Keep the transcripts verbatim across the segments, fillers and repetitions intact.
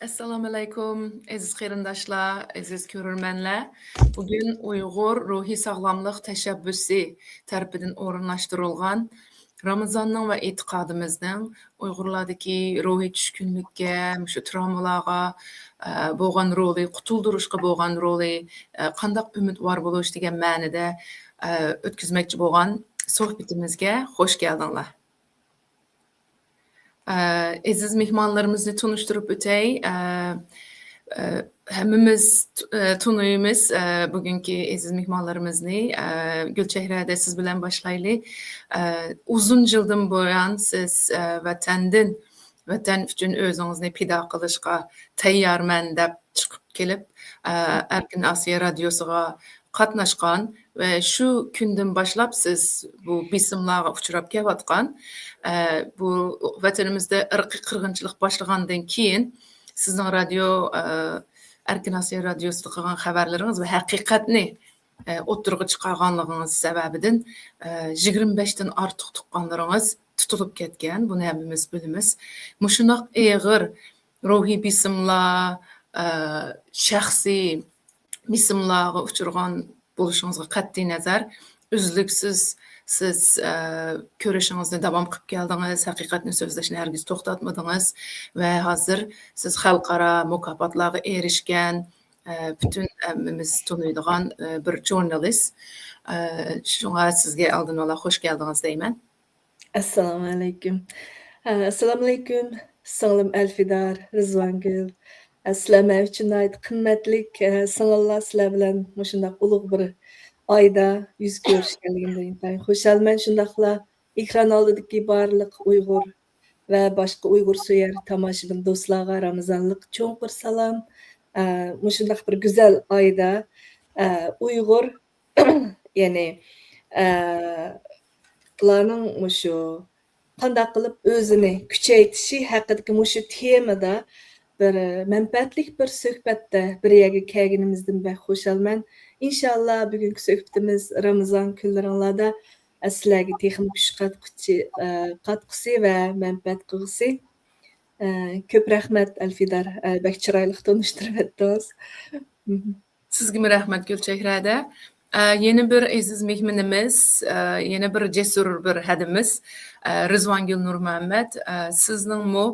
ئەسسالامۇئەلەيكۇم، ئەزىز قېرىنداشلار، ئەزىز كۆرۈرمەنلەر. بۈگۈن ئۇيغۇر روھىي ساغلاملىق تەشەببۇسى تەرىپىدىن ئورۇنلاشتۇرۇلغان رامىزاننىڭ ۋە ئېتىقادىمىزنىڭ ئۇيغۇرلاردىكى روھىي چۈشكۈنلۈككە، مۇشۇ تراۋمىلارغا، ئە، بولغان رولى، قۇتۇلدۇرۇشقا بولغان رولى، ئە، قانداق ئۈمىدۋار بولۇش دېگەن مەنىدە، ئە، ئۆتكۈزمەكچى بولغان سۆھبىتىمىزگە خوش كەلدىڭلار. ئە، ئەزىز مېھمانلىرىمىزنى تونۇشتۇرۇپ ئۆتەي. ئە، ئە، ھەممىمىز ت-، ئە، تونۇيمىز، ئە، بۈگۈنكى ئەزىز مېھمانلىرىمىزنى. ئە، گۈلچېھرە، سىز بىلەن باشلايلى. ئە، ئۇزۇن يىلدىن بۇيان سىز، ئە، ۋەتەندىن، ۋەتەن ئۈچۈن ئۆزىڭىزنى پىدا قىلىشقا تەييارمەن دەپ چىقىپ كېلىپ، ئە، ئەركىن ئاسىيا رادىيوسىغا قاتناشقان ۋە شۇ كۈندىن باشلاپ سىز بۇ بېسىملارغا ئۇچراپ كېلىۋاتقان، ئە، بۇ ۋەتىنىمىزدە ئىرقىي قىرغىنچىلىق باشلىغاندىن كېيىن سىزنىڭ رادىيو، ئە، ئەركىن ئاسىيا رادىيوسىدا قىلغان خەۋەرلىرىڭىز ۋە ھەقىقەتنى، ئە، ئوتتۇرىغا چىقارغانلىقىڭىز سەۋەبىدىن، ئە، يىگىرمە بەشتىن ئارتۇق تۇغقانلىرىڭىز تۇتۇلۇپ كەتكەن. بۇنى ھەممىمىز بىلىمىز. مۇشۇنداق ئېغىر روھىي بېسىملار، ئە، شەخسىي بېسىملارغا ئۇچرىغان بولۇشىڭىزغا قەتئىينەزەر، ئۈزلۈكسىز سىز، ئە، كۈرىشىڭىزنى داۋام قىلىپ كەلدىڭىز، ھەقىقەتنى سۆزلەشنى ھەرگىز توختاتمىدىڭىز ۋە ھازىر سىز خەلقئارا مۇكاپاتلارغا ئېرىشكەن، ئە، پۈتۈن ھەممىمىز تونۇيدىغان، ئە، بىر ژۇرنالىست. ئە، شۇڭا سىزگە ئالدىن ئالا خوش كەلدىڭىز دەيمەن. ئەسسالامۇئەلەيكۇم. ئە، ئەسسالامۇئەلەيكۇم، سىڭلىم ئەلفىدار، رىزۋانگۈل. ئە، سىلەر مەن ئۈچۈن ناھايىتى قىممەتلىك، ئە، سىڭىللار، سىلەر بىلەن مۇشۇنداق ئۇلۇغ بىر ئايدا يۈز كۆرۈشكەنلىكىمدىن ئىنتايىن خۇشالمەن. شۇنداقلا ئېكران ئالدىدىكى بارلىق ئۇيغۇر ۋە باشقا ئۇيغۇر سۆيەر تاماشىبىن دوستلارغا رامىزانلىق چوڭقۇر سالام. ئە، مۇشۇنداق بىر گۈزەل ئايدا، ئە، ئۇيغۇر، يەنى، ئە، بۇلارنىڭ مۇشۇ قانداق قىلىپ ئۆزىنى كۈچەيتىشى ھەققىدىكى مۇشۇ تېمىدا بىر مەنپەئەتلىك بىر سۆھبەتتە بىر يەرگە كەلگىنىمىزدىن بەك خۇشالمەن. ئىنشاللا بۈگۈنكى سۆھبىتىمىز رامىزان كۈنلىرىڭلاردا سىلەرگە تېخىمۇ كۈچ قاتقۇچى، ئە، قاتقۇسى ۋە مەنپەئەت قىلغۇسى. ئە، كۆپ رەھمەت، ئەلفىدار. ئە، بەك چىرايلىق تونۇشتۇرۇۋەتتىڭىز. سىزگىمۇ رەھمەت، گۈلچېھرەدە. ئە، يەنە بىر ئەزىز مېھمىنىمىز، ئە، يەنە بىر جەسۇر بىر ھەدىمىز، ئە، رىزۋانگۈل نۇرمۇھەممەت. ئە، سىزنىڭمۇ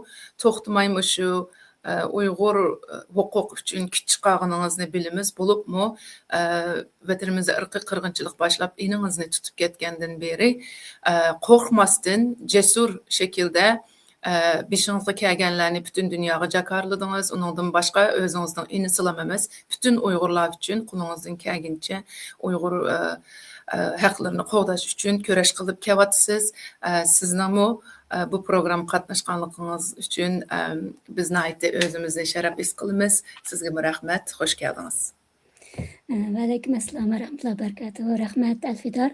توختىماي مۇشۇ، ئە، ئۇيغۇر، ئە، ھوقۇق ئۈچۈن كۈچ چىقارغىنىڭىزنى بىلىمىز. بولۇپمۇ، ئە، ۋەتىنىمىزدە ئىرقىي قىرغىنچىلىق باشلاپ ئېنىڭىزنى تۇتۇپ كەتكەندىن بېرى، ئە، قورقماستىن، جەسۇر شەكىلدە ئە، بېشىڭىزغا كەلگەنلەرنى پۈتۈن دۇنياغا جاكارلىدىڭىز. ئۇنىڭدىن باشقا ئۆزىڭىزنىڭ ئىنىسىلا ئەمەس، پۈتۈن ئۇيغۇرلار ئۈچۈن قولىڭىزدىن كەلگىنىچە ئۇيغۇر، ئە، ئە، ھەقلىرىنى قوغداش ئۈچۈن كۈرەش قىلىپ كېلىۋاتىسىز. ئە، سىزنىڭمۇ، ئە، بۇ پروگراممىغا قاتناشقانلىقىڭىز ئۈچۈن، ئە، بىز ناھايىتى ئۆزىمىزنى شەرەپ ھېس قىلىمىز. سىزگىمۇ رەھمەت، خوش كەلدىڭىز. ئە، ۋەئەلەيكۇم ئەسسالام ۋە رەھمەتۇللاھى ۋە بەرىكاتۇھۇ. رەھمەت، ئەلفىدار.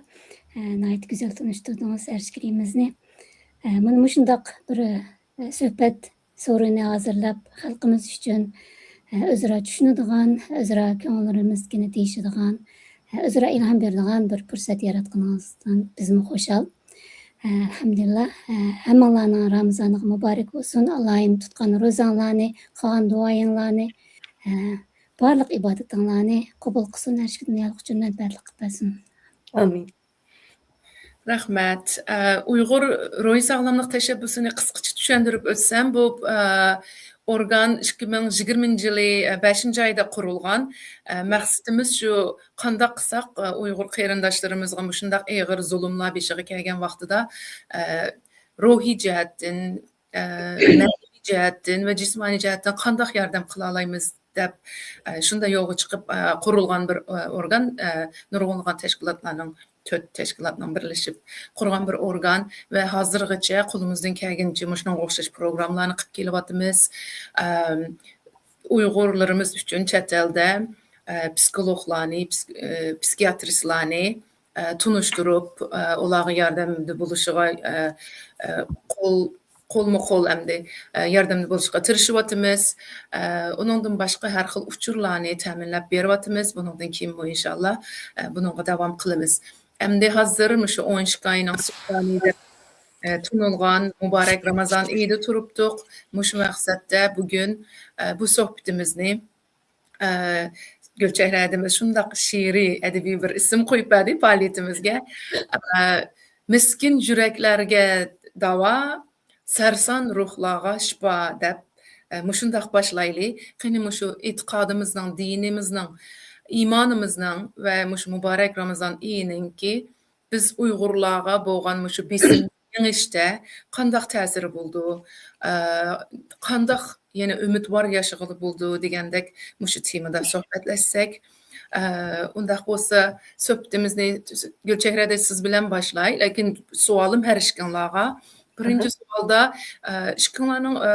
ئە، ناھايىتى گۈزەل تونۇشتۇردىڭىز ئەرشكېرىمىزنى. ئە، مانا مۇشۇنداق بىر، ئە، سۆھبەت سورۇنى ھازىرلاپ، خەلقىمىز ئۈچۈن، ئە، ئۆزئارا چۈشىنىدىغان، ئۆزئارا كۆڭۈللىرىمىزدىكىنى دېيىشىدىغان، ئە، ئۆزئارا ئىلھام بېرىدىغان بىر پۇرسەت ياراتقىنىڭىزدىن بىزمۇ خۇشال. ئە، ئەلھەمدۇلىللا، ئە، ھەممىڭلارنىڭ رامىزانىغا مۇبارەك بولسۇن. ئاللاھىم تۇتقان روزاڭلارنى، قىلغان دۇئايىڭلارنى، ئە، بارلىق ئىبادىتىڭلارنى قوبۇل قىلسۇن، ھەر ئىككى دۇنيالىق ئۈچۈن مەنپەئەتلىك قىلىپ بەرسۇن. ئامىن. رەھمەت. ئە، ئۇيغۇر روھىي ساغلاملىق تەشەببۇسىنى قىسقىچە چۈشەندۈرۈپ ئۆتسەم، بۇ، ئە، ئورگان ئىككى مىڭ يىگىرمىنچى يىلى، ئە، بەشىنچى ئايدا قۇرۇلغان. ئە، مەقسىتىمىز شۇ، قانداق قىلساق، ئە، ئۇيغۇر قېرىنداشلىرىمىزغا مۇشۇنداق ئېغىر زۇلۇملار بېشىغا كەلگەن ۋاقتىدا، ئە، روھىي جەھەتتىن، ئە، مەنىۋى جەھەتتىن ۋە جىسمانىي جەھەتتىن قانداق ياردەم قىلالايمىز دەپ، ئە، شۇنداق يولغا چىقىپ، ئە، قۇرۇلغان بىر، ئە، ئورگان، ئە، نۇرغۇنلىغان تەشكىلاتلارنىڭ، تۆت تەشكىلاتنىڭ بىرلىشىپ قۇرغان بىر ئورگان ۋە ھازىرغىچە قولىمىزدىن كەلگىنىچە مۇشۇنىڭغا ئوخشاش پروگراممىلارنى قىلىپ كېلىۋاتىمىز. ئەم، ئۇيغۇرلىرىمىز ئۈچۈن چەت ئەلدە، ئە، پسىخولوگلارنى، پس-، ئە، پسىخىياترىستلارنى، ئە، تونۇشتۇرۇپ، ئە، ئۇلارغا ياردەمدە بولۇشىغا، ئە، ئە، قول، قولمۇ قول ئەمدى، ئە، ياردەمدە بولۇشقا تىرىشىۋاتىمىز. ئە، ئۇنىڭدىن باشقا ھەر خىل ئۇچۇرلارنى تەمىنلەپ بېرىۋاتىمىز. بۇنىڭدىن كېيىنمۇ ئىنشاللا، ئە، بۇنىڭغا داۋام قىلىمىز. ئەمدى ھازىر مۇشۇ ئون ئىككى ئاينىڭ سۇلتانى دەپ ئە، تونۇلغان مۇبارەك رامازان ئېيىدا تۇرۇپتۇق. مۇشۇ مەقسەتتە بۈگۈن، ئە، بۇ سۆھبىتىمىزنى، ئە، گۈلچېھرە ھەدىمىز شۇنداق شېئىرىي، ئەدەبىي بىر ئىسىم قويۇپ بەردى پائالىيىتىمىزگە. ئە، مىسكىن يۈرەكلەرگە داۋا، سەرسان روھلارغا شىپا دەپ، ئە، مۇشۇنداق باشلايلى. قېنى مۇشۇ ئېتىقادىمىزنىڭ، دىنىمىزنىڭ، ئىمانىمىزنىڭ ۋە مۇشۇ مۇبارەك رامازان ئېيىنىڭكى بىز ئۇيغۇرلارغا بولغان مۇشۇ بېسىم يېڭىشتە قانداق تەسىرى بولىدۇ؟ ئە، قانداق يەنە ئۈمىدۋار ياشىغىلى بولىدۇ دېگەندەك مۇشۇ تېمىدا سۆھبەتلەشسەك. ئە، ئۇنداق بولسا سۆھبىتىمىزنى گۈلچېھرەدە سىز بىلەن باشلاي. لېكىن سوئالىم ھەر ئىككىڭلارغا. بىرىنچى سوئالدا، ئە، ئىككىڭلارنىڭ، ئە،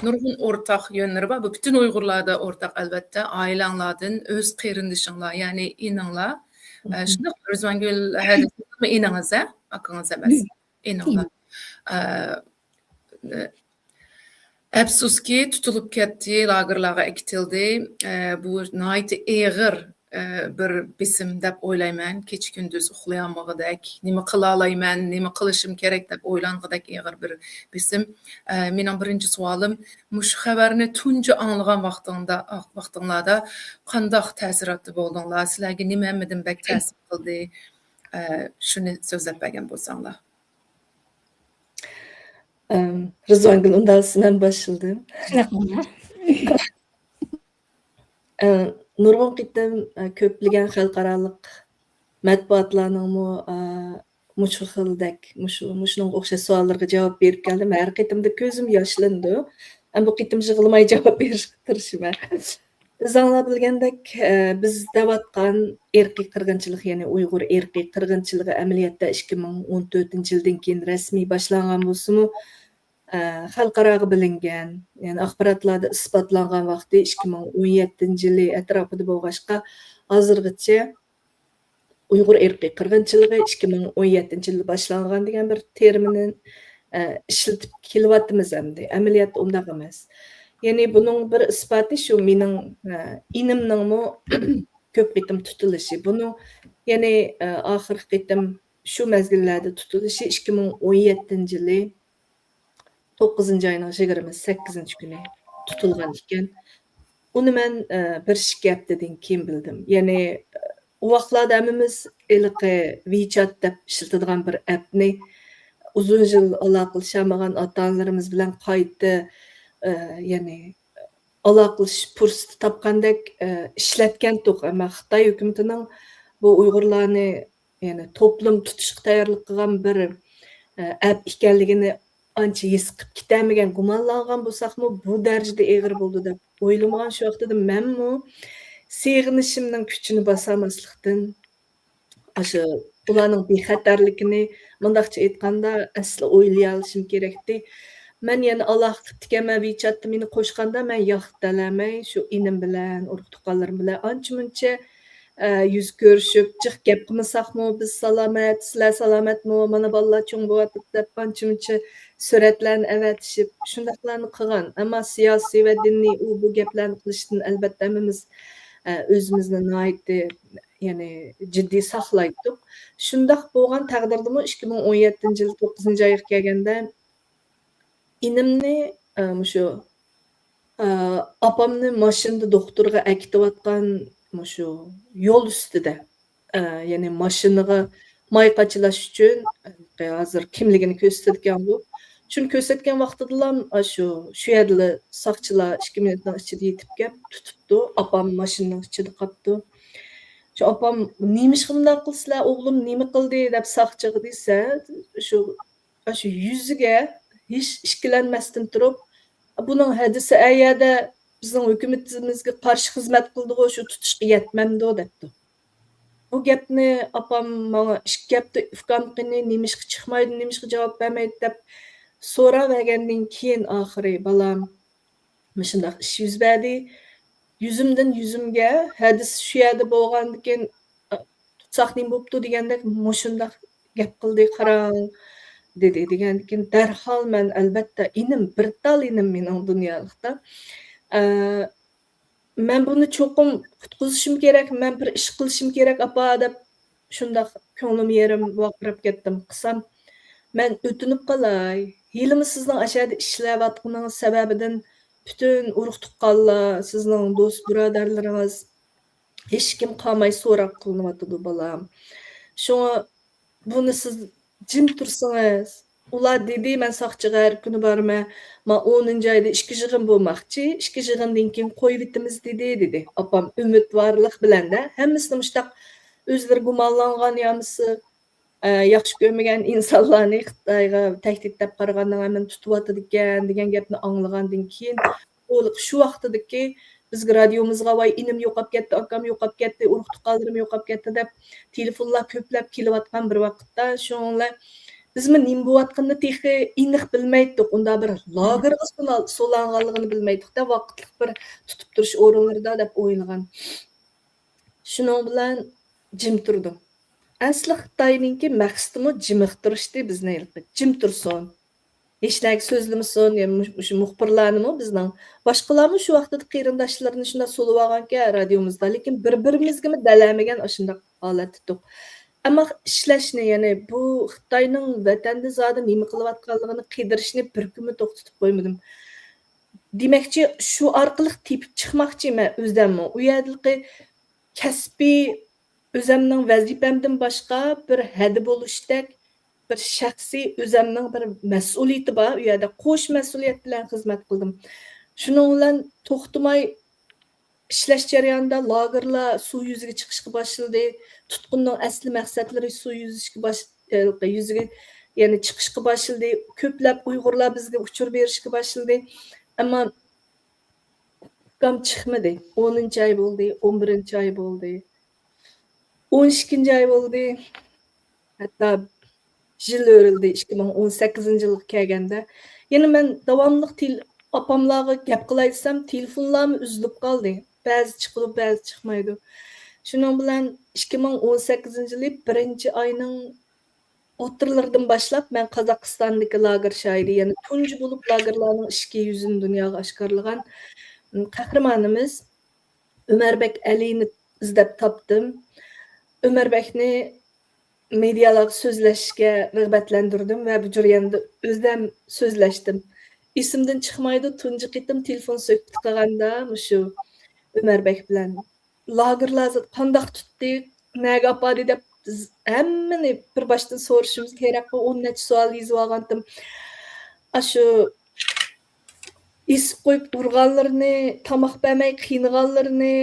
نۇرغۇن ئورتاق يۆنلىرى بار. بۇ پۈتۈن ئۇيغۇرلاردا ئورتاق، ئەلۋەتتە. ئائىلەڭلاردىن ئۆز قېرىندىشىڭلار، يەنى ئىنىڭلار. ئە، شۇنداق رىزۋانگۈل ھەدىس ئىنىڭىز، ھە؟ ئاكىڭىز ئەمەس. ئىنىڭلار. ئە، ئەپسۇسكى، تۇتۇلۇپ كەتتى، لاگېرلارغا ئەكېتىلدى. ئە، بۇ ناھايىتى ئېغىر، ئە، بىر بېسىم دەپ ئويلايمەن. كېچە-كۈندۈز ئۇخلىيالمىغۇدەك، نېمە قىلالايمەن، نېمە قىلىشىم كېرەك دەپ ئويلانغۇدەك ئېغىر بىر بېسىم. ئە، مېنىڭ بىرىنچى سوئالىم، مۇشۇ خەۋەرنى تۇنجى ئاڭلىغان ۋاقتىڭدا، ۋاقتىڭلاردا قانداق تەسىراتتا بولدۇڭلار؟ سىلەرگە نېمە ھەممىدىن بەك تەسىر قىلدى؟ ئە، شۇنى سۆزلەپ بەرگەن بولساڭلار. ئەم، رىزۋانگۈل، ئۇنداق بولسا مەن باشلىدىم. شۇنداق بولدى. ئە، نۇرغۇن قېتىم، ئە، كۆپلىگەن خەلقئارالىق مەتبۇئاتلارنىڭمۇ، ئە، مۇشۇ خىلدەك، مۇشۇ، مۇشۇنىڭغا ئوخشاش سوئاللىرىغا جاۋاب بېرىپ كەلدىم. ھەر قېتىمدا كۆزۈم ياشلىنىدۇ. ئەمما بۇ قېتىم يىغلىماي جاۋاب بېرىشكە تىرىشىمەن. ئۆزۈڭلار بىلگەندەك، ئە، بىز دەۋاتقان ئىرقىي قىرغىنچىلىق، يەنى ئۇيغۇر ئىرقىي قىرغىنچىلىقى ئەمەلىيەتتە ئىككى مىڭ ئون تۆتىنچى يىلدىن كېيىن رەسمىي باشلانغان بولسىمۇ، ئە، خەلقئاراغا بىلىنگەن، يەنى ئاخباراتلاردا ئىسپاتلانغان ۋاقتى ئىككى مىڭ ئون يەتتىنچى يىلى ئەتراپىدا بولغاچقا، ھازىرغىچە ئۇيغۇر ئىرقىي قىرغىنچىلىقى ئىككى مىڭ ئون يەتتىنچى يىلدا باشلانغان دېگەن بىر تېرمىننى، ئە، ئىشلىتىپ كېلىۋاتىمىز ئەمدى. ئەمەلىيەتتە ئۇنداق ئەمەس. يەنى بۇنىڭ بىر ئىسپاتى شۇ، مېنىڭ، ئە، ئىنىمنىڭمۇ كۆپ قېتىم تۇتۇلۇشى. بۇنىڭ يەنى، ئە، ئاخىرقى قېتىم شۇ مەزگىللەردە تۇتۇلۇشى ئىككى مىڭ ئون يەتتىنچى يىلى توققۇزىنچى ئاينىڭ يىگىرمە سەككىزىنچى كۈنى تۇتۇلغان ئىكەن. ئۇنى مەن، ئە، بىر ئىككى ھەپتىدىن كېيىن بىلدىم. يەنى، ئە، ئۇ ۋاقىتلاردا ھەممىمىز ھېلىقى ۋىچات دەپ ئىشلىتىدىغان بىر ئەپنى ئۇزۇن يىل ئالاقىلىشالمىغان ئاتا-ئانىلىرىمىز بىلەن قايتا، ئە، يەنى ئالاقىلىشىش پۇرسىتى تاپقاندەك، ئە، ئىشلەتكەنتۇق. ئەمما خىتاي ھۆكۈمىتىنىڭ بۇ ئۇيغۇرلارنى، يەنى توپلۇم تۇتۇشقا تەييارلىق قىلغان بىر، ئە، ئەپ ئىكەنلىكىنى ئانچە ھېس قىلىپ كېتەلمىگەن، گۇمانلانغان بولساقمۇ، بۇ دەرىجىدە ئېغىر بولىدۇ دەپ ئويلىمىغان. شۇ ۋاقتىدا مەنمۇ سېغىنىشىمنىڭ كۈچىنى باسالماسلىقتىن، ئاشۇ ئۇلارنىڭ بىخەتەرلىكىنى، مۇنداقچە ئېيتقاندا، ئەسلى ئويلىيالىشىم كېرەكتى. مەن يەنە ئالاقە قىپتىكەنمەن، ۋىچاتتا مېنى قوشقاندا، مەن ياق دېيەلمەي، شۇ ئىنىم بىلەن، ئۇرۇق-تۇغقانلىرىم بىلەن ئانچە-مۇنچە، ئە، يۈز كۆرۈشۈپ، جىق گەپ قىلمىساقمۇ، بىز سالامەت، سىلەر سالامەتمۇ، مانا بالىلار چوڭ بولۇۋاتىدۇ دەپ ئانچە-مۇنچە سۈرەتلەرنى ئەۋەتىشىپ، شۇنداقلارنى قىلغان. ئەمما سىياسىي ۋە دىنىي ئۇ بۇ گەپلەرنى قىلىشتىن ئەلۋەتتە ھەممىمىز، ئە، ئۆزىمىزنى ناھايىتى، يەنى جىددىي ساقلايتتۇق. شۇنداق بولغان تەقدىردىمۇ ئىككى مىڭ ئون يەتتىنچى يىل توققۇزىنچى ئايغا كەلگەندە ئىنىمنى، ئە، مۇشۇ، ئە، ئاپامنى ماشىنىدا دوختۇرغا ئەكېتىۋاتقان مۇشۇ يول ئۈستىدە، ئە، يەنى ماشىنىغا ماي قاچىلاش ئۈچۈن، ھازىر كىملىكىنى كۆرسىتىدىكەنغۇ. شۇنى كۆرسەتكەن ۋاقتىدىلا، ئاشۇ، شۇ يەردىلا ساقچىلار ئىككى مىنۇتنىڭ ئىچىدە يېتىپ كەپ تۇتۇپتۇ. ئاپام ماشىنىنىڭ ئىچىدە قاپتۇ. شۇ ئاپام، «نېمىشقا مۇنداق قىلىسىلەر، ئوغلۇم نېمە قىلدى؟» دەپ ساقچىغا دېسە، شۇ، شۇ يۈزىگە ھېچ ئىككىلەنمەستىن تۇرۇپ، «بۇنىڭ ھەدىسى ئە يەردە بىزنىڭ ھۆكۈمىتىمىزگە قارشى خىزمەت قىلدىغۇ، شۇ تۇتۇشقا يەتمەمدۇ؟» دەپتۇ. بۇ گەپنى ئاپام ماڭا ئىككى ھەپتە ئۇكام قېنى نېمىشقا چىقمايدۇ، نېمىشقا جاۋاب بەرمەيدۇ دەپ سوراۋەرگەندىن كېيىن، ئاخىرى بالام، مۇشۇنداق ئىش يۈز بەردى. يۈزۈمدىن يۈزۈمگە، ھەدىسى شۇ يەردە بولغاندىكىن، تۇتساق نېمە بوپتۇ دېگەندەك مۇشۇنداق گەپ قىلدى، قاراڭ، دېدى. دېگەندىكىن دەرھال مەن، ئەلۋەتتە، ئىنىم، بىر تال ئىنىم مېنىڭ دۇنيالىقتا. ئە، مەن بۇنى چوقۇم قۇتقۇزۇشۇم كېرەك، مەن بىر ئىش قىلىشىم كېرەك، ئاپا، دەپ شۇنداق كۆڭلۈم يېرىم ۋارقىراپ كەتتىم. قىلسام، مەن ئۆتۈنۈپ قالاي، ھېلىمۇ سىزنىڭ ئەشەدە ئىشلەۋاتقىنىڭىز سەۋەبىدىن پۈتۈن ئۇرۇق-تۇغقانلار، سىزنىڭ دوست-بۇرادەرلىرىڭىز، ھېچكىم قالماي سوراق قىلىنىۋاتىدۇ، بالام. شۇڭا بۇنى سىز جىم تۇرسىڭىز، ئۇلار دېدى، مەن ساقچىغا ھەر كۈنى بارىمەن، ما ئونىنچى ئايدا ئىككى يىغىن بولماقچى، ئىككى يىغىندىن كېيىن قويۇۋېتىمىز دېدى، دېدى. ئاپام ئۈمىدۋارلىق بىلەن-دە، ھەممىسىنى مۇشتاق ئۆزلىرى گۇمانلانغان يامىسى، ئە، ياخشى كۆرمىگەن ئىنسانلارنى خىتايغا تەھدىت دەپ قارىغاننىڭ ھەممىنى تۇتۇۋاتىدىكەن دېگەن گەپنى ئاڭلىغاندىن كېيىن، ئۇ شۇ ۋاقتىدىكى بىزگە رادىيومىزغا، ۋاي، ئىنىم يوقاپ كەتتى، ئاكام يوقاپ كەتتى، ئۇرۇق-تۇغقانلىرىم يوقاپ كەتتى دەپ تېلېفونلار كۆپلەپ كېلىۋاتقان بىر ۋاقىتتا، شۇنىڭ بىلەن بىزمۇ نېمە بولۇۋاتقىنىنى تېخى ئېنىق بىلمەيتتۇق. ئۇنداق بىر لاگېرغا سولا-، سولانغانلىقىنى بىلمەيتتۇق-دە، ۋاقىتلىق بىر تۇتۇپ تۇرۇش ئورۇنلىرىدا دەپ ئويلىغان. شۇنىڭ بىلەن جىم تۇردۇم. ئەسلى خىتاينىڭكى مەقسىتىمۇ جىمىقتۇرۇشتى بىزنى ھېلىقى، جىم تۇرسۇن. ھېچنەگە سۆزلىمىسۇن، يا مۇش-، مۇشۇ مۇخبىرلارنىمۇ بىزنىڭ. باشقىلارمۇ شۇ ۋاقتىدا قېرىنداشلىرىنى شۇنداق سولىۋالغانكەن رادىيومىزدا، لېكىن بىر-بىرىمىزگىمۇ دەلەمىگەن ئاشۇنداق ھالەتتە تۇق. ئەمما ئىشلەشنى، يەنى بۇ خىتاينىڭ ۋەتەندە زادى نېمە قىلىۋاتقانلىقىنى قىدىرىشنى بىر كۈنمۇ توختىتىپ قويمىدىم. دېمەكچى، شۇ ئارقىلىق تېپىپ چىقماقچىمەن ئۆزەممۇ. ئۇ يەردىكى كەسپىي ئۆزەمنىڭ ۋەزىپەمدىن باشقا بىر ھەدە بولۇشتەك بىر شەخسىي ئۆزەمنىڭ بىر مەسئۇلىيىتى بار. ئۇ يەردە قوش مەسئۇلىيەت بىلەن خىزمەت قىلدىم. شۇنىڭ بىلەن توختىماي ئىشلەش جەريانىدا لاگېرلار سۇ يۈزىگە چىقىشقا باشلىدى. تۇتقۇننىڭ ئەسلى مەقسەتلىرى سۇ يۈزۈشكە باش-، يۈزىگە، يەنى چىقىشقا باشلىدى. كۆپلەپ ئۇيغۇرلار بىزگە ئۇچۇر بېرىشكە باشلىدى. ئەمما ئۇكام چىقمىدى. ئونىنچى ئاي بولدى، ئون بىرىنچى ئاي بولدى، ئون ئىككىنچى ئاي بولدى. ھەتتا يىل ئۆرۈلدى، ئىككى مىڭ ئون سەككىزىنچى يىلغا كەلگەندە. يەنە مەن داۋاملىق تېل-، ئاپاملارغا گەپ قىلاي دېسەم، تېلېفونلارمۇ ئۈزۈلۈپ قالدى. بەزى چىقىدۇ، بەزى چىقمايدۇ. شۇنىڭ بىلەن ئىككى مىڭ ئون سەككىزىنچى يىلى بىرىنچى ئاينىڭ ئوتتۇرىلىرىدىن باشلاپ مەن قازاقىستاندىكى لاگېر شاھىدى، يەنى تۇنجى بولۇپ لاگېرلارنىڭ ئىچكى يۈزىنى دۇنياغا ئاشكارىلىغان، م، قەھرىمانىمىز ئۆمەربەك ئەلىنى ئىزدەپ تاپتىم. ئۆمەربەكنى مېدىيالارغا سۆزلەشكە رىغبەتلەندۈردۈم ۋە بۇ جەرياندا ئۆزەم سۆزلەشتىم. ئېسىمدىن چىقمايدۇ، تۇنجى قېتىم تېلېفون سۆھبىتى قىلغاندا مۇشۇ ئۆمەربەك بىلەن. لاگېرلار زادى قانداق تۇتتى، نەگە ئاپاردى دەپ بىز ھەممىنى بىر باشتىن سورىشىمىز كېرەكقۇ، ئون نەچچە سوئال يېزىۋالغانتىم. ئاشۇ ئېسىپ قويۇپ ئۇرغانلىرىنى، تاماق بەرمەي قىينىغانلىرىنى،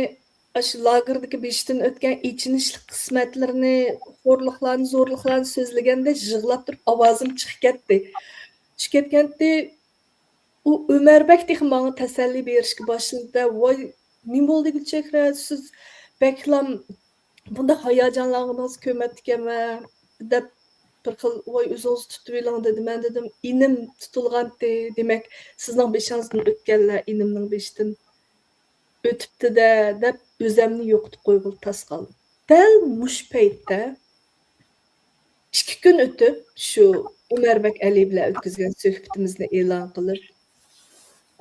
ئاشۇ لاگېردىكى بېشىدىن ئۆتكەن ئېچىنىشلىق قىسمەتلىرىنى، خورلۇقلارنى، زورلۇقلارنى سۆزلىگەندە يىغلاپ تۇرۇپ ئاۋازىم چىقىپ كەتتى. چىقىپ كەتكەنتى، ئۇ ئۆمەربەك تېخى ماڭا تەسەللى بېرىشكە باشلىدى-دە، ۋاي، نېمە بولدى گۈلچېھرە، سىز بەكلا بۇنداق ھاياجانلانغىنىڭىزنى كۆرمەپتىكەنمەن دەپ بىر خىل، ۋاي، ئۆزىڭىز تۇتۇۋېلىڭ دېدى. مەن دېدىم، ئىنىم تۇتۇلغانتى، دېمەك، سىزنىڭ بېشىڭىزدىن ئۆتكەنلەر ئىنىمنىڭ بېشىدىن ئۆتۈپتۇ-دە، دەپ ئۆزەمنى يوقىتىپ قويغىلى تاس قالدىم. دەل مۇشۇ پەيتتە ئىككى كۈن ئۆتۈپ، شۇ ئۆمەربەك ئەلى بىلەن ئۆتكۈزگەن سۆھبىتىمىزنى ئېلان قىلىپ،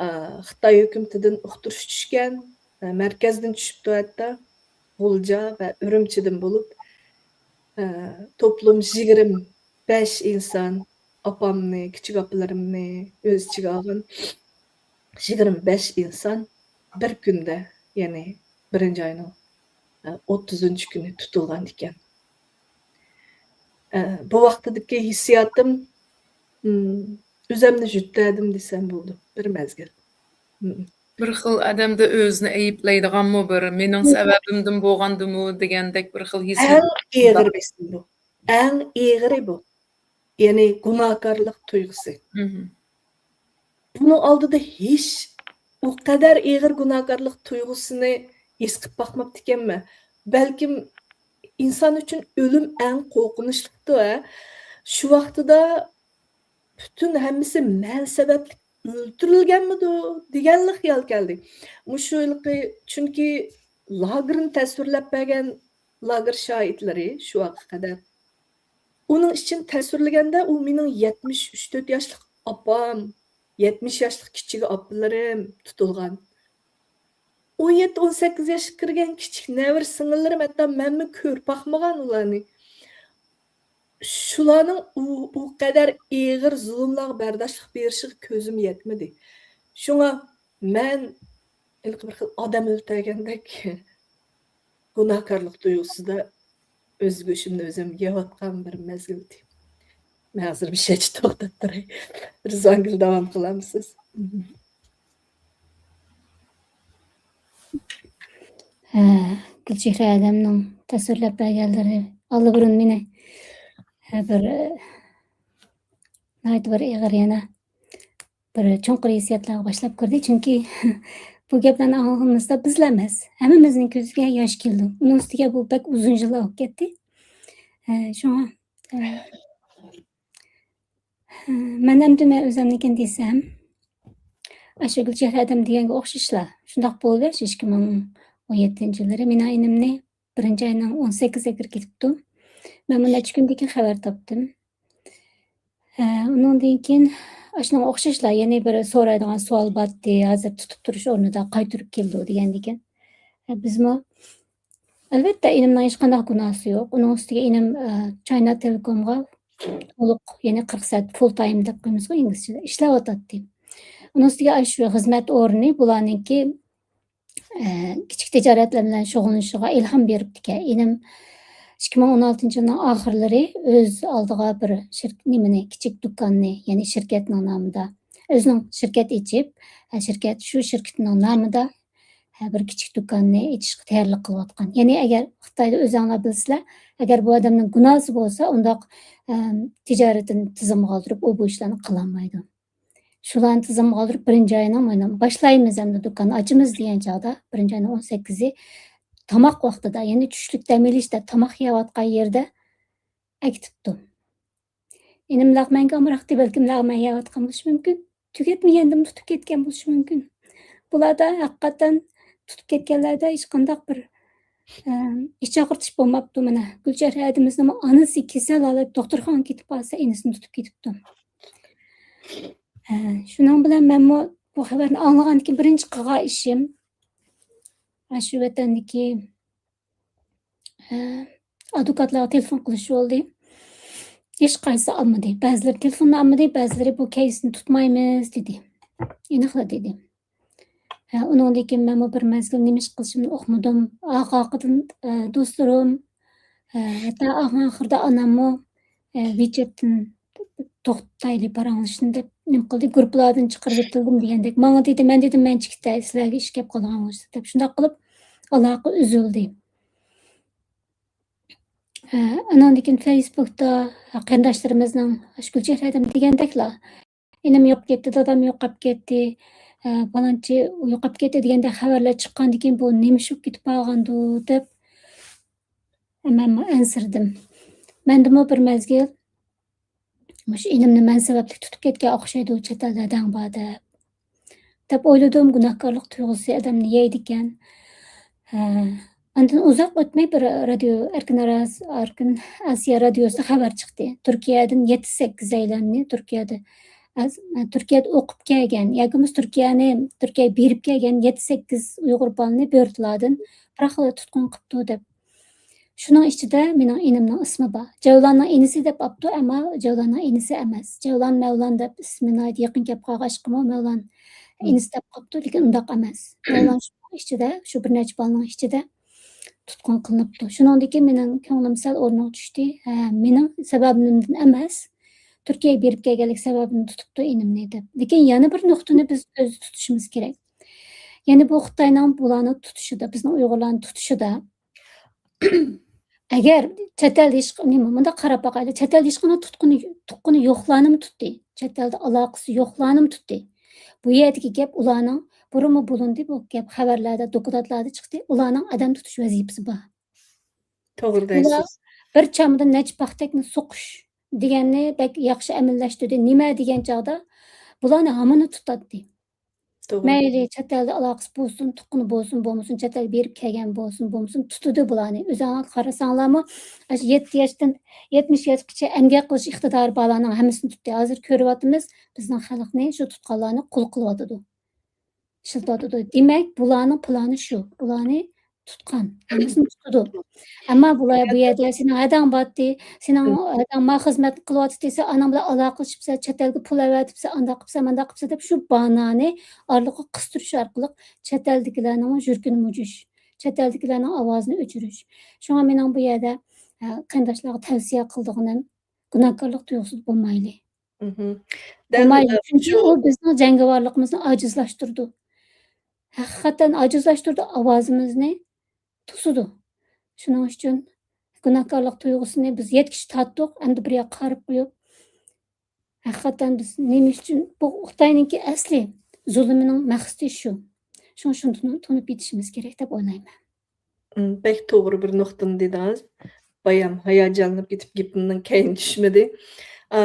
ئا، خىتاي ھۆكۈمىتىدىن ئۇقتۇرۇش چۈشكەن، ئا، مەركەزدىن چۈشۈپتۇ ھەتتا. غۇلجا ۋە ئۈرۈمچىدىن بولۇپ، ئا، توپلۇم يىگىرمە بەش ئىنسان، ئاپامنى، كىچىك ئاپىلىرىمنى ئۆز ئىچىگە ئالغان يىگىرمە بەش ئىنسان بىر كۈندە، يەنى بىرىنچى ئاينىڭ، ئا، ئوتتۇزىنچى كۈنى تۇتۇلغان ئىكەن. ئە، بۇ ۋاقتىدىكى ھېسسىياتىم، ئىم، ئۆزەمنى جۈتتەدىم دېسەم بولىدۇ، بىر مەزگىل. ئىم. بىر خىل ئادەمدە ئۆزىنى ئەيىبلەيدىغانمۇ بىر، مېنىڭ سەۋەبىمدىن بولغاندىمۇ دېگەندەك بىر خىل ھېس. ئەڭ ئېغىر بېسىم بۇ. ئەڭ ئېغىرى بۇ. يەنى گۇناھكارلىق تۇيغۇسى. مھم. بۇنىڭ ئالدىدا ھېچ ئۇ قەدەر ئېغىر گۇناھكارلىق تۇيغۇسىنى ھېس قىلىپ باقماپتىكەنمەن. بەلكىم ئىنسان ئۈچۈن ئۆلۈم ئەڭ قورقۇنچلۇقتۇ، ھە؟ شۇ ۋاقتىدا پۈتۈن ھەممىسى مەن سەۋەبلىك ئۆلتۈرۈلگەنمىدۇ دېگەنلا خىيال كەلدى. مۇشۇ ھېلىقى، چۈنكى لاگېرنى تەسۋىرلەپ بەرگەن لاگېر شاھىتلىرى شۇ ۋاقىتقا قەدەر. ئۇنىڭ ئىچىنى تەسۋىرلىگەندە، ئۇ مېنىڭ يەتمىش ئۈچ تۆت ياشلىق ئاپام، يەتمىش ياشلىق كىچىك ئاپىلىرىم تۇتۇلغان. ئون يەتتە، ئون سەككىز ياشقا كىرگەن كىچىك نەۋرە سىڭىللىرىم، ھەتتا مەنمۇ كۆرۈپ باقمىغان ئۇلارنى. شۇلارنىڭ ئۇ، ئۇ قەدەر ئېغىر زۇلۇملارغا بەرداشلىق بېرىشىگە كۆزۈم يەتمىدى. شۇڭا مەن ھېلىقى بىر خىل ئادەم ئۆلتۈرگەندەك گۇناھكارلىق تۇيغۇسىدا ئۆز گۆشۈمنى ئۆزۈم يەۋاتقان بىر مەزگىل ئىدى. مەن ھازىر بىر شەيچە توختاپ تۇراي. رىزۋانگۈل، داۋام قىلامسىز؟ ھە، گۈلچېھرە ئادەمنىڭ تەسۋىرلەپ بەرگەنلىرى ئاللىبۇرۇن مېنى، ھە، بىر، ناھايىتى بىر ئېغىر يەنە بىر چوڭقۇر ھېسسىياتلارغا باشلاپ كىردى. چۈنكى بۇ گەپلەرنى ئاڭلىغىنىمىزدا بىزلا ئەمەس، ھەممىمىزنىڭ كۆزىگە ياش كېلىدۇ. ئۇنىڭ ئۈستىگە بۇ بەك ئۇزۇن يىللار بولۇپ كەتتى. ئە، شۇڭا، ئە، مەن ئەمدى مەن ئۆزۈمنىڭكىنى دېسەم، ئاشۇ گۈلچېھرە ئادەم دېگەنگە ئوخشاشلا، شۇنداق بولۇۋېرىش، ئىككى مىڭ ئون يەتتىنچى يىللىرى مېنىڭ ئىنىمنى بىرىنچى ئاينىڭ ئون سەككىزىگە كىرگۈزۈپتۇ. مەن بۇ نەچچە كۈندىن كېيىن خەۋەر تاپتىم. ئە، ئۇنىڭدىن كېيىن ئاشۇنىڭغا ئوخشاشلا يەنە بىر سورايدىغان سوئال بارتتى. ھازىر تۇتۇپ تۇرۇش ئورنىدا قايتۇرۇپ كېلىدۇ دېگەندىكىن. ئە، بىزمۇ، ئەلۋەتتە، ئىنىمنىڭ ھېچقانداق گۇناھى يوق. ئۇنىڭ ئۈستىگە ئىنىم، ئە، چاينا تېلېكومغا تولۇق، يەنى قىرىق سائەت، فۇل تايم دەپ قويىمىزغۇ ئىنگلىزچىدا، ئىشلەۋاتاتتى. ئۇنىڭ ئۈستىگە ئاشۇ خىزمەت ئورنى بۇلارنىڭكى ئە، كىچىك تىجارەتلەر بىلەن شۇغۇللىنىشىغا ئىلھام بېرىپتىكەن. ئىنىم ئىككى مىڭ ئون ئالتىنچى يىلنىڭ ئاخىرلىرى ئۆز ئالدىغا بىر شىر-، نېمىنى، كىچىك دۇكاننى، يەنى شىركەتنىڭ نامىدا، ئۆزىنىڭ شىركەت ئېچىپ، ئە، شىركەت، شۇ شىركىتىنىڭ نامىدا، ئە، بىر كىچىك دۇكاننى ئېچىشقا تەييارلىق قىلىۋاتقان. يەنى ئەگەر خىتايدا ئۆزۈڭلار بىلىسىلەر، ئەگەر بۇ ئادەمنىڭ گۇناھى بولسا، ئۇنداق، ئەم، تىجارىتىنى تىزىمغا ئالدۇرۇپ، ئۇ بۇ ئىشلارنى قىلالمايدۇ. شۇلارنى تىزىمغا ئالدۇرۇپ، بىرىنچى ئاينىڭ مانا باشلايمىز ئەمدى دۇكان ئاچىمىز دېگەن چاغدا، بىرىنچى ئاينىڭ ئون سەككىزى تاماق ۋاقتىدا، يەنى چۈشلۈك دەم ئېلىشتا تاماق يەۋاتقان يېرىدە ئەكېتىپتۇ. ئىنىم لەغمەنگە ئامراقتى، بەلكىم لەغمەن يەۋاتقان بولۇشى مۇمكىن. تۈگەتمىگەندىمۇ تۇتۇپ كەتكەن بولۇشى مۇمكىن. بۇلاردا ھەقىقەتەن تۇتۇپ كەتكەنلەردە ھېچقانداق بىر، ئە، ئىچ ئاغرىتىش بولماپتۇ. مانا، گۈلچېھرە ھەدىمىزنىڭمۇ ئانىسى كېسەل ئالىپ دوختۇرخانىغا كېتىپ قالسا، ئىنىسىنى تۇتۇپ كېتىپتۇ. ئە، شۇنىڭ بىلەن مەنمۇ بۇ خەۋەرنى ئاڭلىغاندىن كېيىن بىرىنچى قىلغان ئىشىم، ئاشۇ ۋەتەندىكى، ئە، ئادۋوكاتلارغا تېلېفون قىلىش بولدى. ھېچقايسىسى ئالمىدى. بەزىلىرى تېلېفوننى ئالمىدى، بەزىلىرى بۇ كەيسنى تۇتمايمىز دېدى. ئېنىقلا دېدى. ھە، ئۇنىڭدىن كېيىن مەنمۇ بىر مەزگىل نېمە ئىش قىلىشىمنى ئۇقمىدىم. ئارقا-ئارقىدىن، ئە، دوستلىرىم، ئە، ھەتتا ئاخىر-ئاخىرىدا ئاناممۇ، ئە، ۋىچەتتىن توختايلى پاراڭلىشىشنى دەپ نېمە قىلدى، گۇرۇپپىلاردىن چىقىرىۋېتىلدىم دېگەندەك. ماڭا دېدى، مەن دېدىم، مەن چىقىپ كېتەي، سىلەرگە ئىش گەپ قىلىدىغان بولسا دەپ. شۇنداق قىلىپ ئالاقە ئۈزۈلدى. ئە، ئاناندىن كېيىن فېيسبۇكتا قېرىنداشلىرىمىزنىڭ، ئاشۇ گۈلچېھرە ھەدەم دېگەندەكلا، ئىنىم يوقاپ كەتتى، دادام يوقاپ كەتتى، ئە، پالانچى يوقاپ كەتتى دېگەندەك خەۋەرلەر چىققاندىن كېيىن، بۇ نېمە ئىش بولۇپ كېتىپ قالغاندۇ دەپ مەنمۇ ئەنسىرىدىم. مەندىمۇ بىر مەزگىل مۇشۇ ئىنىمنى مەن سەۋەبلىك تۇتۇپ كەتكەن ئوخشايدۇ، چەت ئەلدە ھەدەڭ بار دەپ. دەپ ئويلىدىم، گۇناھكارلىق تۇيغۇسى ئادەمنى يەيدىكەن. ھە، ئاندىن ئۇزاق ئۆتمەي بىر رادىيو، ئەركىن ئاراز-، ئەركىن ئاسىيا رادىيوسىدا خەۋەر چىقتى. تۈركىيەدىن يەتتە سەككىز ئەيلەننى تۈركىيەدە ئەز-، تۈركىيەدە ئوقۇپ كەلگەن ياكى بولمىسا تۈركىيەنى، تۈركىيەگە بېرىپ كەلگەن يەتتە سەككىز ئۇيغۇر بالىنى بۆرتلاردىن بىراقلا تۇتقۇن قىپتۇ دەپ. شۇنىڭ ئىچىدە مېنىڭ ئىنىمنىڭ ئىسمى بار. جەۋلاننىڭ ئىنىسى دەپ ئاپتۇ، ئەمما جەۋلاننىڭ ئىنىسى ئەمەس. جەۋلان مەۋلان دەپ ئىسمى ناھايىتى يېقىن كەپ قالغاچقىمۇ مەۋلان ئىنىسى دەپ قاپتۇ، لېكىن ئۇنداق ئەمەس. مەۋلان شۇنىڭ ئىچىدە، شۇ بىر نەچچە بالىنىڭ ئىچىدە تۇتقۇن قىلىنىپتۇ. شۇنىڭدىن كېيىن مېنىڭ كۆڭلۈم سەل ئورنىغا چۈشتى. ھە، مېنىڭ سەۋەبىمدىن ئەمەس، تۈركىيەگە بېرىپ كەلگەنلىك سەۋەبىدىن تۇتۇپتۇ ئىنىمنى دەپ. لېكىن يەنە بىر نۇقتىنى بىز كۆزدە تۇتۇشىمىز كېرەك. يەنى بۇ خىتاينىڭ بۇلارنى تۇتۇشىدا، بىزنىڭ ئۇيغۇرلارنى تۇتۇشىدا، ئەگەر چەت ئەلدە ھېچ، نېمە، مۇنداق قاراپ باقايلى، چەت ئەلدە ھېچقانداق تۇتقۇنى، تۇغقىنى يوقلارنىمۇ تۇتتى؟ چەت ئەلدە ئالاقىسى يوقلارنىمۇ تۇتتى؟ بۇ يەردىكى گەپ ئۇلارنىڭ، بۇرۇنمۇ بولۇندى بۇ گەپ، خەۋەرلەردە، دوكلاتلاردا چىقتى، ئۇلارنىڭ ئادەم تۇتۇش ۋەزىپىسى بار. توغرا دەيسىز. ئۇلار بىر چامىدىن نەچچە پاختەكنى سوقۇش دېگەننى بەك ياخشى ئەمەلىيلەشتۈردى. نېمە دېگەن چاغدا بۇلارنى ھامىنى تۇتاتتى. توغرا. مەيلى چەت ئەلدە ئالاقىسى بولسۇن، تۇغقىنى بولسۇن، بولمىسۇن، چەت ئەلگە بېرىپ كەلگەن بولسۇن، بولمىسۇن، تۇتىدۇ بۇلارنى. ئۆزۈڭلار قارىساڭلارمۇ، ئاشۇ يەتتە ياشتىن يەتمىش ياشقىچە ئەمگەك قىلىش ئىقتىدارى بارلارنىڭ ھەممىسىنى تۇتتى. ھازىر كۆرۈۋاتىمىز، بىزنىڭ خەلقنى شۇ تۇتقانلارنى قۇل قىلىۋاتىدۇ. ئىشلىتىۋاتىدۇ. دېمەك، بۇلارنىڭ پىلانى شۇ. بۇلارنى تۇتقان، ھەممىسىنى تۇتىدۇ. ئەمما بۇلار بۇ يەردە سېنىڭ ھەدەڭ بارتتى، سېنىڭ ھەدەڭ ما خىزمەتنى قىلىۋاتىدۇ دېسە، ئاناڭ بىلەن ئالاقىلىشىپسەن، چەت ئەلگە پۇل ئەۋەتىپسەن، ئانداق قىپسەن، مانداق قىپسەن دەپ شۇ باھانانى ئارىلىققا قىستۇرۇش ئارقىلىق چەت ئەلدىكىلەرنىڭ يۈرىكىنى مۇجۇش، چەت ئەلدىكىلەرنىڭ ئاۋازىنى ئۆچۈرۈش. شۇڭا مېنىڭ بۇ يەردە، ئە، قېرىنداشلارغا تەۋسىيە قىلىدىغىنىم، گۇناھكارلىق تۇيغۇسىدا بولمايلى. مهم. دەل، بولمايلى. ئە، چۈنكى شۇ ئۇ بىزنىڭ جەڭگىۋارلىقىمىزنى ئاجىزلاشتۇرىدۇ. ھەقىقەتەن ئاجىزلاشتۇرىدۇ، ئاۋازىمىزنى توسىدۇ. شۇنىڭ ئۈچۈن گۇناھكارلىق تۇيغۇسىنى بىز يەتكۈچە تارتتۇق، ئەمدى بىر ياققا قايرىپ قويۇپ، ھەقىقەتەن بىز نېمە ئۈچۈن بۇ خىتاينىڭكى ئەسلى زۇلۇمىنىڭ مەقسىتى شۇ. شۇڭا شۇنى تونۇ-، تونۇپ يېتىشىمىز كېرەك دەپ ئويلايمەن. ئىم، بەك توغرا بىر نۇقتىنى دېدىڭىز. بايام ھاياجانلىنىپ كېتىپ گېپىمنىڭ كەينى چۈشمىدى. ئا،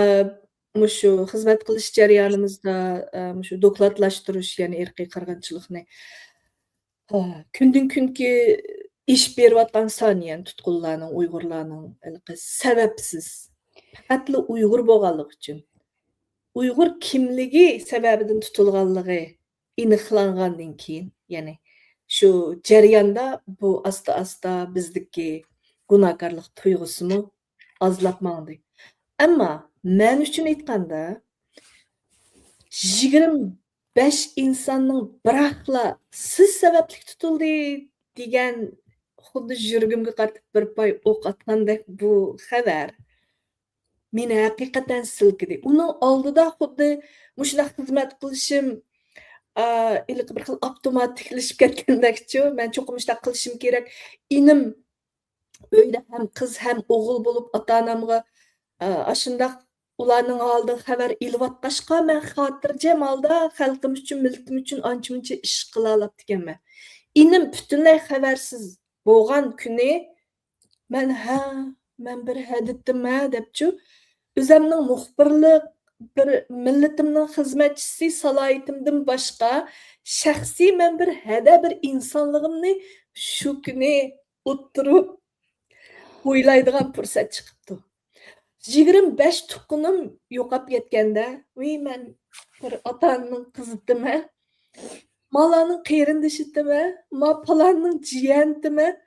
مۇشۇ خىزمەت قىلىش جەريانىمىزدا، ئا، مۇشۇ دوكلاتلاشتۇرۇش، يەنى ئىرقىي قىرغىنچىلىقنى، ئا، كۈندىن كۈنگە ئېشىپ بېرىۋاتقان سان، يەنى تۇتقۇنلارنىڭ، ئۇيغۇرلارنىڭ ھېلىقى سەۋەبسىز، پەقەتلا ئۇيغۇر بولغانلىقى ئۈچۈن، ئۇيغۇر كىملىكى سەۋەبىدىن تۇتۇلغانلىقى ئېنىقلانغاندىن كېيىن، يەنى شۇ جەرياندا بۇ ئاستا-ئاستا بىزدىكى گۇناھكارلىق تۇيغۇسىمۇ ئازلاپ ماڭدى. ئەمما مەن ئۈچۈن ئېيتقاندا، يىگىرمە بەش ئىنساننىڭ بىراقلا «سىز سەۋەبلىك تۇتۇلدى» دېگەن، خۇددى يۈرىكىمگە قارىتىپ بىر پاي ئوق ئاتقاندەك بۇ خەۋەر مېنى ھەقىقەتەن سىلكىدى. ئۇنىڭ ئالدىدا خۇددى مۇشۇنداق خىزمەت قىلىشىم، ئا، ھېلىقى بىر خىل ئاپتوماتىكلىشىپ كەتكەندەكچۇ، مەن چوقۇم مۇشۇنداق قىلىشىم كېرەك. ئىنىم ئۆيدە ھەم قىز، ھەم ئوغۇل بولۇپ، ئاتا-ئانامغا، ئا، ئاشۇنداق ئۇلارنىڭ ھالىدىن خەۋەر ئېلىۋاتقاچقا، مەن خاتىرجەم ھالدا خەلقىم ئۈچۈن، مىللىتىم ئۈچۈن ئانچە-مۇنچە ئىش قىلالاپتىكەنمەن. ئىنىم پۈتۈنلەي خەۋەرسىز بولغان كۈنى مەن، ھە، مەن بىر ھەدىتىم ھە دەپچۇ، ئۆزەمنىڭ مۇخبىرلىق، بىر مىللىتىمنىڭ خىزمەتچىسى سالاھىيىتىمدىن باشقا، شەخسىي مەن بىر ھەدە بىر ئىنسانلىقىمنى شۇ كۈنى ئوتتۇرۇپ ئويلايدىغان پۇرسەت چىقىپتۇ. يىگىرمە بەش تۇغقىنىم يوقاپ كەتكەندە، ۋىي، مەن بىر ئاتا-ئانىنىڭ قىزىتىمەن، مالارنىڭ قېرىندىشىتىمەن، ما پالاننىڭ جىيەنتىمەن،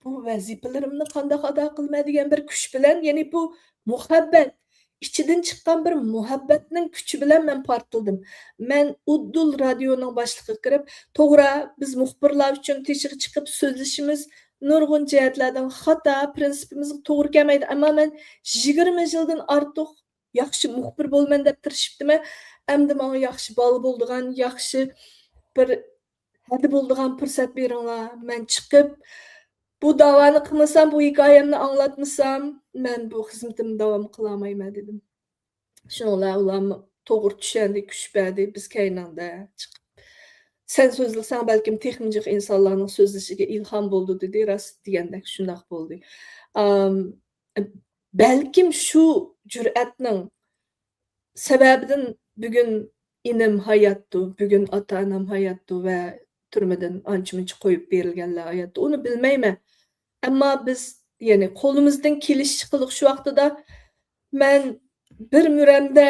بۇ ۋەزىپىلىرىمنى قانداق ئادا قىلىمەن دېگەن بىر كۈچ بىلەن، يەنى بۇ مۇھەببەت، ئىچىدىن چىققان بىر مۇھەببەتنىڭ كۈچى بىلەن مەن پارتلىدىم. مەن ئۇددۇل رادىيونىڭ باشلىقىغا كىرىپ، توغرا، بىز مۇخبىرلار ئۈچۈن تېشىغا چىقىپ سۆزلىشىمىز نۇرغۇن جەھەتلەردىن خاتا، پىرىنسىپىمىزغا توغرا كەلمەيدۇ، ئەمما مەن يىگىرمە يىلدىن ئارتۇق ياخشى مۇخبىر بولىمەن دەپ تىرىشىپتىمەن. ئەمدى ماڭا ياخشى بالا بولىدىغان، ياخشى بىر ھەدە بولىدىغان پۇرسەت بېرىڭلار. مەن چىقىپ، بۇ داۋانى قىلمىسام، بۇ ھېكايەمنى ئاڭلاتمىسام، مەن بۇ خىزمىتىمنى داۋام قىلالمايمەن، دېدىم. شۇنىڭ بىلەن ئۇلارمۇ توغرا چۈشەندى، كۈچ بەردى. بىز كەينىڭدە چىقىپ، سەن سۆزلىسەڭ، بەلكىم تېخىمۇ جىق ئىنسانلارنىڭ سۆزلىشىگە ئىلھام بولىدۇ، دېدى. راست دېگەندەك شۇنداق بولدى. ئام، بەلكىم شۇ جۈرئەتنىڭ سەۋەبىدىن بۈگۈن ئىنىم ھاياتتۇ، بۈگۈن ئاتا-ئانام ھاياتتۇ ۋە تۈرمىدىن ئانچە-مۇنچە قويۇپ بېرىلگەنلەر ھاياتتا، ئۇنى بىلمەيمەن. ئەمما بىز، يەنى قولىمىزدىن كېلىشىچە قىلدۇق. شۇ ۋاقتىدا مەن بىر مۈرەمدە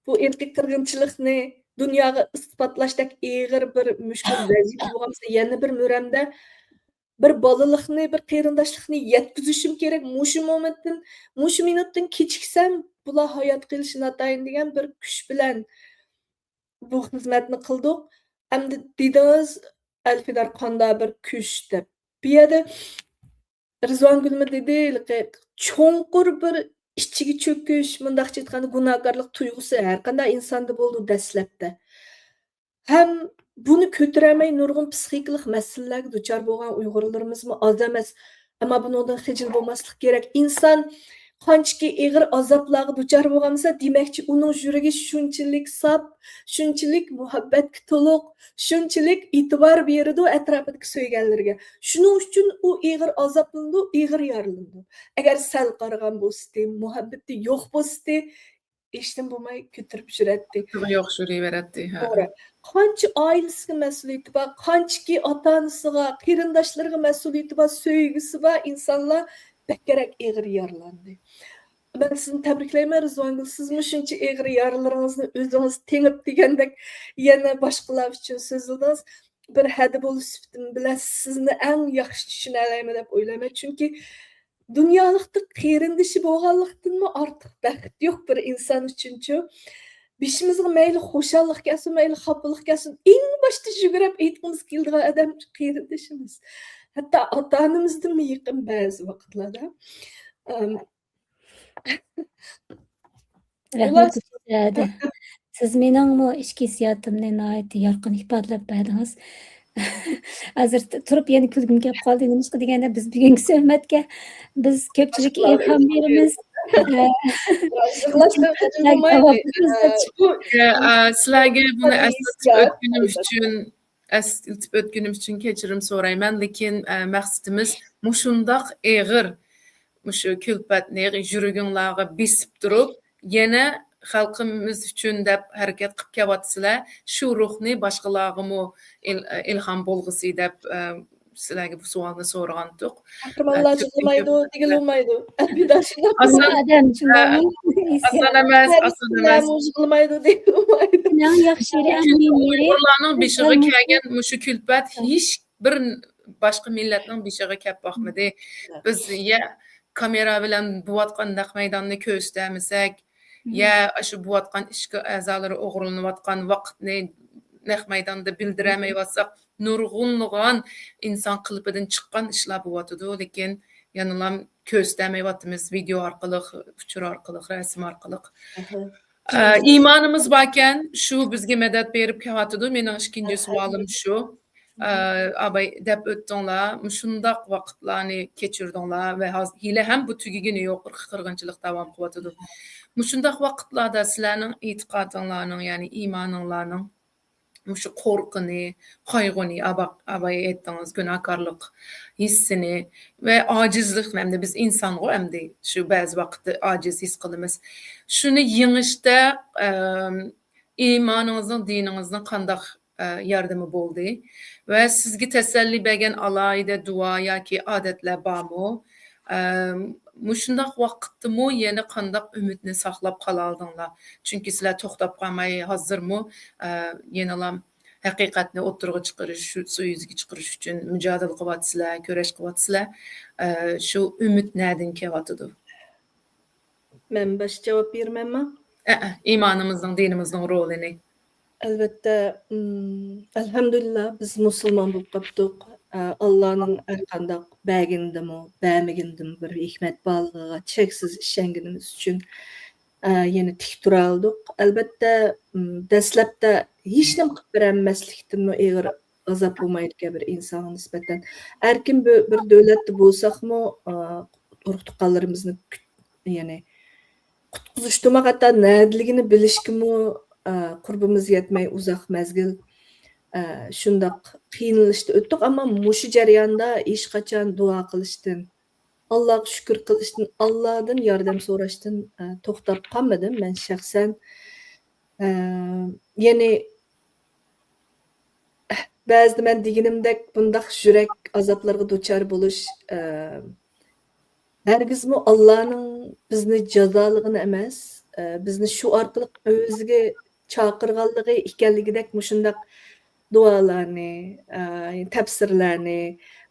بۇ ئىرقىي قىرغىنچىلىقنى دۇنياغا ئىسپاتلاشتەك ئېغىر بىر مۈشكۈل ۋەزىپە بولغان بولسا، يەنە بىر مۈرەمدە بىر بالىلىقنى، بىر قېرىنداشلىقنى يەتكۈزۈشۈم كېرەك. مۇشۇ مومېنتتىن، مۇشۇ مىنۇتتىن كېچىكسەم، بۇلار ھايات قېلىشى ناتايىن دېگەن بىر كۈچ بىلەن بۇ خىزمەتنى قىلدۇق. ئەمدى دېدىڭىز، ئەلپىدار، قانداق بىر كۈچ دەپ. بۇ يەردە رىزۋانگۈلمۇ دېدى، ھېلىقى چوڭقۇر بىر ئىچىگە چۆكۈش، مۇنداقچە ئېيتقاندا، گۇناھكارلىق تۇيغۇسى ھەر قانداق ئىنساندا بولىدۇ دەسلەپتە. ھەم بۇنى كۆتۈرەلمەي نۇرغۇن پسىخىكىلىق مەسىلىلەرگە دۇچار بولغان ئۇيغۇرلىرىمىزمۇ ئاز ئەمەس. ئەمما بۇنىڭدىن خىجىل بولماسلىق كېرەك. ئىنسان قانچىكى ئېغىر ئازابلارغا دۇچار بولغان بولسا، دېمەكچى، ئۇنىڭ يۈرىكى شۇنچىلىك ساپ، شۇنچىلىك مۇھەببەتكە تولۇق، شۇنچىلىك ئېتىبار بېرىدۇ ئەتراپىدىكى سۆيگەنلىرىگە. شۇنىڭ ئۈچۈن ئۇ ئېغىر ئازابلىنىدۇ، ئېغىر يارىلىنىدۇ. ئەگەر سەل قارىغان بولسىتى، مۇھەببىتى يوق بولسىتى، ھېچنېمە بولماي كۆتۈرۈپ يۈرەتتى. يوق، يۈرۈۋېرەتتى، ھە. توغرا. قانچە ئائىلىسىگە مەسئۇلىيىتى بار، قانچىكى ئاتا-ئانىسىغا، قېرىنداشلىرىغا مەسئۇلىيىتى بار، سۆيگۈسى بار ئىنسانلار بەكرەك ئېغىر يارىلاندى. مەن سىزنى تەبرىكلەيمەن، رىزۋانگۈل، سىزمۇ شۇنچە ئېغىر يارىلىرىڭىزنى ئۆزىڭىز تېڭىپ دېگەندەك يەنە باشقىلار ئۈچۈن سۆزلىدىڭىز. بىر ھەدە بولۇش سۈپىتىم بىلەن سىزنى ئەڭ ياخشى چۈشىنەلەيمەن دەپ ئويلايمەن. چۈنكى دۇنيالىقتا قېرىندىشى بولغانلىقتىنمۇ ئارتۇق بەخت يوق بىر ئىنسان ئۈچۈنچۇ. بېشىمىزغا مەيلى خۇشاللىق كەلسۇن، مەيلى خاپىلىق كەلسۇن، ئەڭ باشتا يۈگۈرۈپ ئېيتقۇمىز كېلىدىغان ئادەم قېرىندىشىمىز. ھەتتا ئاتا-ئانىمىزدىنمۇ يېقىن بەزى ۋاقىتلاردا. ئەم، رەھمەت، ئۇلار سىز مېنىڭمۇ ئىچكى ھېسسىياتىمنى ناھايىتى يارقىن ئىپادىلەپ بەردىڭىز. ھازىر ت-، تۇرۇپ يەنە كۈلگۈم كەپ قالدى. نېمىشقا دېگەندە، بىز بۈگۈنكى سۆھبەتكە بىز كۆپچىلىككە ئىلھام بېرىمىز. ئە، يىغلاش جاۋابىمىز دا چىقىپ، ئە، ئە، سىلەرگە بۇنى ئەسلىتىپ ئۆتكىنىم ئۈچۈن، ئەسلىتىپ ئۆتكىنىم ئۈچۈن كەچۈرۈم سورايمەن، لېكىن، ئە، مەقسىتىمىز مۇشۇنداق ئېغىر مۇشۇ كۈلپەتنى يۈرىكىڭلارغا بېسىپ تۇرۇپ، يەنە خەلقىمىز ئۈچۈن دەپ ھەرىكەت قىلىپ كېلىۋاتىسىلەر. شۇ روھنى باشقىلارغىمۇ ئىل-، ئىلھام بولغۇسى دەپ، ئە، سىلەرگە بۇ سوئالنى سورىغانتۇق. قەھرىمانلار ئە، يىغلىمايدۇ، دېگىلى بولمايدۇ. ئەبىدا شۇنداق ئاسان، بولمايدۇ. ئادەم شۇنداقمۇ؟ ئاسان ئەمەس، ئاسان ئەمەس. يىغلىمايدۇ، دېگىلى بولمايدۇ. ئەڭ ياخشى يېرى، ئەڭ مۇھىم يېرى، ئۇيغۇرلارنىڭ بېشىغا كەلگەن مۇشۇ كۈلپەت ھېچ بىر باشقا مىللەتنىڭ بېشىغا كەپ باقمىدى. بىز يا كامېرا بىلەن بوۋاتقان نەق مەيداننى كۆرسىتەلمىسەك، يا ئاشۇ بوۋاتقان ئىچكى ئەزالىرى ئوغرىلىنىۋاتقان ۋاقىتنى نەق مەيداندا بىلدۈرەلمەيۋاتساق، نۇرغۇنلىغان ئىنسان قېلىپىدىن چىققان ئىشلار بولۇۋاتىدۇ، لېكىن يەنىلا كۆرسىتەلمەيۋاتىمىز ۋىدېئو ئارقىلىق، ئۇچۇر ئارقىلىق، رەسىم ئارقىلىق. ئە، ئىمانىمىز باركەن، شۇ بىزگە مەدەت بېرىپ كېلىۋاتىدۇ. مېنىڭ ئىككىنچى سوئالىم شۇ. ئە، ئاباي دەپ ئۆتتۈڭلار، مۇشۇنداق ۋاقىتلارنى كەچۈردۈڭلار ۋە ھازىر ھېلىھەم بۇ تۈگىگىنى يوق، قىرغىنچىلىق داۋام قىلىۋاتىدۇ. مۇشۇنداق ۋاقىتلاردا سىلەرنىڭ ئېتىقادىڭلارنىڭ، يەنى ئىمانىڭلارنىڭ مۇشۇ قورقۇنى، قايغۇنى، ئابا-، ئاباي ئېيتتىڭىز، گۇناھكارلىق ھېسسىنى ۋە ئاجىزلىقنى، ئەمدى بىز ئىنسانغۇ، ئەمدى شۇ بەزى ۋاقىتتا ئاجىز ھېس قىلىمىز. شۇنى يېڭىشتە، ئەم، ئىمانىڭىزنىڭ، دىنىڭىزنىڭ قانداق، ئە، ياردىمى بولدى؟ ۋە سىزگە تەسەللى بەرگەن ئالاھىدە دۇئا ياكى ئادەتلەر بارمۇ؟ ئە، مۇشۇنداق ۋاقىتتىمۇ يەنە قانداق ئۈمىدنى ساقلاپ قالالىدىڭلار؟ چۈنكى سىلەر توختاپ قالماي، ھازىرمۇ، ئە، يەنىلا ھەقىقەتنى ئوتتۇرىغا چىقىرىش، شۇ سۇ يۈزىگە چىقىرىش ئۈچۈن مۇجادىلە قىلىۋاتىسىلەر، كۈرەش قىلىۋاتىسىلەر. ئە، شۇ ئۈمىد نەدىن كېلىۋاتىدۇ؟ مەن باش جاۋاب بېرىمەنما؟ ئەئە، ئىمانىمىزنىڭ، دىنىمىزنىڭ رولىنى. ئەلۋەتتە، ئىم، ئەلھەمدۇلىللا، بىز مۇسۇلمان بولۇپ قاپتۇق. ئە، ئاللانىڭ ھەرقانداق بەرگىنىدىمۇ، بەرمىگىنىدىمۇ بىر ھېكمەت بارلىقىغا چەكسىز ئىشەنگىنىمىز ئۈچۈن، ئە، يەنە تىك تۇرالىدۇق. ئەلۋەتتە، ئىم، دەسلەپتە ھېچنېمە قىلىپ بېرەلمەسلىكتىنمۇ ئېغىر ئازاب بولمايدىكەن بىر ئىنسانغا نىسبەتەن. ئەركىن بىر، بىر دۆلەتتە بولساقمۇ، ئا، ئۇرۇق-تۇغقانلىرىمىزنى كۈت-، يەنى قۇتقۇزۇشتىمۇ ھەتتا نەدىلىكىنى بىلىشكىمۇ، ئا، قۇربىمىز يەتمەي ئۇزاق مەزگىل، ئا، شۇنداق قىينىلىشتا ئۆتتۇق. ئەمما مۇشۇ جەرياندا ھېچقاچان دۇئا قىلىشتىن، ئاللاغا شۈكۈر قىلىشتىن، ئاللادىن ياردەم سوراشتىن، ئا، توختاپ قالمىدىم مەن شەخسەن. ئا، يەنى بەزىدە مەن دېگىنىمدەك بۇنداق يۈرەك ئازابلىرىغا دۇچار بولۇش، ئە، ھەرگىزمۇ ئاللانىڭ بىزنى جازالىغىنى ئەمەس، ئە، بىزنى شۇ ئارقىلىق ئۆزىگە چاقىرغانلىقى ئىكەنلىكىدەك مۇشۇنداق دۇئالارنى، ئە، تەپسىرلەرنى،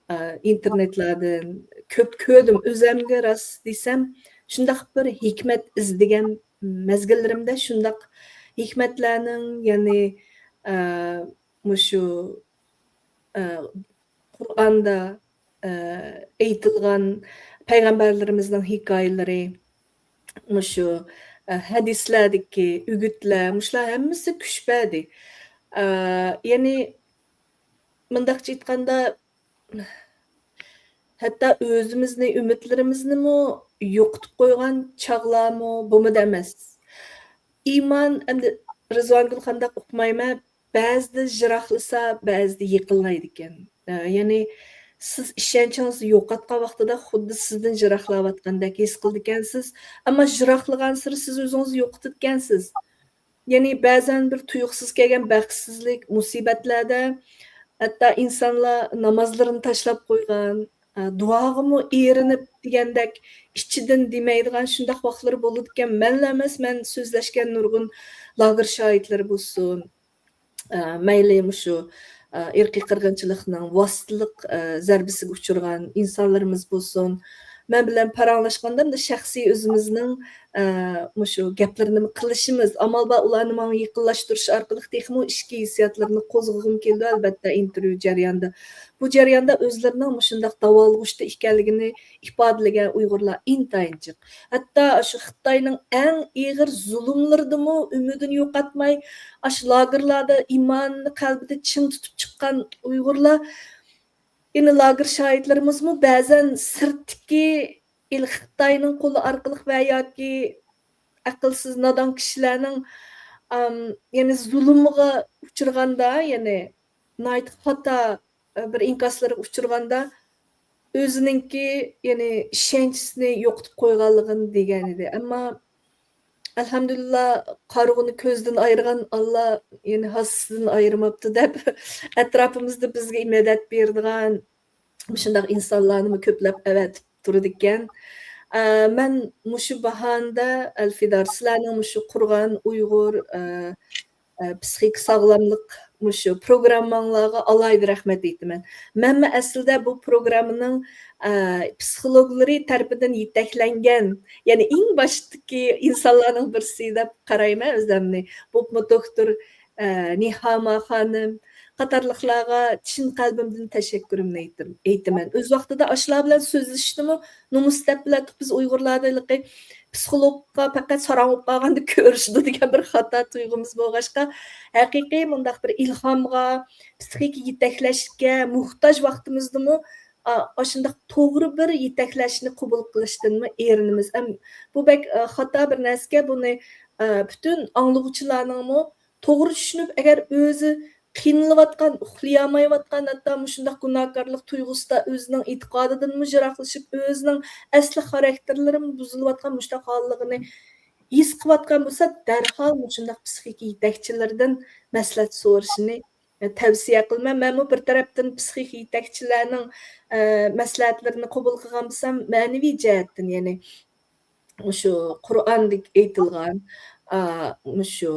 ئە، ئىنتېرنېتلاردىن كۆپ كۆردۈم. ئۆزەمگە راست دېسەم، شۇنداق بىر ھېكمەت ئىزدىگەن مەزگىللىرىمدە شۇنداق ھېكمەتلەرنىڭ، يەنى، ئە، مۇشۇ، ئە، قۇرئاندا، ئە، ئېيتىلغان پەيغەمبەرلىرىمىزنىڭ ھېكايىلىرى، مۇشۇ، ئە، ھەدىسلەردىكى ئۈگۈتلەر، مۇشۇلار ھەممىسى كۈچ بەردى. ئە، يەنى مۇنداقچە ئېيتقاندا، ھەتتا ئۆزىمىزنى، ئۈمىدلىرىمىزنىمۇ يوقىتىپ قويغان چاغلارمۇ بولمىدى ئەمەس. ئىمان، ئەمدى رىزۋانگۈل قانداق ئۇقمايمەن، بەزىدە يىراقلىسا، بەزىدە يېقىنلايدىكەن. ئە، يەنى سىز ئىشەنچىڭىزنى يوقاتقان ۋاقتىدا خۇددى سىزدىن يىراقلاۋاتقاندەك ھېس قىلىدىكەنسىز. ئەمما يىراقلىغانسېرى سىز ئۆزىڭىزنى يوقىتىدىكەنسىز. يەنى بەزەن بىر تۇيۇقسىز كەلگەن بەختسىزلىك، مۇسىبەتلەردە ھەتتا ئىنسانلار نامازلىرىنى تاشلاپ قويغان، ئە، دۇئاغىمۇ ئېرىنىپ دېگەندەك ئىچىدىن دېمەيدىغان شۇنداق ۋاقىتلىرى بولىدىكەن. مەنلا ئەمەس، مەن سۆزلەشكەن نۇرغۇن لاگېر شاھىتلىرى بولسۇن، ئە، مەيلى مۇشۇ، ئىرقىي قىرغىنچىلىقنىڭ ۋاسىتىلىق، ئە، زەربىسىگە ئۇچرىغان ئىنسانلىرىمىز بولسۇن، مەن بىلەن پاراڭلاشقاندا، ئەمدى شەخسىي ئۆزىمىزنىڭ، ئە، مۇشۇ گەپلىرىنى قىلىشىمىز، ئامال بار ئۇلارنى ماڭا يېقىنلاشتۇرۇش ئارقىلىق تېخىمۇ ئىچكى ھېسسىياتلىرىمنى قوزغىغۇم كېلىدۇ، ئەلۋەتتە، ئىنتېرۋيۇ جەريانىدا. بۇ جەرياندا ئۆزلىرىنىڭ مۇشۇنداق داۋالغۇشتا ئىكەنلىكىنى ئىپادىلىگەن ئۇيغۇرلار ئىنتايىن جىق. ھەتتا شۇ خىتاينىڭ ئەڭ ئېغىر زۇلۇملىرىدىمۇ ئۈمىدىنى يوقاتماي، ئاشۇ لاگېرلاردا ئىمانىنى قەلبىدە چىڭ تۇتۇپ چىققان ئۇيغۇرلار، يەنە لاگېر شاھىتلىرىمىزمۇ بەزەن سىرتتىكى ئىل-، خىتاينىڭ قولى ئارقىلىق ۋە ياكى ئەقىلسىز، نادان كىشىلەرنىڭ، ئام، يەنە زۇلۇمىغا ئۇچرىغاندا، يەنى ناھايىتى خاتا، ئە، بىر ئىنكاسلىرىغا ئۇچرىغاندا، ئۆزىنىڭكى، يەنى ئىشەنچىسىنى يوقىتىپ قويغانلىقىنى دېگەن ئىدى. ئەمما، ئەلھەمدۇلىللا، قارىغۇنى كۆزدىن ئايرىغان ئاللا، يەنى ھاسىسىدىن ئايرىماپتۇ، دەپ، ئەتراپىمىزدا بىزگە مەدەت بېرىدىغان مۇشۇنداق ئىنسانلارنىمۇ كۆپلەپ ئەۋەتىپ تۇرىدىكەن. ئە، مەن مۇشۇ باھانىدە، ئەلفىدار، سىلەرنىڭ مۇشۇ قۇرغان ئۇيغۇر، ئە، ئە، پسىخىكا ساغلاملىق مۇشۇ پروگرامماڭلارغا ئالاھىدە رەھمەت ئېيتىمەن. مەنمۇ ئەسلىدە بۇ پروگراممىنىڭ، ئە، پسىخولوگلىرى تەرىپىدىن يېتەكلەنگەن، يەنى ئەڭ باشتىكى ئىنسانلارنىڭ بىرسى دەپ قارايمەن ئۆزۈمنى. بولۇپمۇ دوكتور، ئە، نېھاما خانىم قاتارلىقلارغا چىن قەلبىمدىن تەشەككۈرۈمنى ئېيتىم-، ئېيتىمەن. ئۆز ۋاقتىدا ئاشۇلار بىلەن سۆزلىشىشنىمۇ نومۇس دەپ بىلەتتۇق بىز ئۇيغۇرلاردا ھېلىقى پسىخولوگقا پەقەت ساراڭ بولۇپ قالغاندا كۆرۈشىدۇ دېگەن بىر خاتا تۇيغۇمىز بولغاچقا، ھەقىقىي مۇنداق بىر ئىلھامغا، پسىخىكا يېتەكلەشكە موھتاج ۋاقتىمىزدىمۇ، ئا، ئاشۇنداق توغرا بىر يېتەكلەشنى قوبۇل قىلىشتىنمۇ ئېرىنىمىز. ئەم، بۇ بەك، ئا، خاتا بىر نەرسىكەن، بۇنى، ئا، پۈتۈن ئاڭلىغۇچىلارنىڭمۇ توغرا چۈشىنىپ، ئەگەر ئۆزى قىينىلىۋاتقان، ئۇخلىيالمايۋاتقان، ھەتتا مۇشۇنداق گۇناھكارلىق تۇيغۇسىدا ئۆزىنىڭ ئېتىقادىدىنمۇ يىراقلىشىپ، ئۆزىنىڭ ئەسلى خاراكتېرلىرىمۇ بۇزۇلۇۋاتقان مۇشۇنداق ھاللىقىنى ھېس قىلىۋاتقان بولسا، دەرھال مۇشۇنداق پسىخىكا يېتەكچىلىرىدىن مەسلىھەت سورىشىنى، ئە، تەۋسىيە قىلىمەن. مەنمۇ بىر تەرەپتىن پسىخىكا يېتەكچىلەرنىڭ، ئە، مەسلىھەتلىرىنى قوبۇل قىلغان بولسام، مەنىۋى جەھەتتىن، يەنى مۇشۇ قۇرئاندىكى ئېيتىلغان، ئا، مۇشۇ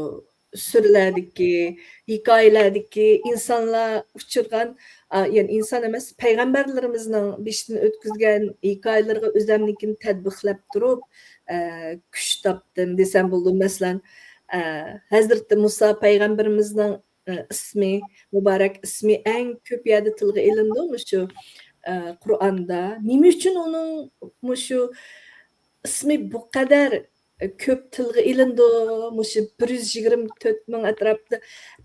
سۈرىلەردىكى، ھېكايىلەردىكى ئىنسانلار ئۇچرىغان، ئا، يەنى ئىنسان ئەمەس، پەيغەمبەرلىرىمىزنىڭ بېشىدىن ئۆتكۈزگەن ھېكايىلىرىغا ئۆزەمنىڭكىنى تەتبىقلەپ تۇرۇپ، ئە، كۈچ تاپتىم دېسەم بولىدۇ. مەسىلەن، ئە، ھەزرىتى مۇسا پەيغەمبىرىمىزنىڭ، ئە، ئىسمى، مۇبارەك ئىسمى ئەڭ كۆپ يەردە تىلغا ئېلىنىدۇ مۇشۇ، ئە، قۇرئاندا. نېمە ئۈچۈن ئۇنىڭ مۇشۇ ئىسمى بۇ قەدەر كۆپ تىلغا ئېلىنىدۇ، مۇشۇ بىر يۈز يىگىرمە تۆت مىڭ ئەتراپىدا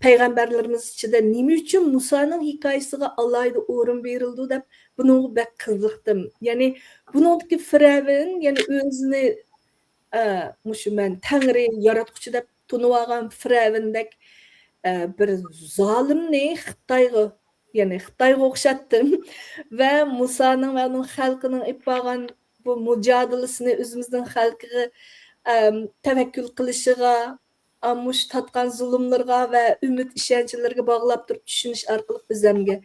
پەيغەمبەرلىرىمىز ئىچىدە نېمە ئۈچۈن مۇسانىڭ ھېكايىسىغا ئالاھىدە ئورۇن بېرىلىدۇ دەپ بۇنىڭغا بەك قىزىقتىم. يەنى بۇنىڭدىكى فىرئەۋن، يەنى ئۆزىنى، ئە، مۇشۇ مەن تەڭرى، ياراتقۇچى دەپ تونۇۋالغان فىرئەۋندەك، ئە، بىر زالىمنى خىتايغا، يەنى خىتايغا ئوخشاتتىم ۋە مۇسانىڭ ۋە ئۇنىڭ خەلقىنىڭ ئېلىپ بارغان بۇ مۇجادىلىسىنى ئۆزىمىزنىڭ خەلقىگە، ئەم، تەۋەككۈل قىلىشىغا، ئا، مۇشۇ تارتقان زۇلۇملىرىغا ۋە ئۈمىد ئىشەنچلىرىگە باغلاپ تۇرۇپ چۈشىنىش ئارقىلىق ئۆزۈمگە،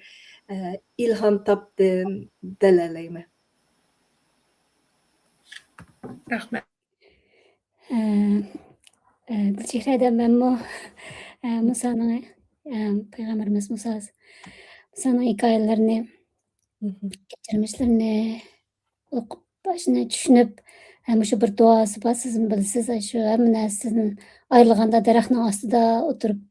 ئە، ئىلھام تاپتىم دېيەلەيمەن. رەھمەت. ئە، ئە، گۈلچېھرە ھەدە، مەنمۇ، ئە، مۇسانىڭ، ئە، پەيغەمبىرىمىز مۇسا، مۇسانىڭ ھېكايىلىرىنى، مهم. كەچۈرمىشلىرىنى ئوقۇپ، شۇنى چۈشىنىپ، ھە، مۇشۇ بىر دۇئاسى بار، سىزمۇ بىلىسىز، شۇ ھەممە نەرسىدىن ئايرىلغاندا دەرەخنىڭ ئاستىدا ئولتۇرۇپ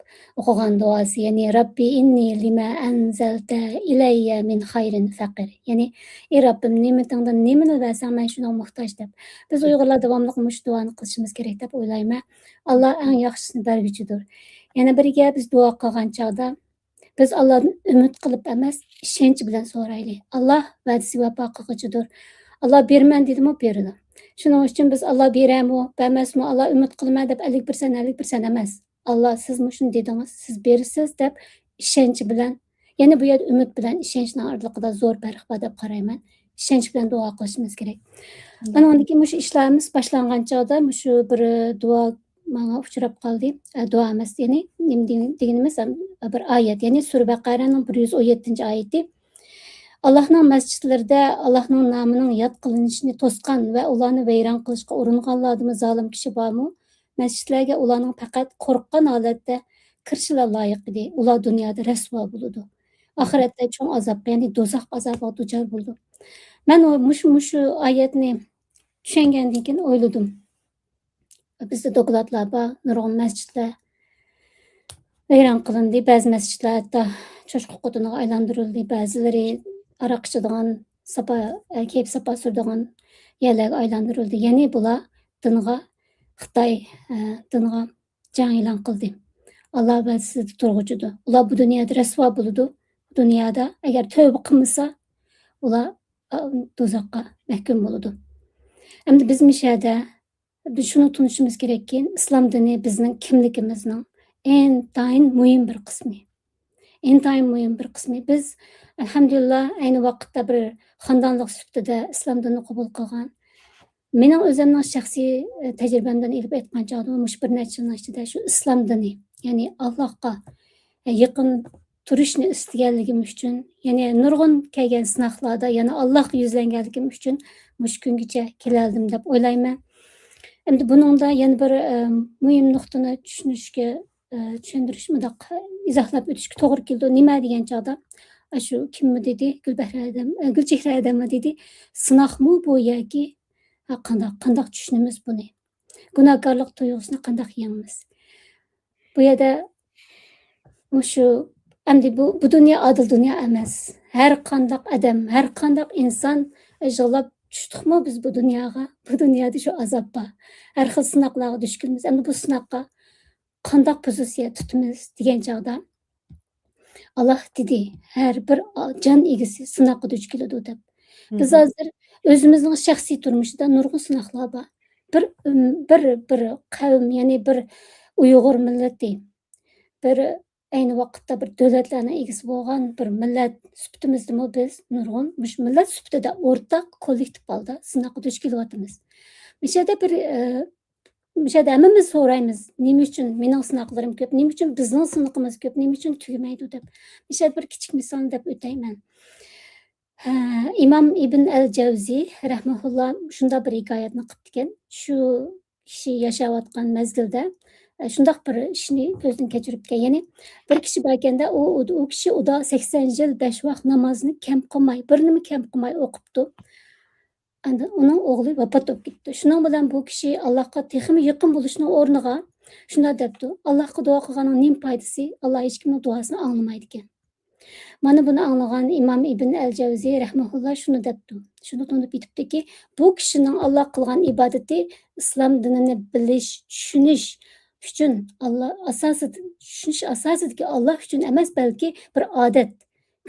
ئوقۇغان دۇئاسى، يەنى، «رەببى ئىننى لىمە ئەنزەلتە ئىلەييە مىن خەيرىن فەقىر.» يەنى، «ئى رەببىم، نېمىتىڭدىن نېمىنى بەرسەڭ، مەن شۇنىڭغا موھتاج» دەپ. بىز ئۇيغۇرلار داۋاملىق مۇشۇ دۇئانى قىلىشىمىز كېرەك دەپ ئويلايمەن. ئاللا ئەڭ ياخشىسىنى بەرگۈچىدۇر. يەنە بىرىگە، بىز دۇئا قىلغان چاغدا، بىز ئاللادىن ئۈمىد قىلىپ ئەمەس، ئىشەنچ بىلەن سورايلى. ئاللا ۋەدىسى ۋاپا قىلغۇچىدۇر. ئاللا بېرىمەن دېدىمۇ، بېرىدۇ. شۇنىڭ ئۈچۈن بىز ئاللا بېرەرمۇ، بەرمەسمۇ، ئاللا ئۈمىد قىلىمەن دەپ ئەللىك پىرسەنت، ئەللىك پىرسەنت ئەمەس. ئاللا، سىز مۇشۇنى دېدىڭىز، سىز بېرىسىز دەپ ئىشەنچ بىلەن، يەنە بۇ يەردە ئۈمىد بىلەن ئىشەنچنىڭ ئارىلىقىدا زور پەرق بار دەپ قارايمەن. ئىشەنچ بىلەن دۇئا قىلىشىمىز كېرەك. مم. ئانىڭدىن كېيىن مۇشۇ ئىشلىرىمىز باشلانغان چاغدا مۇشۇ بىر دۇئا ماڭا ئۇچراپ قالدى. ئە، دۇئا ئەمەس، يەنى نېمە دېگىن-، دېگىنىمىز، ئەم، بىر ئايەت، يەنى سۈرە بەقەرەنىڭ بىر يۈز ئون يەتتىنچى ئايىتى. «ئاللاھنىڭ مەسچىتلىرىدە ئاللاھنىڭ نامىنىڭ ياد قىلىنىشىنى توسقان ۋە ئۇلارنى ۋەيران قىلىشقا ئۇرۇنغانلاردىمۇ زالىم كىشى بارمۇ؟ مەسچىتلەرگە ئۇلارنىڭ پەقەت قورققان ھالەتتە كىرىشىلا لايىق ئىدى. ئۇلار دۇنيادا رەسۋا بولىدۇ.» ئاخىرەتتە چوڭ ئازابقا، يەنى دوزاخ ئازابىغا دۇچار بولىدۇ. مەن ئو-، مۇشۇ، مۇشۇ ئايەتنى چۈشەنگەندىن كېيىن ئويلىدىم. بىزدە دوكلاتلار بار، نۇرغۇن مەسچىتلەر ۋەيران قىلىندى. بەزى مەسچىتلەر ھەتتا چوشقا قوتىنىغا ئايلاندۇرۇلدى. بەزىلىرى ھاراق ئىچىدىغان، ساپا، ئە، كەيپ ساپا سۈرىدىغان يەرلەرگە ئايلاندۇرۇلدى. يەنى بۇلار دىنغا، خىتاي، ئە، دىنغا جەڭ ئېلان قىلدى. ئاللا ۋەدىسىدە تۇرغۇچىدۇر. ئۇلار بۇ دۇنيادا رەسۋا بولىدۇ. دۇنيادا ئەگەر تەۋبە قىلمىسا، ئۇلار، ئا، دوزاخقا مەھكۇم بولىدۇ. ئەمدى بىز مۇشۇ يەردە بىز شۇنى تونۇشىمىز كېرەككى، ئىسلام دىنى بىزنىڭ كىملىكىمىزنىڭ ئىنتايىن مۇھىم بىر قىسمى. ئىنتايىن مۇھىم بىر قىسمى. بىز، ئەلھەمدۇلىللا، ئەينى ۋاقىتتا بىر خاندانلىق سۈپىتىدە ئىسلام دىنىنى قوبۇل قىلغان. مېنىڭ ئۆزۈمنىڭ شەخسىي، ئە، تەجرىبەمدىن ئېلىپ ئېيتقان چاغدا، مۇشۇ بىر نەچچە يىلنىڭ ئىچىدە شۇ ئىسلام دىنى، يەنى ئاللاھقا، ئە، يېقىن تۇرۇشنى ئىستىگەنلىكىم ئۈچۈن، يەنى نۇرغۇن كەلگەن سىناقلاردا يەنە ئاللاھقا يۈزلەنگەنلىكىم ئۈچۈن مۇشۇ كۈنگىچە كېلەلىدىم دەپ ئويلايمەن. ئەمدى بۇنىڭدا يەنە بىر، ئە، مۇھىم نۇقتىنى چۈشىنىشكە، ئە، چۈشەندۈرۈش، مۇنداق ئىزاھلاپ ئۆتۈشكە توغرا كېلىدۇ. نېمە دېگەن چاغدا، ئاشۇ كىممۇ دېدى، گۈلبەھرە ئادەم، ئە، گۈلچېھرە ئادەممۇ دېدى، سىناقمۇ بۇ ياكى، ھە، قانداق، قانداق چۈشىنىمىز بۇنى؟ گۇناھكارلىق تۇيغۇسىنى قانداق يېڭىمىز؟ بۇ يەردە مۇشۇ، ئەمدى بۇ، بۇ دۇنيا ئادىل دۇنيا ئەمەس. ھەر قانداق ئادەم، ھەر قانداق ئىنسان يىغلاپ چۈشتۇقمۇ بىز بۇ دۇنياغا؟ بۇ دۇنيادا شۇ ئازاب بار. ھەر خىل سىناقلارغا دۇچ كېلىمىز. ئەمدى بۇ سىناققا قانداق پوزىتسىيە تۇتىمىز دېگەن چاغدا، ئاللاھ دېدى، ھەر بىر ئا-، جان ئىگىسى سىناققا دۇچ كېلىدۇ دەپ. بىز ھازىر ئۆزىمىزنىڭ شەخسىي تۇرمۇشىدا نۇرغۇن سىناقلار بار. بىر ئۈم-، بىر، بىر قەۋم، يەنى بىر ئۇيغۇر مىللىتى، بىر ئەينى ۋاقىتتا بىر دۆلەتلەرنىڭ ئىگىسى بولغان بىر مىللەت سۈپىتىمىزدىمۇ بىز نۇرغۇن مۇشۇ مىللەت سۈپىتىدە ئورتاق كوللېكتىپ ھالدا سىناققا دۇچ كېلىۋاتىمىز. مۇشۇ يەردە بىر، ئە، مۇشۇ يەردە ھەممىمىز سورايمىز، نېمە ئۈچۈن مېنىڭ سىناقلىرىم كۆپ، نېمە ئۈچۈن بىزنىڭ سىنىقىمىز كۆپ، نېمە ئۈچۈن تۈگىمەيدۇ دەپ. مۇشۇ يەردە بىر كىچىك مىسالنى دەپ ئۆتەيمەن. ھە، ئىمام ئىبن ئەل جەۋزى رەھمەھۇللا شۇنداق بىر ھېكايەتنى قىپتىكەن. شۇ كىشى ياشاۋاتقان مەزگىلدە، ئە، شۇنداق بىر ئىشنى كۆزدىن كەچۈرۈپتىكەن. يەنى بىر كىشى باركەندە، ئۇ، ئۇ، ئۇ كىشى ئۇدا سەكسەن يىل بەش ۋاق نامازنى كەم قىلماي، بىرنىمۇ كەم قىلماي ئوقۇپتۇ. ئاندىن ئۇنىڭ ئوغلى ۋاپات بولۇپ كېتىپتۇ. شۇنىڭ بىلەن بۇ كىشى ئاللاھقا تېخىمۇ يېقىن بولۇشنىڭ ئورنىغا شۇنداق دەپتۇ، ئاللاھقا دۇئا قىلغاننىڭ نېمە پايدىسى؟ ئاللا ھېچكىمنىڭ دۇئاسىنى ئاڭلىمايدىكەن. مانا بۇنى ئاڭلىغان ئىمام ئىبن ئەل جەۋزى رەھمەھۇللا شۇنى دەپتۇ، شۇنى تونۇپ يېتىپتىكى، بۇ كىشىنىڭ ئاللاھقا قىلغان ئىبادىتى ئىسلام دىنىنى بىلىش، چۈشىنىش ئۈچۈن ئاللا ئاساسىدا، چۈشىنىش ئاساسىدىكى ئاللا ئۈچۈن ئەمەس، بەلكى بىر ئادەت،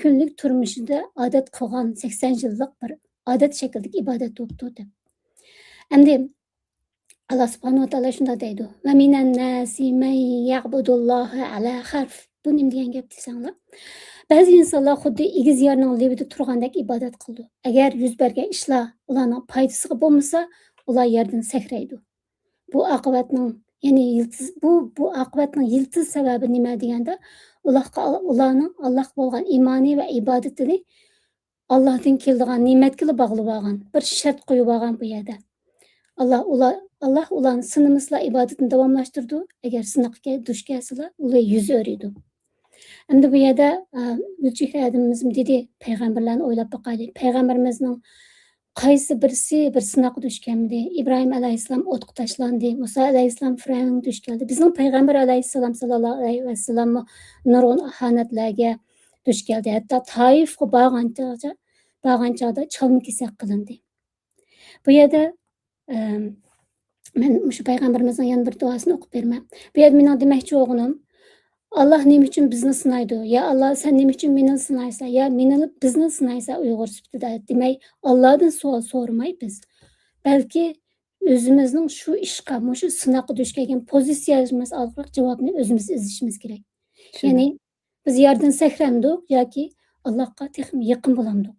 كۈنلۈك تۇرمۇشىدا ئادەت قىلغان سەكسەن يىللىق بىر ئادەت شەكلىدىكى ئىبادەت بوپتۇ دەپ. ئەمدى ئاللا سۇبھانەھۇ ۋە تائالا شۇنداق دەيدۇ، «ۋە مىنەن ناسى مەن يەئبۇدۇللاھە ئەلا خەرف.» بۇ نېمە دېگەن گەپ دېسەڭلار؟ بەزى ئىنسانلار خۇددى ئېگىز يەرنىڭ لېۋىدە تۇرغاندەك ئىبادەت قىلىدۇ. ئەگەر يۈز بەرگەن ئىشلار ئۇلارنىڭ پايدىسىغا بولمىسا، ئۇلار يەردىن سەكرەيدۇ. بۇ ئاقىۋەتنىڭ، يەنى يىلتىز، بۇ، بۇ ئاقىۋەتنىڭ يىلتىز سەۋەبى نېمە دېگەندە، ئۇلارغا، ئۇلارنىڭ ئاللاھقا بولغان ئىمانى ۋە ئىبادىتىنى ئاللاھتىن كېلىدىغان نېمەتكىلا باغلىۋالغان، بىر شەرت قويۇۋالغان بۇ يەردە. ئاللاھ ئۇلار، ئاللاھ ئۇلارنى سىنىمىسىلا ئىبادىتىنى داۋاملاشتۇرىدۇ، ئەگەر سىناققا كەل-، دۇچ كەلسىلا، ئۇلار يۈز ئۆرۈيدۇ. ئەمدى بۇ يەردە، ئە، گۈلچېھرە ھەدىمىزمۇ دېدى، پەيغەمبەرلەرنى ئويلاپ باقايلى. پەيغەمبىرىمىزنىڭ قايسى بىرسى بىر سىناققا دۇچ كەلمىدى؟ ئىبراھىم ئەلەيھىسسالام ئوتقا تاشلاندى، مۇسا ئەلەيھىسسالام فىرئەۋنگە دۇچ كەلدى. بىزنىڭ پەيغەمبەر ئەلەيھىسسالام ساللاللاھۇ ئەلەيھى ۋەسەللەممۇ نۇرغۇن ئاھانەتلەرگە دۇچ كەلدى. ھەتتا تائىفقا بارغان چاغدا، بارغان چاغدا چالما كېسەك قىلىندى. بۇ يەردە، ئەم، مەن مۇشۇ پەيغەمبىرىمىزنىڭ يەنە بىر دۇئاسىنى ئوقۇپ بېرىمەن. بۇ يەردە مېنىڭ دېمەكچى بولغىنىم، ئاللا نېمە ئۈچۈن بىزنى سىنايدۇ؟ يا ئاللا، سەن نېمە ئۈچۈن مېنى سىنايسەن؟ يا مېنىلا بىزنى سىنايسەن ئۇيغۇر سۈپىتىدە دېمەي، ئاللادىن سوئال سورىماي بىز، بەلكى ئۆزىمىزنىڭ شۇ ئىشقا، مۇشۇ سىناققا دۇچ كەلگەن پوزىتسىيەمىز ئارقىلىق جاۋابنى ئۆزىمىز ئىزدىشىمىز كېرەك. شۇنداق. يەنى بىز يەردىن سەكرەمدۇق ياكى ئاللاھقا تېخىمۇ يېقىن بولامدۇق؟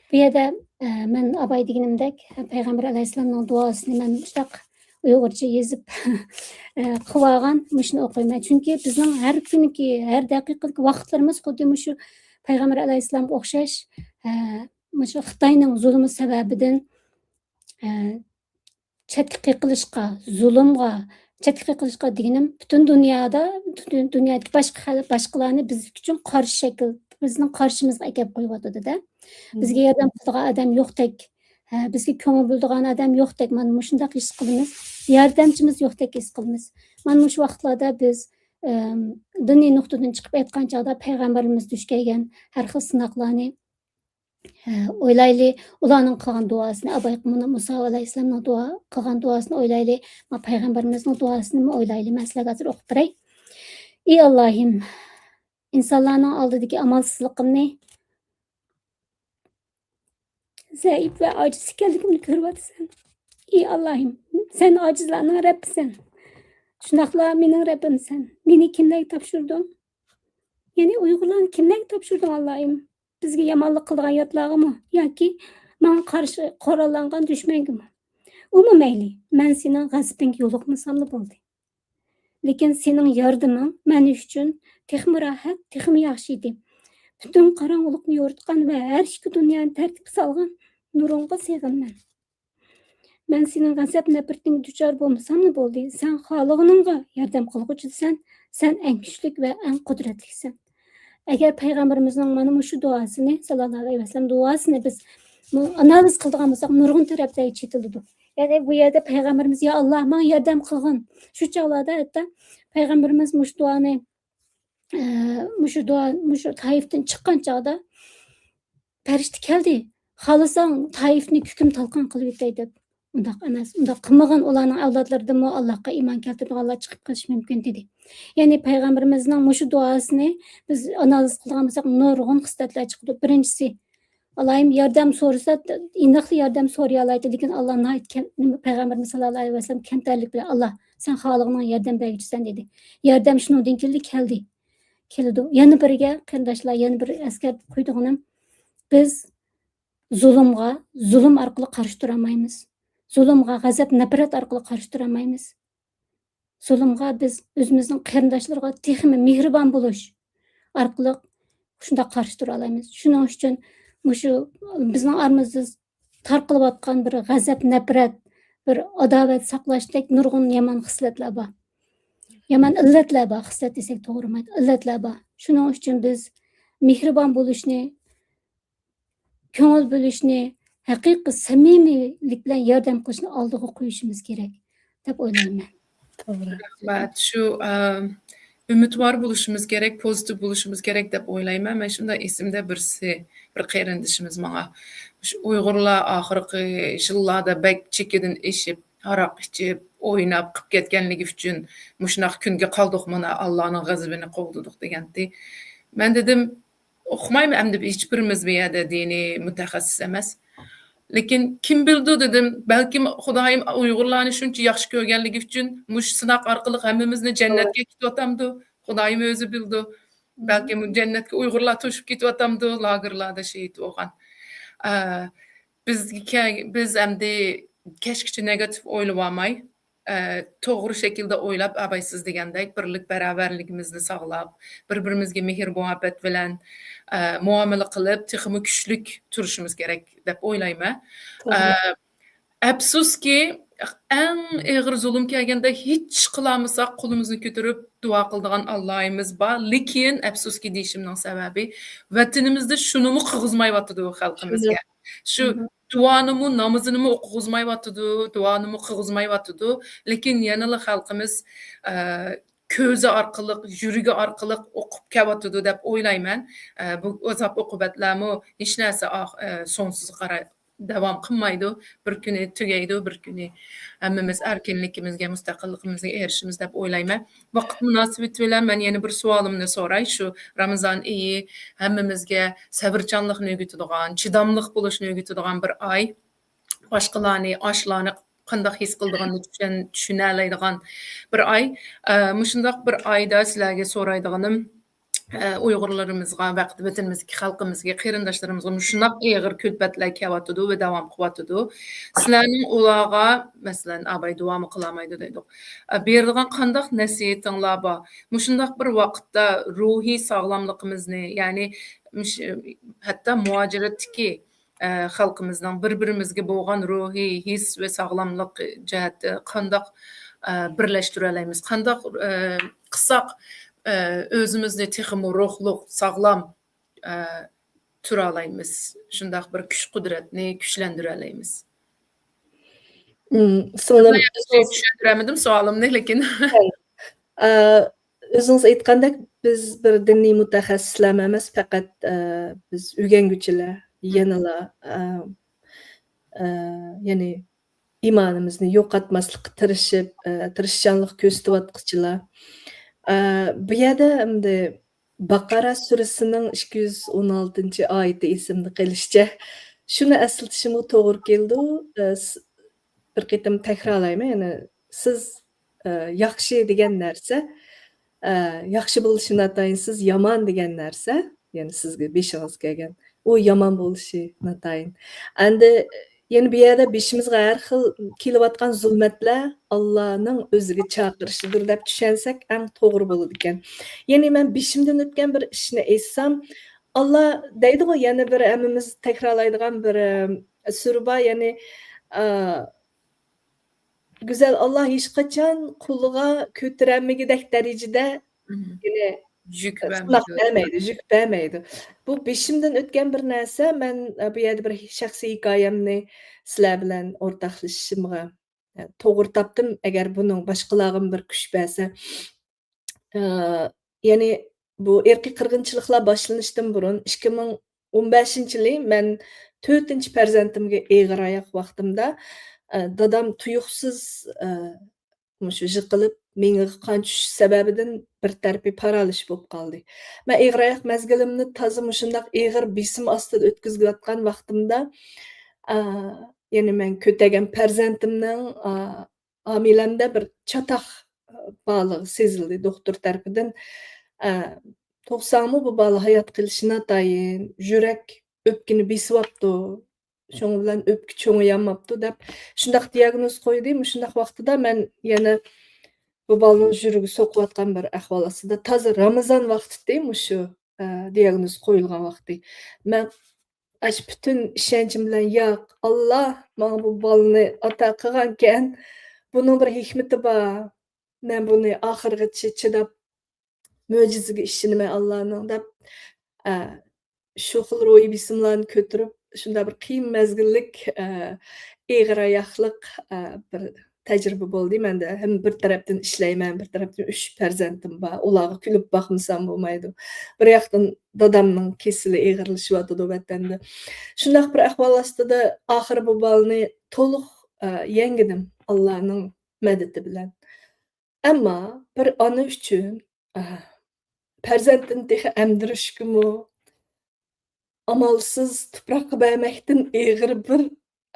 بۇ يەردە، ئە، مەن ئاباي دېگىنىمدەك، پەيغەمبەر ئەلەيھىسسالامنىڭ دۇئاسىنى مەن مۇشۇنداق ئۇيغۇرچە يېزىپ، ئە، قىلىۋالغان، مۇشۇنى ئوقۇيمەن. چۈنكى بىزنىڭ ھەر كۈنكى، ھەر دەقىقىدىكى ۋاقىتلىرىمىز خۇددى مۇشۇ پەيغەمبەر ئەلەيھىسسالامغا ئوخشاش، ئە، مۇشۇ خىتاينىڭ زۇلۇمى سەۋەبىدىن، ئە، چەتكە قېقىلىشقا، زۇلۇمغا، چەتكە قېقىلىشقا دېگىنىم، پۈتۈن دۇنيادا، پۈتۈن دۇنيادىكى باشقا خەل-، باشقىلارنى بىز ئۈچۈن قارشى شەكىل، بىزنىڭ قارشىمىزغا ئەكەپ قويۇۋاتىدۇ-دە. بىزگە ياردەم قىلىدىغان ئادەم يوقتەك، ھە، بىزگە كۆڭۈل بۆلىدىغان ئادەم يوقتەك، مانا مۇشۇنداق ھېس قىلىمىز. ياردەمچىمىز يوقتەك ھېس قىلىمىز. مانا مۇشۇ ۋاقىتلاردا بىز، ئەم، دىنىي نۇقتىدىن چىقىپ ئېيتقان چاغدا پەيغەمبىرىمىز دۇچ كەلگەن ھەر خىل سىناقلارنى، ھە، ئويلايلى، ئۇلارنىڭ قىلغان دۇئاسىنى، ئاباي مۇسا ئەلەيھىسسالامنىڭ دۇئا قىلغان دۇئاسىنى ئويلايلى، ما پەيغەمبىرىمىزنىڭ دۇئاسىنىمۇ ئويلايلى. مەن سىلەرگە ھازىر ئوقۇپ بېرەي. ئى ئاللاھىم، ئىنسانلارنىڭ ئالدىدىكى ئامالسىزلىقىمنى، زەئىپ ۋە ئاجىز ئىكەنلىكىمنى كۆرۈۋاتىسەن. ئى ئاللاھىم، سەن ئاجىزلارنىڭ رەببىسەن. شۇنداقلا مېنىڭ رەببىمسەن. مېنى كىملەرگە تاپشۇردۇڭ؟ يەنى ئۇيغۇرلارنى كىملەرگە تاپشۇردۇڭ، ئاللاھىم؟ بىزگە يامانلىق قىلىدىغان ياتلارغىمۇ ياكى ماڭا قارشى قوراللانغان دۈشمەنگىمۇ؟ ئۇمۇ مەيلى، مەن سېنىڭ غەزىپىڭگە يولۇقمىساملا بولدى. لېكىن سېنىڭ ياردىمىڭ مەن ئۈچۈن تېخىمۇ راھەت، تېخىمۇ ياخشى ئىدى. پۈتۈن قاراڭغۇلۇقنى يورۇتقان ۋە ھەر ئىككى دۇنيانى تەرتىپكە سالغان نۇرۇڭغا سېغىنىمەن. مەن سېنىڭ غەزەپ نەپرىتىڭگە دۇچار بولمىساملا بولدى. سەن خالىغىنىڭغا ياردەم قىلغۇچىسەن. سەن ئەڭ كۈچلۈك ۋە ئەڭ قۇدرەتلىكسەن. ئەگەر پەيغەمبىرىمىزنىڭ مانا مۇشۇ دۇئاسىنى، ساللاللاھۇ ئەلەيھى ۋەسەللەم دۇئاسىنى بىز مۇ-، ئانالىز قىلىدىغان بولساق، نۇرغۇن تەرەپلەرگە چېتىلىدۇ. يەنى بۇ يەردە پەيغەمبىرىمىز، يا ئاللا، ماڭا ياردەم قىلغىن. شۇ چاغلاردا ھەتتا پەيغەمبىرىمىز مۇشۇ دۇئانى، ئە، مۇشۇ دۇئا، مۇشۇ تائىفتىن چىققان چاغدا پەرىشتە كەلدى. خالىساڭ تائىفنى كۈكۈم تالقان قىلىۋېتەي دەپ. ئۇنداق ئەمەس. ئۇنداق قىلمىغىن، ئۇلارنىڭ ئەۋلادلىرىدىنمۇ ئاللاھقا ئىمان كەلتۈرىدىغانلار چىقىپ قېلىشى مۇمكىن، دېدى. يەنى پەيغەمبىرىمىزنىڭ مۇشۇ دۇئاسىنى بىز ئانالىز قىلىدىغان بولساق، نۇرغۇن خىسلەتلەر چىقىدۇ. بىرىنچىسى، ئالايىم ياردەم سورىسا، ئېنىقلا ياردەم سورىيالايتتى، لېكىن ئاللا ناھايىتى كەم-، نېمە، پەيغەمبىرىمىز ساللاللاھۇ ئەلەيھى ۋەسەللەم كەمتەرلىك بىلەن، ئاللا، سەن خالىغىنىڭ ياردەم بەرگۈچىسەن، دېدى. ياردەم شۇنىڭدىن كېيىنلا كەلدى. كېلىدۇ. يەنە بىرگە، قېرىنداشلار، يەنە بىر ئەسكەرتىپ قويىدىغىنىم، بىز زۇلۇمغا زۇلۇم ئارقىلىق قارشى تۇرالمايمىز. زۇلۇمغا غەزەپ، نەپرەت ئارقىلىق قارشى تۇرالمايمىز. زۇلۇمغا بىز ئۆزىمىزنىڭ قېرىنداشلىرىغا تېخىمۇ مېھرىبان بولۇش ئارقىلىق شۇنداق قارشى تۇرالايمىز. شۇنىڭ ئۈچۈن مۇشۇ بىزنىڭ ئارىمىزدا تارقىلىۋاتقان بىر غەزەپ، نەپرەت، بىر ئاداۋەت ساقلاشتەك نۇرغۇن يامان خىسلەتلەر بار. يامان ئىللەتلەر بار، خىسلەت دېسەك توغرىمايدۇ، ئىللەتلەر بار. شۇنىڭ ئۈچۈن بىز مېھرىبان بولۇشنى، كۆڭۈل بۆلۈشنى، ھەقىقىي سەمىمىيلىك بىلەن ياردەم قىلىشنى ئالدىغا قويۇشىمىز كېرەك دەپ ئويلايمەن. توغرا. رەھمەت. شۇ، ئە، ئۈمىدۋار بولۇشىمىز كېرەك، پوزىتىپ بولۇشىمىز كېرەك دەپ ئويلايمەن. مەن شۇنداق ئېسىمدە بىرسى، بىر قېرىندىشىمىز ماڭا، مۇشۇ ئۇيغۇرلار ئاخىرقى يىللاردا بەك چېكىدىن ئېشىپ، ھاراق ئىچىپ، ئويناپ قىپ كەتكەنلىكى ئۈچۈن مۇشۇنداق كۈنگە قالدۇق، مانا، ئاللانىڭ غەزىپىنى قوغلىدۇق، دېگەنتى. مەن دېدىم، ئۇقمايمەن ئەمدى، ھېچبىرىمىز بۇ يەردە دىنىي مۇتەخەسسىس ئەمەس. لېكىن كىم بىلىدۇ دېدىم، بەلكىم خۇدايىم ئۇيغۇرلارنى شۇنچە ياخشى كۆرگەنلىكى ئۈچۈن مۇشۇ سىناق ئارقىلىق ھەممىمىزنى جەننەتكە كېتىۋاتامدۇ؟ خۇدايىم ئۆزى بىلىدۇ. بەلكىم جەننەتكە ئۇيغۇرلار توشۇپ كېتىۋاتامدۇ؟ لاگېرلاردا شېھىت بولغان. ئە، بىزگە كە-، بىز ئەمدى كەچكىچە نېگاتىپ ئويلىۋالماي، ئە، توغرا شەكىلدە ئويلاپ، ئاباي سىز دېگەندەك بىرلىك، باراۋەرلىكىمىزنى ساقلاپ، بىر-بىرىمىزگە مېھىر-مۇھەببەت بىلەن، ئە، مۇئامىلە قىلىپ، تېخىمۇ كۈچلۈك تۇرۇشىمىز كېرەك دەپ ئويلايمەن. توغرا. ئە، ئەپسۇسكى، ئەڭ ئېغىر زۇلۇم كەلگەندە ھېچ قىلالمىساق، قولىمىزنى كۆتۈرۈپ دۇئا قىلىدىغان ئاللايىمىز بار. لېكىن، ئەپسۇسكى دېيىشىمنىڭ سەۋەبى، ۋەتىنىمىزدە شۇنىمۇ قىلغۇزمايۋاتىدۇ خەلقىمىزگە. شۇ دۇئانىمۇ، نامىزىنىمۇ ئوقۇغۇزمايۋاتىدۇ، دۇئانىمۇ قىلغۇزمايۋاتىدۇ. لېكىن يەنىلا خەلقىمىز، ئە، كۆزى ئارقىلىق، يۈرىكى ئارقىلىق ئوقۇپ كەۋاتىدۇ دەپ ئويلايمەن. ئە، بۇ ئازاب ئوقۇبەتلەرمۇ ھېچ نەرسە ئاخ-، ئە، سونسىزغا قاراي داۋام قىلمايدۇ. بىر كۈنى تۈگەيدۇ، بىر كۈنى ھەممىمىز ئەركىنلىكىمىزگە، مۇستەقىللىقىمىزگە ئېرىشىمىز دەپ ئويلايمەن. ۋاقىت مۇناسىۋىتى بىلەن مەن يەنە بىر سوئالىمنى سوراي. شۇ رامىزان ئېيى ھەممىمىزگە سەۋرچانلىقنى ئۆگىتىدىغان، چىداملىق بولۇشنى ئۆگىتىدىغان بىر ئاي. باشقىلارنى، ئاشۇلارنى قانداق ھېس قىلىدىغانلىقى ئۈچۈن چۈشەن-، چۈشىنەلەيدىغان بىر ئاي. ئە، مۇشۇنداق بىر ئايدا سىلەرگە سورايدىغىنىم، ئە، ئۇيغۇرلىرىمىزغا، ۋەقىت ۋەتىنىمىزدىكى خەلقىمىزگە، قېرىنداشلىرىمىزغا مۇشۇنداق ئېغىر كۈلپەتلەر كېلىۋاتىدۇ ۋە داۋام قىلىۋاتىدۇ. سىلەرنىڭ ئۇلارغا، مەسىلەن، ئاباي دۇئامۇ قىلالمايدۇ دەيدۇ. ئە، بېرىدىغان قانداق نەسىھىتىڭلار بار؟ مۇشۇنداق بىر ۋاقىتتا روھىي ساغلاملىقىمىزنى، يەنى مۇش-، ھەتتا مۇھاجىرەتتىكى ئە، خەلقىمىزنىڭ بىر-بىرىمىزگە بولغان روھىي ھېس ۋە ساغلاملىق جەھەتتە قانداق، ئە، بىرلەشتۈرەلەيمىز؟ قانداق، ئە، قىلساق، ئە، ئۆزىمىزنى تېخىمۇ روھلۇق، ساغلام، ئە، تۇرالايمىز؟ شۇنداق بىر كۈچ-قۇدرەتنى كۈچلەندۈرەلەيمىز؟ مم، سىڭلىم، ياخشى چۈشەندۈرەلمىدىم سوئالىمنى، لېكىن. ئە، ئۆزىڭىز ئېيتقاندەك، بىز بىر دىنىي مۇتەخەسسىسلەرمۇ ئەمەس، پەقەت، ئە، بىز ئۆگەنگۈچىلەر، يەنىلا، ئە، ئە، يەنى ئىمانىمىزنى يوقاتماسلىققا تىرىشىپ، ئە، تىرىشچانلىق كۆرسىتىۋاتقۇچىلار. ئە، بۇ يەردە ئەمدى باقارا سۈرىسىنىڭ ئىككى يۈز ئون ئالتىنچى ئايىتى ئېسىمدە قېلىشىچە، شۇنى ئەسلىتىشىمغا توغرا كېلىدۇ. ئە، س-، بىر قېتىم تەكرارلايمەن، يەنە سىز، ئە، ياخشى دېگەن نەرسە، ئە، ياخشى بولۇشى ناتايىن، سىز يامان دېگەن نەرسە، يەنى سىزگە بېشىڭىزغا كەلگەن، ئۇ يامان بولۇشى ناتايىن. ئەمدى يەنە بۇ يەردە بېشىمىزغا ھەر خىل كېلىۋاتقان زۇلمەتلەر ئاللانىڭ ئۆزىگە چاقىرىشىدۇر دەپ چۈشەنسەك ئەڭ توغرا بولىدىكەن. يەنى مەن بېشىمدىن ئۆتكەن بىر ئىشنى ئېيتسام، ئاللا دەيدىغۇ، يەنە بىر ھەممىمىز تەكرارلايدىغان بىر، ئە، سۈرە بار، يەنى، ئە، گۈزەل ئاللا ھېچقاچان قۇلىغا كۆتۈرەلمىگۈدەك دەرىجىدە، مم، يەنى، يۈك، ئە، سىناق بەرمەيدۇ، يۈك بەرمەيدۇ. بۇ بېشىمدىن ئۆتكەن بىر نەرسە، مەن، ئە، بۇ يەردە بىر شەخسىي ھېكايەمنى سىلەر بىلەن ئورتاقلىشىشىمغا، ئە، توغرا تاپتىم. ئەگەر بۇنىڭ باشقىلارغىمۇ بىر كۈچ بەرسە، ئە، يەنى بۇ ئىرقىي قىرغىنچىلىقلار باشلىنىشتىن بۇرۇن، ئىككى مىڭ ئون بەشىنچى يىلى مەن تۆتىنچى پەرزەنتىمگە ئېغىر ئاياق ۋاقتىمدا، ئە، دادام تۇيۇقسىز، ئە، مۇشۇ يىقىلىپ، مېڭىگە قان چۈشۈش سەۋەبىدىن بىر تەرىپى پارالىش بولۇپ قالدى. مەن ئېغىر ئاياق مەزگىلىمنى تازا مۇشۇنداق ئېغىر بېسىم ئاستىدا ئۆتكۈزۈۋاتقان ۋاقتىمدا، ئا، يەنى مەن كۆتەرگەن پەرزەنتىمنىڭ، ئا، ھامىلەمدە بىر چاتاق، ئا، بارلىقى سېزىلدى دوختۇر تەرىپىدىن. ئا، توقساڭمۇ بۇ بالا ھايات قېلىشى ناتايىن، يۈرەك ئۆپكىنى بېسىۋاپتۇ. شۇنىڭ بىلەن ئۆپكە چوڭىيالماپتۇ دەپ شۇنداق دىياگنوز قويدى. مۇشۇنداق ۋاقتىدا مەن يەنە بۇ بالىنىڭ يۈرىكى سوقۇۋاتقان بىر ئەھۋال ئاستىدا، تازا رامىزان ۋاقتىتى مۇشۇ، ئە، دىياگنوز قويۇلغان ۋاقتى. مەن ئاشۇ پۈتۈن ئىشەنچىم بىلەن، ياق، ئاللا ماڭا بۇ بالىنى ئاتا قىلغانكەن، بۇنىڭ بىر ھېكمىتى بار. مەن بۇنى ئاخىرغىچە چىداپ مۆجىزىگە ئىشىنىمەن ئاللانىڭ دەپ، ئە، شۇ خىل روھىي بېسىملارنى كۆتۈرۈپ، شۇنداق بىر قىيىن مەزگىللىك، ئە، ئېغىر ئاياقلىق، ئە، بىر تەجرىبە بولدى مەندە. ھەم بىر تەرەپتىن ئىشلەيمەن، بىر تەرەپتىن ئۈچ پەرزەنتىم بار. ئۇلارغا كۈلۈپ باقمىسام بولمايدۇ. بىر ياقتىن دادامنىڭ كېسىلى ئېغىرلىشىۋاتىدۇ ۋەتەندە. شۇنداق بىر ئەھۋال ئاستىدا ئاخىرى بۇ بالىنى تولۇق، ئە، يەڭگىدىم ئاللانىڭ مەدىتى بىلەن. ئەمما بىر ئانا ئۈچۈن، ئە، پەرزەنتىنى تېخى ئەمدۈرۈشكىمۇ ئامالسىز تۇپراققا بەرمەكتىن ئېغىر بىر،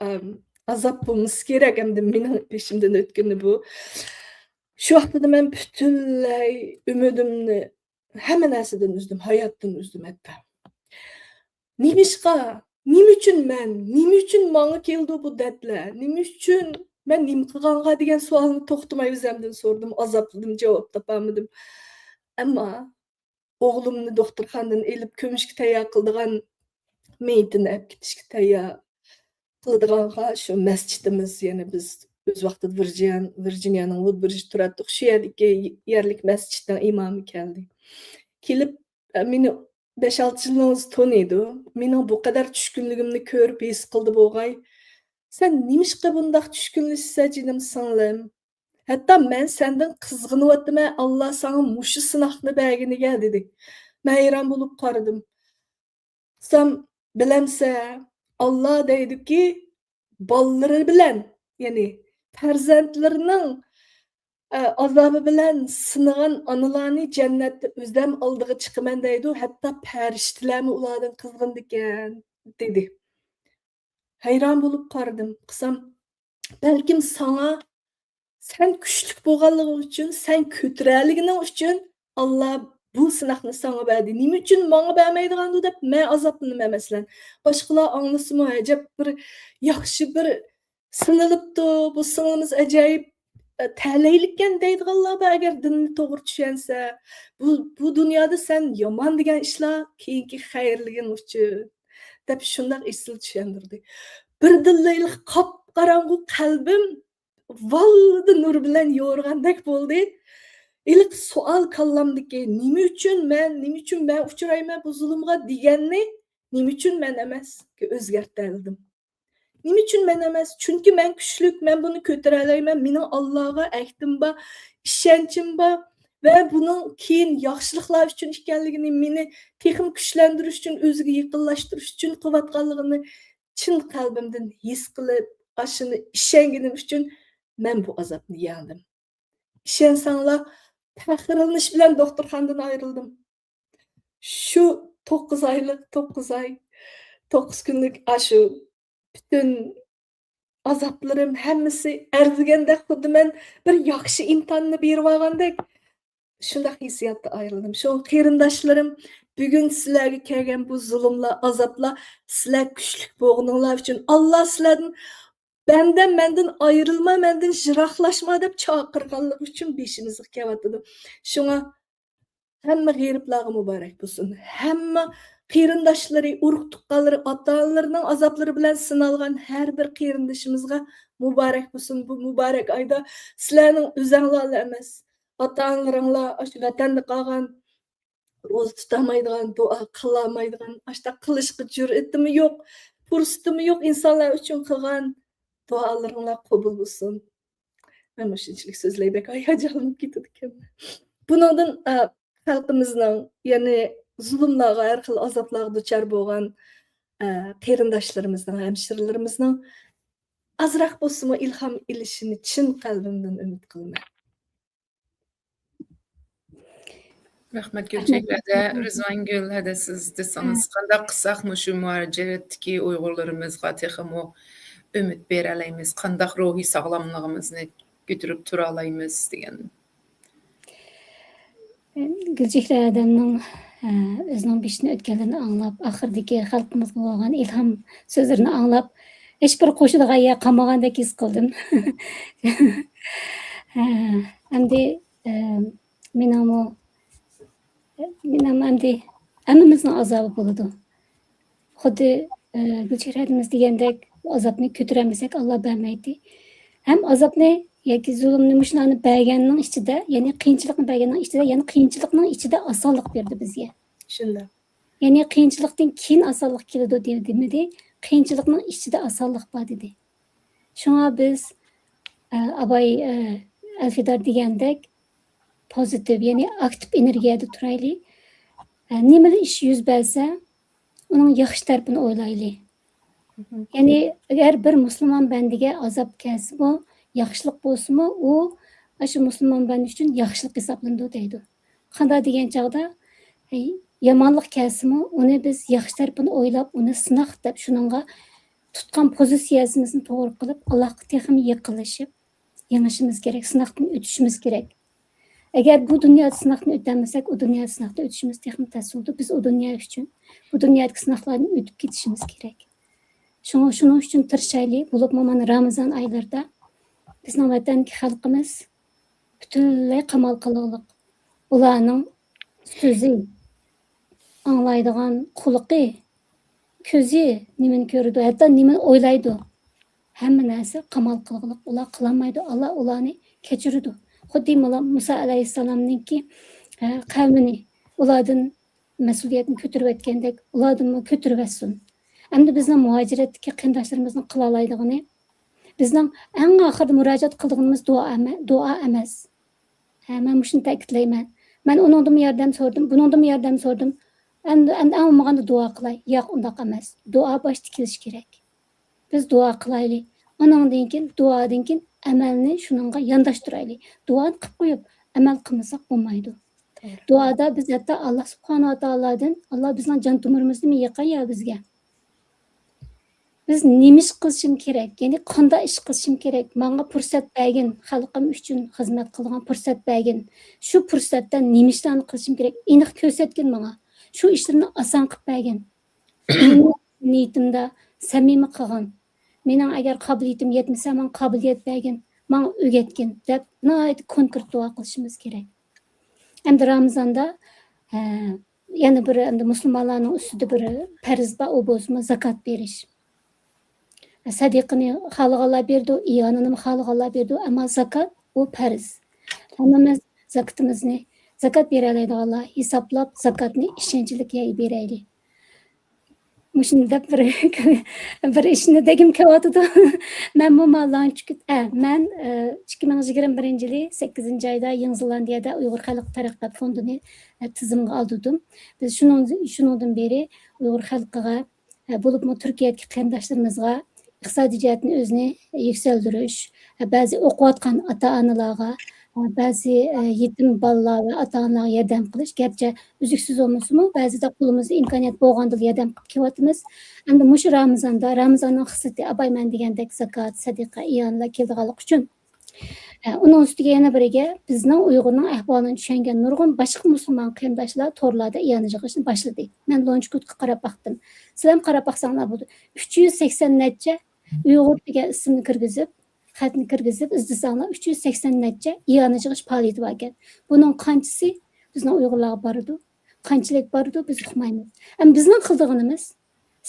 ئەم، ئازاب بولمىسا كېرەك. ئەمدى مېنىڭ بېشىمدىن ئۆتكىنى بۇ. شۇ ۋاقتىدا مەن پۈتۈنلەي ئۈمىدىمنى ھەممە نەرسىدىن ئۈزدۈم، ھاياتتىن ئۈزدۈم ھەتتا. نېمىشقا؟ نېمە ئۈچۈن مەن؟ نېمە ئۈچۈن ماڭا كېلىدۇ بۇ دەردلەر؟ نېمە ئۈچۈن مەن نېمە قىلغانغا دېگەن سوئالنى توختىماي ئۆزۈمدىن سورىدىم، ئازابلىدىم، جاۋاب تاپالمىدىم. ئەمما ئوغلۇمنى دوختۇرخانىدىن ئېلىپ كۆمۈشكە تەييار قىلىدىغان، مېيىتىنى ئەپ كېتىشكە تەييار قىلىدىغانغا شۇ مەسچىتىمىز، يەنى بىز ئۆز ۋاقتىدا ۋىرجىن-، ۋىرجىنىيانىڭ ۋۇدبىرىجىدا تۇراتتۇق. شۇ يەردىكى يەرلىك مەسچىتنىڭ ئىمامى كەلدى. كېلىپ، ئە، مېنى بەش-ئالتە يىلىڭىز تونۇيدۇ. مېنىڭ بۇ قەدەر چۈشكۈنلۈكۈمنى كۆرۈپ ھېس قىلدى بولغاي. سەن نېمىشقا بۇنداق چۈشكۈنلىشىسەن جېنىم سىڭلىم؟ ھەتتا مەن سەندىن قىزغىنىۋاتىمەن، ئاللا ساڭا مۇشۇ سىناقنى بەرگىنىگە، دېدى. مەن ھەيران بولۇپ قارىدىم. دېسەم، بىلەمسە، ئاللا دەيدۇكى، بالىلىرى بىلەن، يەنى پەرزەنتلىرىنىڭ، ئە، ئازابى بىلەن سىنىغان ئانىلارنى جەننەتتە ئۆزەم ئالدىغا چىقىمەن دەيدۇ، ھەتتا پەرىشتىلەرمۇ ئۇلاردىن قىزغىنىدىكەن، دېدى. ھەيران بولۇپ قارىدىم. قىسام، بەلكىم ساڭا، سەن كۈچلۈك بولغانلىقىڭ ئۈچۈن، سەن كۆتۈرەلىگىنىڭ ئۈچۈن ئاللا بۇ سىناقنى ساڭا بەردى. نېمە ئۈچۈن ماڭا بەرمەيدىغاندۇ دەپ مەن ئازابلىنىمەن، مەسىلەن. باشقىلار ئاڭلىسىمۇ، ئەجەب بىر ياخشى بىر سىنىلىپتۇ، بۇ سىڭلىمىز ئاجايىپ، ئە، تەلەيلىككەن دەيدىغانلار بار، ئەگەر دىننى توغرا چۈشەنسە. بۇ، بۇ دۇنيادا سەن يامان دېگەن ئىشلار كېيىنكى خەيرلىكىڭ ئۈچۈن، دەپ شۇنداق ئېسىل چۈشەندۈردى. بىردىنلا ھېلىقى قاپقاراڭغۇ قەلبىم ۋاللىدە نۇر بىلەن يورۇغاندەك بولدى. ھېلىقى سوئال كاللامدىكى، «نېمە ئۈچۈن مەن، نېمە ئۈچۈن مەن ئۇچرايمەن بۇ زۇلۇمغا؟» دېگەننى، «نېمە ئۈچۈن مەن ئەمەس؟» گە ئۆزگەرتەلىدىم. نېمە ئۈچۈن مەن ئەمەس؟ چۈنكى مەن كۈچلۈك، مەن بۇنى كۆتۈرەلەيمەن، مېنىڭ ئاللاغا ئەھدىم بار، ئىشەنچىم بار ۋە بۇنىڭ كېيىن ياخشىلىقلار ئۈچۈن ئىكەنلىكىنى، مېنى تېخىمۇ كۈچلەندۈرۈش ئۈچۈن، ئۆزىگە يېقىنلاشتۇرۇش ئۈچۈن قىلىۋاتقانلىقىنى چىن قەلبىمدىن ھېس قىلىپ، ئاشۇنى ئىشەنگىنىم ئۈچۈن مەن بۇ ئازابنى يەڭدىم. ئىشەنسەڭلار، پەخىرلىنىش بىلەن دوختۇرخانىدىن ئايرىلدىم. شۇ توققۇز ئايلىق، توققۇز ئاي، توققۇز كۈنلۈك ئاشۇ پۈتۈن ئازابلىرىم ھەممىسى ئەرزىگەندەك، خۇددى مەن بىر ياخشى ئىمتىھاننى بېرىۋالغاندەك، شۇنداق ھېسسىياتتا ئايرىلدىم. شۇڭا قېرىنداشلىرىم، بۈگۈن سىلەرگە كەلگەن بۇ زۇلۇملار، ئازابلار سىلەر كۈچلۈك بولغىنىڭلار ئۈچۈن، ئاللا سىلەردىن، بەندەم مەندىن ئايرىلما، مەندىن يىراقلاشما دەپ چاقىرغانلىقى ئۈچۈن بېشىمىزغا كېلىۋاتىدۇ. شۇڭا ھەممە غېرىبلارغا مۇبارەك بولسۇن. ھەممە قېرىنداشلىرى، ئۇرۇق-تۇغقانلىرى، ئاتا-ئانىلىرىنىڭ ئازابلىرى بىلەن سىنالغان ھەر بىر قېرىندىشىمىزغا مۇبارەك بولسۇن. بۇ مۇبارەك ئايدا سىلەرنىڭ ئۆزەڭلارلا ئەمەس، ئاتا-ئانىلىرىڭلار، ئاشۇ ۋەتەندە قالغان، روزا تۇتالمايدىغان، دۇئا قىلالمايدىغان، ئاشۇنداق قىلىشقا جۈرئىتىمۇ يوق، پۇرسىتىمۇ يوق ئىنسانلار ئۈچۈن قىلغان دۇئالىرىڭلار قوبۇل بولسۇن. مەن مۇشۇنچىلىك سۆزلەي، بەك ھاياجانلىنىپ كېتىدىكەنمەن. بۇنىڭدىن، ئە، خەلقىمىزنىڭ، يەنى زۇلۇملارغا، ھەر خىل ئازابلارغا دۇچار بولغان، ئە، قېرىنداشلىرىمىزنىڭ، ھەمشىرىلىرىمىزنىڭ ئازراق بولسىمۇ ئىلھام ئېلىشىنى چىن قەلبىمدىن ئۈمىد قىلىمەن. رەھمەت، گۈلچېھرە ھەدە، رىزۋانگۈل ھەدە، سىز دېسىڭىز، قانداق قىلساق مۇشۇ مۇھاجىرەتتىكى ئۇيغۇرلىرىمىزغا تېخىمۇ ئۈمىد بېرەلەيمىز؟ قانداق روھىي ساغلاملىقىمىزنى كۆتۈرۈپ تۇرالايمىز دېگەن. گۈلچېھرە ھەدەمنىڭ، ئە، ئۆزىنىڭ بېشىدىن ئۆتكەنلىرىنى ئاڭلاپ، ئاخىرىدىكى خەلقىمىزغا بولغان ئىلھام سۆزلىرىنى ئاڭلاپ، ھېچبىر قوشىدىغان يەر قالمىغاندەك ھېس قىلدىم. ئە، ئەمدى، ئە، مېنىڭمۇ، مېنىڭمۇ ئەمدى ھەممىمىزنىڭ ئازابى بولىدۇ. خۇددى، ئە، گۈلچېھرە ھەدىمىز دېگەندەك، بۇ ئازابنى كۆتۈرەلمىسەك، ئاللا بەرمەيتتى. ھەم ئازابنى ياكى زۇلۇمنى، مۇشۇلارنى بەرگەننىڭ ئىچىدە، يەنى قىيىنچىلىقنى بەرگەننىڭ ئىچىدە، يەنە قىيىنچىلىقنىڭ ئىچىدە ئاسانلىق بەردى بىزگە. شۇنداق. يەنى قىيىنچىلىقتىن كېيىن ئاسانلىق كېلىدۇ دېمىدى، قىيىنچىلىقنىڭ ئىچىدە ئاسانلىق بار دېدى. شۇڭا بىز، ئە، ئاباي، ئە، ئەلفىدار دېگەندەك پوزىتىپ، يەنى ئاكتىپ ئېنېرگىيەدە تۇرايلى. ئە، نېمىلا ئىش يۈز بەرسە، ئۇنىڭ ياخشى تەرىپىنى ئويلايلى. يەنى ئەگەر بىر مۇسۇلمان بەندىگە ئازاب كەلسىمۇ، ياخشىلىق بولسىمۇ، ئۇ ئاشۇ مۇسۇلمان بەندە ئۈچۈن ياخشىلىق ھېسابلىنىدۇ دەيدۇ. قانداق دېگەن چاغدا، ئەي، يامانلىق كەلسىمۇ، ئۇنى بىز ياخشى تەرىپىنى ئويلاپ، ئۇنى سىناق دەپ، شۇنىڭغا تۇتقان پوزىتسىيەسىمىزنى توغرا قىلىپ، ئاللاھقا تېخىمۇ يېقىنلىشىپ، يېڭىشىمىز كېرەك، سىناقتىن ئۆتۈشىمىز كېرەك. ئەگەر بۇ دۇنيادا سىناقتىن ئۆتەلمىسەك، ئۇ دۇنيادا سىناقتىن ئۆتۈشىمىز تېخىمۇ تەس بولىدۇ. بىز ئۇ دۇنيا ئۈچۈن، بۇ دۇنيادىكى سىناقلاردىن ئۆتۈپ كېتىشىمىز كېرەك. شۇڭا شۇنىڭ ئۈچۈن تىرىشايلى، بولۇپمۇ مانا رامىزان ئايلىرىدا بىزنىڭ ۋەتەندىكى خەلقىمىز پۈتۈنلەي قامال قىلغۇلۇق. ئۇلارنىڭ سۆزى، ئاڭلايدىغان قۇلىقى، كۆزى نېمىنى كۆرىدۇ، ھەتتا نېمىنى ئويلايدۇ، ھەممە نەرسە قامال قىلغۇلۇق. ئۇلار قىلالمايدۇ، ئاللا ئۇلارنى كەچۈرىدۇ. خۇددى مۇلا-، مۇسا ئەلەيھىسسالامنىڭكى، ئە، قەۋمىنى ئۇلاردىن مەسئۇلىيەتنى كۆتۈرۈۋەتكەندەك، ئۇلاردىنمۇ كۆتۈرۈۋەتسۇن. ئەمدى بىزنىڭ مۇھاجىرەتتىكى قېرىنداشلىرىمىزنىڭ قىلالايدىغىنى، بىزنىڭ ئەڭ ئاخىرىدا مۇراجىئەت قىلىدىغىنىمىز دۇئا ئەمە-، دۇئا ئەمەس. ھە، مەن مۇشۇنى تەكىتلەيمەن. مەن ئۇنىڭدىنمۇ ياردەم سورىدىم، بۇنىڭدىنمۇ ياردەم سورىدىم. ئەمدى، ئەمدى ئەڭ بولمىغاندا دۇئا قىلاي. ياق، ئۇنداق ئەمەس. دۇئا باشتا كېلىشى كېرەك. بىز دۇئا قىلايلى. ئۇنىڭدىن كېيىن، دۇئادىن كېيىن ئەمەلنى شۇنىڭغا يانداشتۇرايلى. دۇئانى قىلىپ قويۇپ، ئەمەل قىلمىساق بولمايدۇ. دۇئادا بىز ھەتتا ئاللا سۇبھانەھۇ ۋە تائالادىن، ئاللا بىزنىڭ جان تومۇرىمىزنىمۇ يېقىن يا بىزگە. بىز نېمە ئىش قىلىشىم كېرەك؟ يەنى قانداق ئىش قىلىشىم كېرەك؟ ماڭا پۇرسەت بەرگىن، خەلقىم ئۈچۈن خىزمەت قىلىدىغان پۇرسەت بەرگىن. شۇ پۇرسەتتە نېمە ئىشلارنى قىلىشىم كېرەك؟ ئېنىق كۆرسەتكىن ماڭا. شۇ ئىشلىرىمنى ئاسان قىلىپ بەرگىن. مېنىڭ نىيىتىمدە سەمىمىي قىلغىن. مېنىڭ ئەگەر قابىلىيىتىم يەتمىسە، ماڭا قابىلىيەت بەرگىن، ماڭا ئۆگەتكىن، دەپ ناھايىتى كونكرېت دۇئا قىلىشىمىز كېرەك. ئەمدى رامىزاندا، ئە، يەنە بىر، ئەمدى مۇسۇلمانلارنىڭ ئۈستىدە بىر پەرز بار، ئۇ بولسىمۇ زاكات بېرىش. سەدىقىنى خالىغانلار بېرىدۇ، ئىئانىنىمۇ خالىغانلار بېرىدۇ، ئەمما زاكات ئۇ پەرز. ھەممىمىز زاكىتىمىزنى، زاكات بېرەلەيدىغانلار ھېسابلاپ، زاكاتنى ئىشەنچلىك يەي بېرەيلى. مۇشۇنى دەپ بىر، بىر ئىشنى دېگۈم كېلىۋاتىدۇ. مەنمۇ ما لانچكۈت، ئە، مەن، ئە، ئىككى مىڭ يىگىرمە بىرىنچى يىلى سەككىزىنچى ئايدا يېڭى زېلاندىيەدە ئۇيغۇر خەلق تەرەققىيات فوندىنى، ئە، تىزىمغا ئالدۇردۇم. بىز شۇنىڭ، شۇنىڭدىن بېرى ئۇيغۇر خەلقىگە، ئە، بولۇپمۇ تۈركىيەدىكى قېرىنداشلىرىمىزغا ئىقتىسادىي جەھەتتىن ئۆزىنى يۈكسەلدۈرۈش، بەزى ئوقۇۋاتقان ئاتا-ئانىلارغا، بەزى يېتىم بالىلار ۋە ئاتا-ئانىلارغا ياردەم قىلىش، گەرچە ئۈزلۈكسىز بولمىسىمۇ، بەزىدە قولىمىزدا ئىمكانىيەت بولغاندىلا ياردەم قىلىپ كېلىۋاتىمىز. ئەمدى مۇشۇ رامىزاندا، رامىزاننىڭ خىسلىتى ئاپايمەن دېگەندەك زاكات، سەدىقە، ئىئانىلەر كېلىدىغانلىقى ئۈچۈن، ئە، ئۇنىڭ ئۈستىگە يەنە بىرىگە بىزنىڭ ئۇيغۇرنىڭ ئەھۋالىنى چۈشەنگەن نۇرغۇن باشقا مۇسۇلمان قېرىنداشلار تورلاردا ئىئانە يىغىشنى باشلىدى. مەن لونچكوتقا قاراپ باقتىم. سىلەرمۇ قاراپ باقساڭلار بولىدۇ. ئۈچ يۈز سەكسەن نەچچە ئۇيغۇر دېگەن ئىسىمنى كىرگۈزۈپ، خەتنى كىرگۈزۈپ ئىزدىسەڭلار، ئۈچ يۈز سەكسەن نەچچە ئىئانە يىغىش پائالىيىتى باركەن. بۇنىڭ قانچىسى بىزنىڭ ئۇيغۇرلارغا بارىدۇ؟ قانچىلىك بارىدۇ؟ بىز ئۇقمايمىز. ئەمما بىزنىڭ قىلىدىغىنىمىز،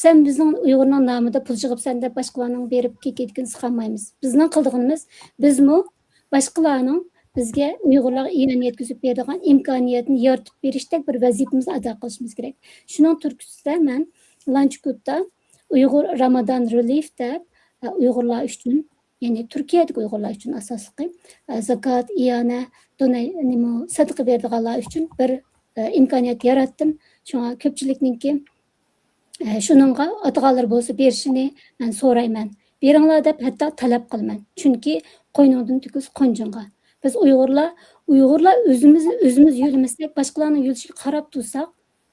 سەن بىزنىڭ ئۇيغۇرنىڭ نامىدا پۇل يىغىپسەن دەپ باشقىلارنىڭ بېرىپ كېكىدىكىنى سىقالمايمىز. بىزنىڭ قىلىدىغىنىمىز، بىزمۇ باشقىلارنىڭ بىزگە، ئۇيغۇرلارغا ئىئانە يەتكۈزۈپ بېرىدىغان ئىمكانىيەتنى يارىتىپ بېرىشتەك بىر ۋەزىپىمىزنى ئادا قىلىشىمىز كېرەك. شۇنىڭ تۈرتكىسىدە مەن لانچكوتتا ئۇيغۇر رامادان رېلىف دەپ، ئە، ئۇيغۇرلار ئۈچۈن، يەنى تۈركىيەدىكى ئۇيغۇرلار ئۈچۈن ئاساسلىقى، ئە، زاكات، ئىئانە، دونەي-، نېمە، سەدىقە بېرىدىغانلار ئۈچۈن بىر، ئە، ئىمكانىيەت ياراتتىم. شۇڭا كۆپچىلىكنىڭكى، ئە، شۇنىڭغا ئاتىغانلىرى بولسا بېرىشىنى مەن سورايمەن. بېرىڭلار دەپ ھەتتا تەلەپ قىلىمەن. چۈنكى قوينۇڭدىن تۆكۈلسە قونجىڭغا. بىز ئۇيغۇرلار، ئۇيغۇرلار ئۆزىمىز، ئۆزىمىز يۆلىمىسەك، باشقىلارنىڭ يۆلىشىگە قاراپ تۇرساق،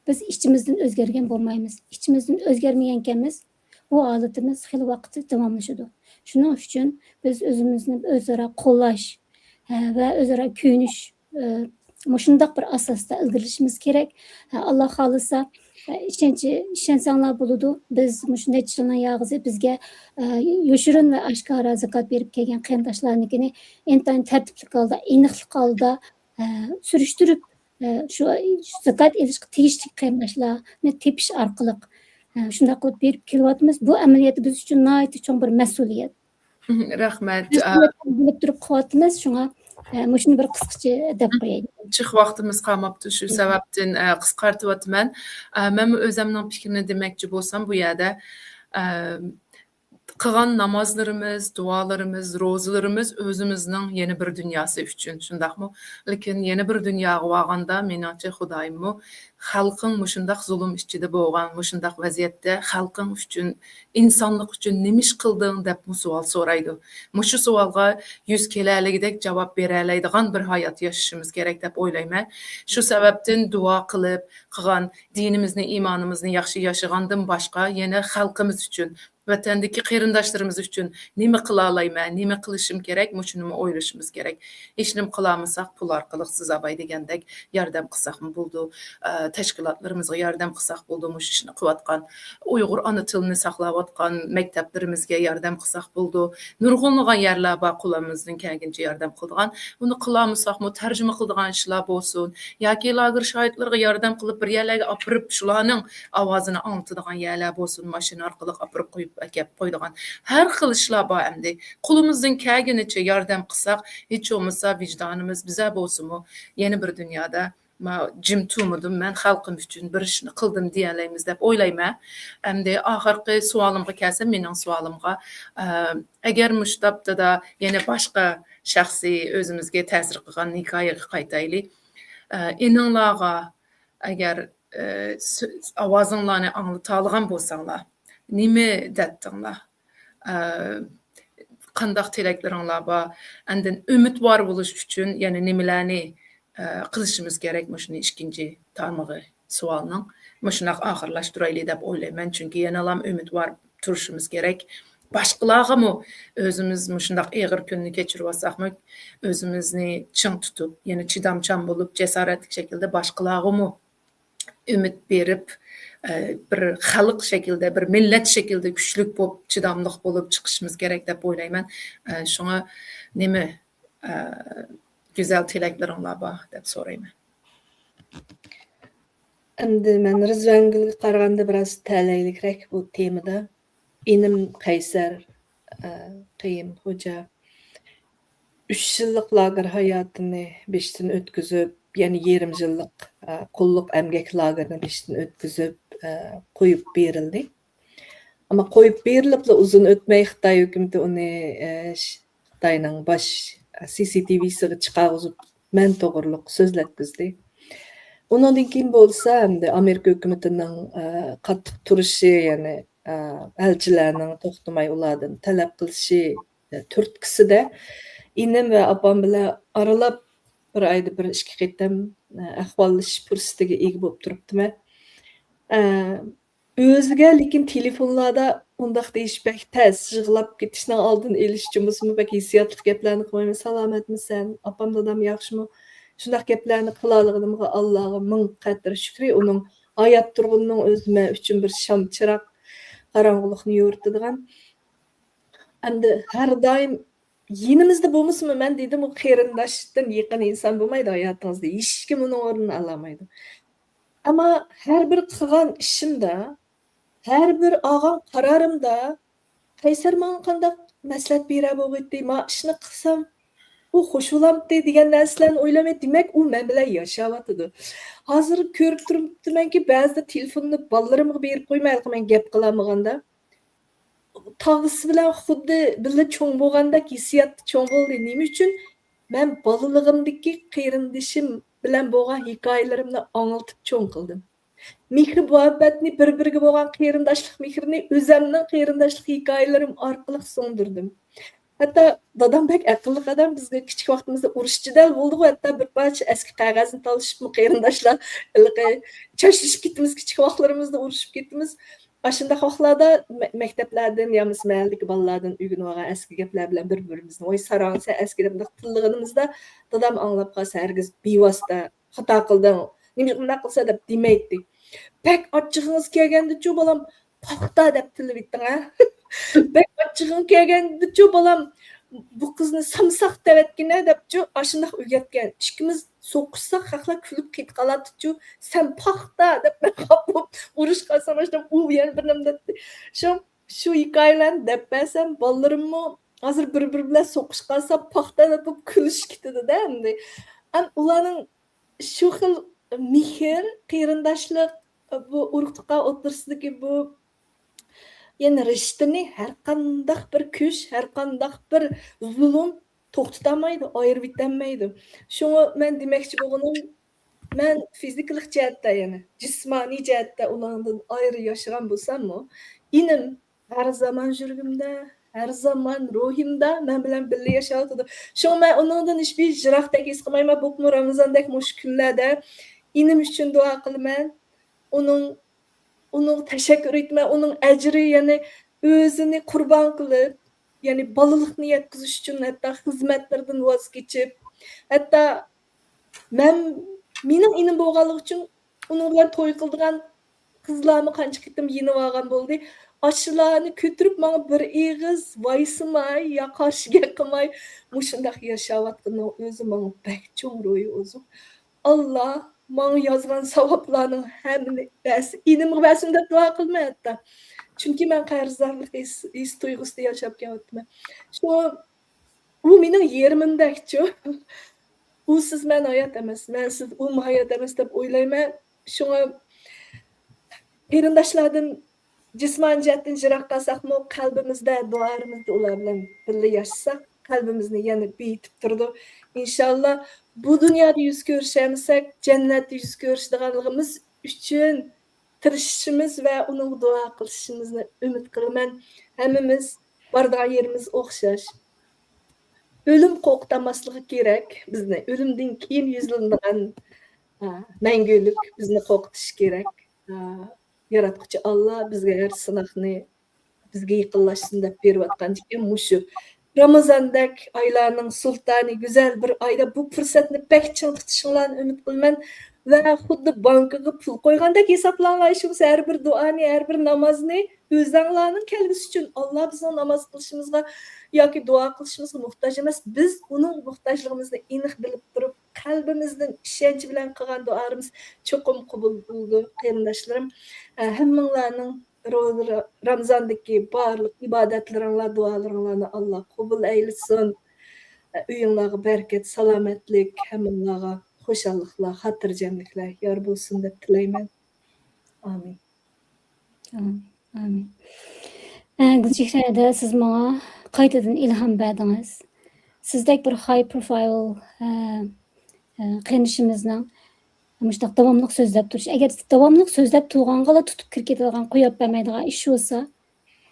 بىز ئىچىمىزدىن ئۆزگەرگەن بولمايمىز. ئىچىمىزدىن ئۆزگەرمىگەنكەنمىز، بۇ ھالىتىمىز خېلى ۋاقىت داۋاملىشىدۇ. شۇنىڭ ئۈچۈن بىز ئۆزىمىزنى ئۆزئارا قوللاش، ھە، ۋە ئۆزئارا كۆيۈنۈش، ئە، مۇشۇنداق بىر ئاساستا ئىلگىرىلىشىمىز كېرەك. ھە، ئاللا خالىسا، ئە، ئىشەنچ، ئىشەنسەڭلار بولىدۇ. بىز مۇشۇ نەچچە يىلنىڭ ياغىسى بىزگە، ئە، يوشۇرۇن ۋە ئاشكارا زاكات بېرىپ كەلگەن قېرىنداشلارنىڭكىنى ئىنتايىن تەرتىپلىك ھالدا، ئېنىقلىق ھالدا، ئە، سۈرۈشتۈرۈپ، ئە، شۇ زاكات ئېلىشقا تېگىشلىك قېرىنداشلارنى تېپىش ئارقىلىق، ئە، شۇنداق قىلىپ بېرىپ كېلىۋاتىمىز. بۇ ئەمەلىيەتتە بىز ئۈچۈن ناھايىتى چوڭ بىر مەسئۇلىيەت. رەھمەت. ئە، مەسئۇلىيەتنى بىلىپ تۇرۇپ قىلىۋاتىمىز، شۇڭا، ئە، مۇشۇنى بىر قىسقىچە دەپ قوياي. جىق ۋاقتىمىز قالماپتۇ، شۇ سەۋەبتىن، ئە، قىسقارتىۋاتىمەن. ئە، مەنمۇ ئۆزۈمنىڭ پىكرىنى دېمەكچى بولسام، بۇ يەردە، ئە، قىلغان نامازلىرىمىز، دۇئالىرىمىز، روزىلىرىمىز ئۆزىمىزنىڭ يەنە بىر دۇنياسى ئۈچۈن، شۇنداقمۇ؟ لېكىن يەنە بىر دۇنياغا بارغاندا، مېنىڭچە، خۇدايىممۇ خەلقىڭ مۇشۇنداق زۇلۇم ئىچىدە بولغان، مۇشۇنداق ۋەزىيەتتە خەلقىڭ ئۈچۈن، ئىنسانلىق ئۈچۈن نېمە ئىش قىلدىڭ دەپمۇ سوئال سورايدۇ. مۇشۇ سوئالغا يۈز كېلەلىگۈدەك جاۋاب بېرەلەيدىغان بىر ھايات ياشىشىمىز كېرەك دەپ ئويلايمەن. شۇ سەۋەبتىن دۇئا قىلىپ قىلغان، دىنىمىزنى، ئىمانىمىزنى ياخشى ياشىغاندىن باشقا يەنە خەلقىمىز ئۈچۈن، ۋەتەندىكى قېرىنداشلىرىمىز ئۈچۈن نېمە قىلالايمەن، نېمە قىلىشىم كېرەك، مۇشۇنىمۇ ئويلىشىمىز كېرەك. ھېچنېمە قىلالمىساق، پۇل ئارقىلىق سىز ئاۋاي دېگەندەك ياردەم قىلساقمۇ بولىدۇ، ئە، تەشكىلاتلىرىمىزغا ياردەم قىلساق بولىدۇ، مۇشۇ ئىشنى قىلىۋاتقان، ئۇيغۇر ئانا تىلىنى ساقلاۋاتقان مەكتەپلىرىمىزگە ياردەم قىلساق بولىدۇ. نۇرغۇنلىغان يەرلەر بار، قولىمىزدىن كەلگىنىچە ياردەم قىلىدىغان. ئۇنى قىلالمىساقمۇ، تەرجىمە قىلىدىغان ئىشلار بولسۇن ياكى لاگېر شاھىتلىرىغا ياردەم قىلىپ، بىر يەرلەرگە ئاپىرىپ، شۇلارنىڭ ئاۋازىنى ئاڭلىتىدىغان يەرلەر بولسۇن، ماشىنا ئارقىلىق ئاپىرىپ قويۇپ ئەكەپ قويىدىغان. ھەر خىل ئىشلار بار ئەمدى. قولىمىزدىن كەلگىنىچە ياردەم قىلساق، ھېچ بولمىسا ۋىجدانىمىز بىزە بولسىمۇ، يەنە بىر دۇنيادا، ما، جىم تۇرمىدىم، مەن خەلقىم ئۈچۈن بىر ئىشنى قىلدىم دېيەلەيمىز دەپ ئويلايمەن. ئەمدى ئاخىرقى سوئالىمغا كەلسەم، مېنىڭ سوئالىمغا، ئە، ئەگەر مۇشۇ ھەپتىدە يەنە باشقا شەخسىي ئۆزىمىزگە تەسىر قىلغان ھېكايىگە قايتايلى. ئە، ئىنىڭلارغا ئەگەر، ئە، سۆ-، ئاۋازىڭلارنى ئاڭلىتالىغان بولساڭلار، نېمە دەتتىڭلار؟ ئە، قانداق تىلەكلىرىڭلار بار؟ ئاندىن ئۈمىدۋار بولۇش ئۈچۈن يەنە نېمىلەرنى، ئە، قىلىشىمىز كېرەك؟ مۇشۇنى ئىككىنچى تارمىقى سوئالنىڭ. مۇشۇنداق ئاخىرلاشتۇرايلى دەپ ئويلايمەن، چۈنكى يەنىلا ئۈمىدۋار تۇرۇشىمىز كېرەك. باشقىلارغىمۇ، ئۆزىمىز مۇشۇنداق ئېغىر كۈننى كەچۈرۈۋاتساقمۇ، ئۆزىمىزنى چىڭ تۇتۇپ، يەنە چىدامچان بولۇپ، جاسارەتلىك شەكىلدە باشقىلارغىمۇ ئۈمىد بېرىپ، ئە، بىر خەلق شەكلىدە، بىر مىللەت شەكلىدە كۈچلۈك بولۇپ، چىداملىق بولۇپ چىقىشىمىز كېرەك دەپ ئويلايمەن. ئە، شۇڭا نېمە، ئە، گۈزەل تىلەكلىرىڭلار بار دەپ سورايمەن. ئەمدى مەن رىزۋانگۈلگە قارىغاندا بىراز تەلەيلىكرەك بۇ تېمىدا. ئىنىم قەيسەر قېيىم خوجا ئۈچ يىللىق لاگېر ھاياتىنى بېشىدىن ئۆتكۈزۈپ، يەنە يېرىم يىللىق، ئە، قۇللۇق ئەمگەك لاگېرىنى بېشىدىن ئۆتكۈزۈپ، ئە، قويۇپ بېرىلدى. ئەمما قويۇپ بېرىلىپلا ئۇزۇن ئۆتمەي خىتاي ھۆكۈمىتى ئۇنى، ئە، ش-، خىتاينىڭ باش سى سى تى ۋىسىغا چىقارغۇزۇپ، مەن توغرۇلۇق سۆزلەتكۈزدى. ئۇنىڭدىن كېيىن بولسا، ئەمدى ئامېرىكا ھۆكۈمىتىنىڭ، ئە، قاتتىق تۇرۇشى، يەنى، ئە، ئەلچىلەرنىڭ توختىماي ئۇلاردىن تەلەپ قىلىشى، ئە، تۈرتكىسىدە ئىنىم ۋە ئاپام بىلەن ئارىلاپ بىر ئايدا بىر ئىككى قېتىم، ئە، ئەھۋاللىشىش پۇرسىتىگە ئىگە بولۇپ تۇرۇپتىمەن. ئە، ئۆزىگە، لېكىن تېلېفونلاردا ئۇنداق دېيىش بەك تەس، يىغلاپ كېتىشنىڭ ئالدىنى ئېلىش ئۈچۈن بولسىمۇ بەك ھېسسىياتلىق گەپلەرنى قىلمايمەن. «سالامەتمىسەن؟ ئاپام، دادام ياخشىمۇ؟» شۇنداق گەپلەرنى قىلالىغىنىمغا ئاللاغا مىڭ قەترە شۈكرى. ئۇنىڭ ھايات تۇرغىنىنىڭ ئۆزى مەن ئۈچۈن بىر شام چىراغ، قاراڭغۇلۇقنى يورۇتىدىغان. ئەمدى ھەر دائىم يېنىمىزدا بولمىسىمۇ، مەن دېدىم، ئۇ قېرىنداشتىن يېقىن ئىنسان بولمايدۇ ھاياتىڭىزدا. ھېچكىم ئۇنىڭ ئورنىنى ئالالمايدۇ. ئەمما ھەر بىر قىلغان ئىشىمدا، ھەر بىر ئالغان قارارىمدا، قەيسەر ماڭا قانداق مەسلىھەت بېرە بولغىيتتى، ما ئىشنى قىلسام، ئۇ خوش بولامتى دېگەن نەرسىلەرنى ئويلىماي، دېمەك، ئۇ مەن بىلەن ياشاۋاتىدۇ. ھازىر كۆرۈپ تۇرۇپتىمەنكى، بەزىدە تېلېفوننى بالىلىرىمغا بېرىپ قويماي، ھېلىقى مەن گەپ قىلالمىغاندا. تاغىسى بىلەن خۇددى بىللە چوڭ بولغاندەك ھېسسىياتتا چوڭ بولدى. نېمە ئۈچۈن؟ مەن بالىلىقىمدىكى قېرىندىشىم بىلەن بولغان ھېكايىلىرىمنى ئاڭلىتىپ چوڭ قىلدىم. مېھرى-مۇھەببەتنى، بىر-بىرىگە بولغان قېرىنداشلىق مېھرىنى ئۆزەمنىڭ قېرىنداشلىق ھېكايىلىرىم ئارقىلىق سىڭدۈردۈم. ھەتتا دادام بەك ئەقىللىق ئادەم، بىزگە كىچىك ۋاقتىمىزدا ئۇرۇش-جېدەل بولدىغۇ، ھەتتا بىر پارچە ئەسكى قەغەزنى تالىشىپمۇ قېرىنداشلار ھېلىقى چاچلىشىپ كېتىمىز، كىچىك ۋاقىتلىرىمىزدا ئۇرۇشۇپ كېتىمىز. ئاشۇنداق ۋاقىتلاردا مە-، مەكتەپلەردىن يا بولمىسا مەھەللىدىكى بالىلاردىن ئۆگىنىۋالغان ئەسكى گەپلەر بىلەن بىر-بىرىمىزنى، «ۋاي ساراڭ، سەن ئەسكى» دەپ مۇنداق تىللىغىنىمىزدا، دادام ئاڭلاپ قالسا ھەرگىز بىۋاسىتە «خاتا قىلدىڭ، نېمىشقا بۇنداق قىلسا» دەپ دېمەيتتى. «بەك ئاچچىقىڭىز كەلگەندىچۇ بالام، پاختا دەپ تىللىۋېتىڭ ھە.» «بەك ئاچچىقىڭ كەلگەندىچۇ بالام، بۇ قىزنى سامساق دەۋەتكىنە» دەپچۇ ئاشۇنداق ئۆگەتكەن. ئىككىمىز سوقۇشساق خەقلەر كۈلۈپ قېتىقالاتتىچۇ، «سەن پاختا» دەپ مەن خاپا بولۇپ ئۇرۇشقا قالسام، ئاشۇنداق ئۇ يەنە بىر نېمە دەپتۇ. شۇ، شۇ ھېكايىلەرنى دەپ بەرسەم، بالىلىرىممۇ ھازىر بىر-بىرى بىلەن سوقۇشقا قالسا پاختا دەپ كۈلۈشۈپ كېتىدۇ-دە ئەمدى. ئەم، ئۇلارنىڭ شۇ خىل مېھىر، قېرىنداشلىق، بۇ ئۇرۇق-تۇغقان ئوتتۇرىسىدىكى بۇ، يەنى رىشتىنى ھەر قانداق بىر كۈچ، ھەر قانداق بىر زۇلۇم توختىتالمايدۇ، ئايرىۋېتەلمەيدۇ. شۇڭا مەن دېمەكچى بولغىنىم، مەن فىزىكىلىق جەھەتتە، يەنى جىسمانىي جەھەتتە ئۇلاردىن ئايرى ياشىغان بولساممۇ، ئىنىم ھەر زامان يۈرىكىمدە، ھەر زامان روھىمدا، مەن بىلەن بىللە ياشاۋاتىدۇ. شۇڭا مەن ئۇنىڭدىن ھېچبىر يىراقتەك ھېس قىلمايمەن. بولۇپمۇ رامىزاندەك مۇشۇ كۈنلەردە ئىنىم ئۈچۈن دۇئا قىلىمەن. ئۇنىڭ، ئۇنىڭغا تەشەككۈر ئېيتىمەن. ئۇنىڭ ئەجرى، يەنى ئۆزىنى قۇربان قىلىپ، يەنى بالىلىقنى يەتكۈزۈش ئۈچۈن ھەتتا خىزمەتلىرىدىن ۋاز كېچىپ، ھەتتا مەن، مېنىڭ ئىنىم بولغانلىقى ئۈچۈن ئۇنىڭ بىلەن توي قىلىدىغان قىزلارمۇ قانچە قېتىم يېنىۋالغان بولدى. ئاشۇلارنى كۆتۈرۈپ ماڭا بىر ئېغىز ۋايسىماي يا قارشى گەپ قىلماي مۇشۇنداق ياشاۋاتقىنىنىڭ ئۆزى ماڭا بەك چوڭ روھىي ئوزۇق. ئاللا ماڭا يازغان ساۋابلارنىڭ ھەممىنى بەرسۇن، ئىنىمغا بەرسۇن دەپ دۇئا قىلىمەن ھەتتا. چۈنكى مەن قەرزدارلىق ھېس، ھېس تۇيغۇسىدا ياشاپ كېلىۋاتىمەن. شۇ ئۇ مېنىڭ يېرىمىمدەكچۇ. ئۇسىز مەن ھايات ئەمەس، مەنسىز ئۇمۇ ھايات ئەمەس دەپ ئويلايمەن. شۇڭا قېرىنداشلاردىن جىسمانىي جەھەتتىن يىراق قالساقمۇ، قەلبىمىزدە، دۇئالىرىمىزدا ئۇلار بىلەن بىللە ياشىساق، قەلبىمىزنى يەنە بېيىتىپ تۇرىدۇ. ئىنشاللا بۇ دۇنيادا يۈز كۆرۈشەلمىسەك، جەننەتتە يۈز كۆرۈشىدىغانلىقىمىز ئۈچۈن تىرىشىشىمىز ۋە ئۇنىڭغا دۇئا قىلىشىمىزنى ئۈمىد قىلىمەن. ھەممىمىز بارىدىغان يېرىمىز ئوخشاش. ئۆلۈم قورقۇتالماسلىقى كېرەك بىزنى. ئۆلۈمدىن كېيىن يۈزلىنىدىغان، ئا، مەڭگۈلۈك بىزنى قورقۇتۇشى كېرەك. ئا، ياراتقۇچى ئاللا بىزگە ھەر سىناقنى بىزگە يېقىنلاشسۇن دەپ بېرىۋاتقان ئىكەن مۇشۇ رامىزاندەك ئايلارنىڭ سۇلتانى، گۈزەل بىر ئايدا بۇ پۇرسەتنى بەك چىڭ تۇتۇشۇڭلارنى ئۈمىد قىلىمەن ۋە خۇددى بانكىغا پۇل قويغاندەك ھېسابلاڭلار. شۇ ھەر بىر دۇئانى، ھەر بىر نامازنى ئۆزەڭلارنىڭ كەلگۈسى ئۈچۈن، ئاللا بىزنىڭ ناماز قىلىشىمىزغا ياكى دۇئا قىلىشىمىزغا موھتاج ئەمەس. بىز ئۇنىڭ موھتاجلىقىمىزنى ئېنىق بىلىپ تۇرۇپ، قەلبىمىزدىن ئىشەنچ بىلەن قىلغان دۇئالىرىمىز چوقۇم قوبۇل بولىدۇ، قېرىنداشلىرىم. ئە، ھەممىڭلارنىڭ روزا، رامزاندىكى بارلىق ئىبادەتلىرىڭلار، دۇئالىرىڭلارنى ئاللا قوبۇل ئەيلىسۇن. ئۆيۈڭلارغا بەرىكەت، سالامەتلىك، ھەممىڭلارغا خۇشاللىقلار، خاتىرجەملىكلەر يار بولسۇن دەپ تىلەيمەن. ئامىن. ئامىن. ئامىن. ئە، گۈلچېھرە ھەدە، سىز ماڭا قايتىدىن ئىلھام بەردىڭىز. سىزدەك بىر ھاي پروفايل، ئە، ئە، قېرىندىشىمىزنىڭ مۇشۇنداق داۋاملىق سۆزلەپ تۇرۇش. ئەگەر داۋاملىق سۆزلەپ تۇرغانغىلا تۇتۇپ كىرىپ كېتىدىغان، قويۇپ بەرمەيدىغان ئىش بولسا،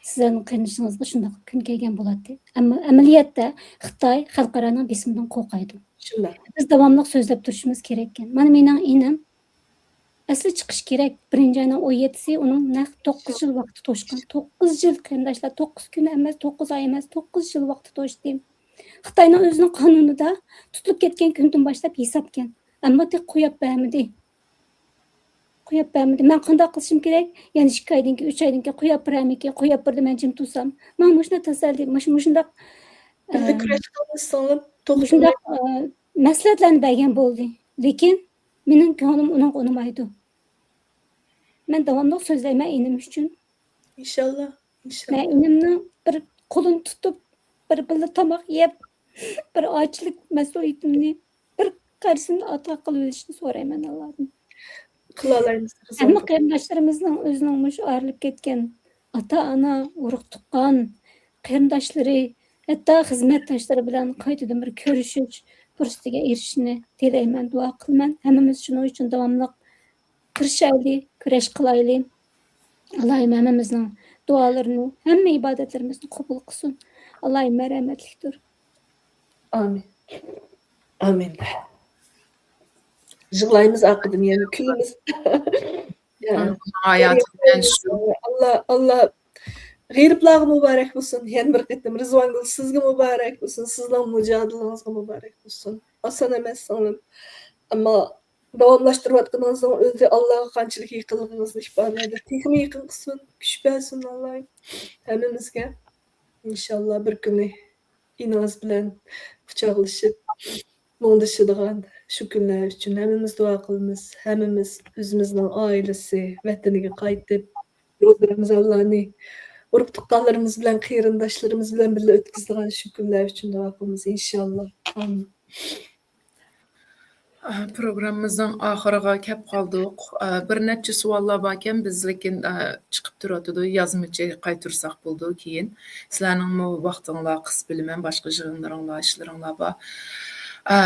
سىزنىڭ قېرىندىشىڭىزغا شۇنداق كۈن كەلگەن بولاتتى. ئەمما ئەمەلىيەتتە خىتاي خەلقئارانىڭ بېسىمىدىن قورقايدۇ. شۇنداق. بىز داۋاملىق سۆزلەپ تۇرۇشىمىز كېرەككەن. مانا مېنىڭ ئىنىم ئەسلى چىقىش كېرەك. بىرىنچى ئاينىڭ ئون يەتتىسى ئۇنىڭ نەق توققۇز يىل ۋاقتى توشقان. توققۇز يىل قېرىنداشلار، توققۇز كۈن ئەمەس، توققۇز ئاي ئەمەس، توققۇز يىل ۋاقتى توشتى. خىتاينىڭ ئۆزىنىڭ قانۇنىدا تۇتۇلۇپ كەتكەن كۈندىن باشلاپ ھېسابكەن. ئەمما تېخى قويۇپ بەرمىدى. قويۇپ بەرمىدى. مەن قانداق قىلىشىم كېرەك؟ يەنە ئىككى ئايدىن كېيىن، ئۈچ ئايدىن كېيىن قويۇپ بېرەرمىكىن؟ قويۇپ بېرىدۇ، مەن جىم تۇرسام. مانا مۇشۇنداق تەسەللى، مۇش-، مۇشۇنداق، بىللە ئە، كۈرەش قىلىمىز سىڭلىم. توختىماي. مۇشۇنداق، ئە، مەسلىھەتلەرنى بەرگەن بولدى. لېكىن مېنىڭ كۆڭلۈم ئۇنىڭغا ئۇنىمايدۇ. مەن داۋاملىق سۆزلەيمەن ئىنىم ئۈچۈن. ئىنشاللا، ئىنشاللا. مەن ئىنىمنىڭ بىر قولىنى تۇتۇپ، بىر بىللە تاماق يەپ، بىر ئاچلىق مەسئۇلىيىتىمنى، بىر قەرزىمنى ئادا قىلىۋېلىشنى سورايمەن ئاللادىن. قىلالايمىز، رىزۋان. ھەممە قېرىنداشلىرىمىزنىڭ ئۆزىنىڭ مۇشۇ ئايرىلىپ كەتكەن ئاتا-ئانا، ئۇرۇق-تۇغقان، قېرىنداشلىرى، ھەتتا خىزمەتداشلىرى بىلەن قايتىدىن بىر كۆرۈشۈش پۇرسىتىگە ئېرىشىشىنى تىلەيمەن، دۇئا قىلىمەن. ھەممىمىز شۇنىڭ ئۈچۈن داۋاملىق تىرىشايلى، كۈرەش قىلايلى. ئاللاھىم ھەممىمىزنىڭ دۇئالىرىنى، ھەممە ئىبادەتلىرىمىزنى قوبۇل قىلسۇن. ئاللاھىم مەرھەمەتلىكتۇر. ئامىن. ئامىن. يىغلايمىز ئارقىدىن يەنە كۈلىمىز. يا. ھاياتىم بىلەن شۇ. ئاللا، ئاللا غېرىبلارغا مۇبارەك بولسۇن. يەنە بىر قېتىم رىزۋانگۈل، سىزگە مۇبارەك بولسۇن. سىزنىڭ مۇجادىلىڭىزغا مۇبارەك بولسۇن. ئاسان ئەمەس سىڭلىم. ئەمما داۋاملاشتۇرۇۋاتقىنىڭىزنىڭ ئۆزى ئاللاغا قانچىلىك يېقىنلىقىڭىزنى ئىپادىلەيدۇ. تېخىمۇ يېقىن قىلسۇن، كۈچ بەرسۇن ئاللاھ ھەممىمىزگە. ئىنشاللا بىر كۈنى ئىنىڭىز بىلەن قۇچاقلىشىپ، مۇڭدىشىدىغان شۇ كۈنلەر ئۈچۈن ھەممىمىز دۇئا قىلىمىز. ھەممىمىز ئۆزىمىزنىڭ ئائىلىسى، ۋەتىنىگە قايتىپ، روزا رامىزانلارنى ئۇرۇق-تۇغقانلىرىمىز بىلەن، قېرىنداشلىرىمىز بىلەن بىللە ئۆتكۈزىدىغان شۇ كۈنلەر ئۈچۈن دۇئا قىلىمىز، ئىنشاللا. ئامىن. ئە، پروگراممىمىزنىڭ ئاخىرىغا كەپ قالدۇق. ئە، بىر نەچچە سوئاللار باركەن، بىز لېكىن، ئە، چىقىپ تۇرۇۋاتىدۇ، يازمىچە قايتۇرساق بولىدۇ كېيىن. سىلەرنىڭمۇ ۋاقتىڭلار قىس بىلىمەن، باشقا يىغىنلىرىڭلار، ئىشلىرىڭلار بار. ئە،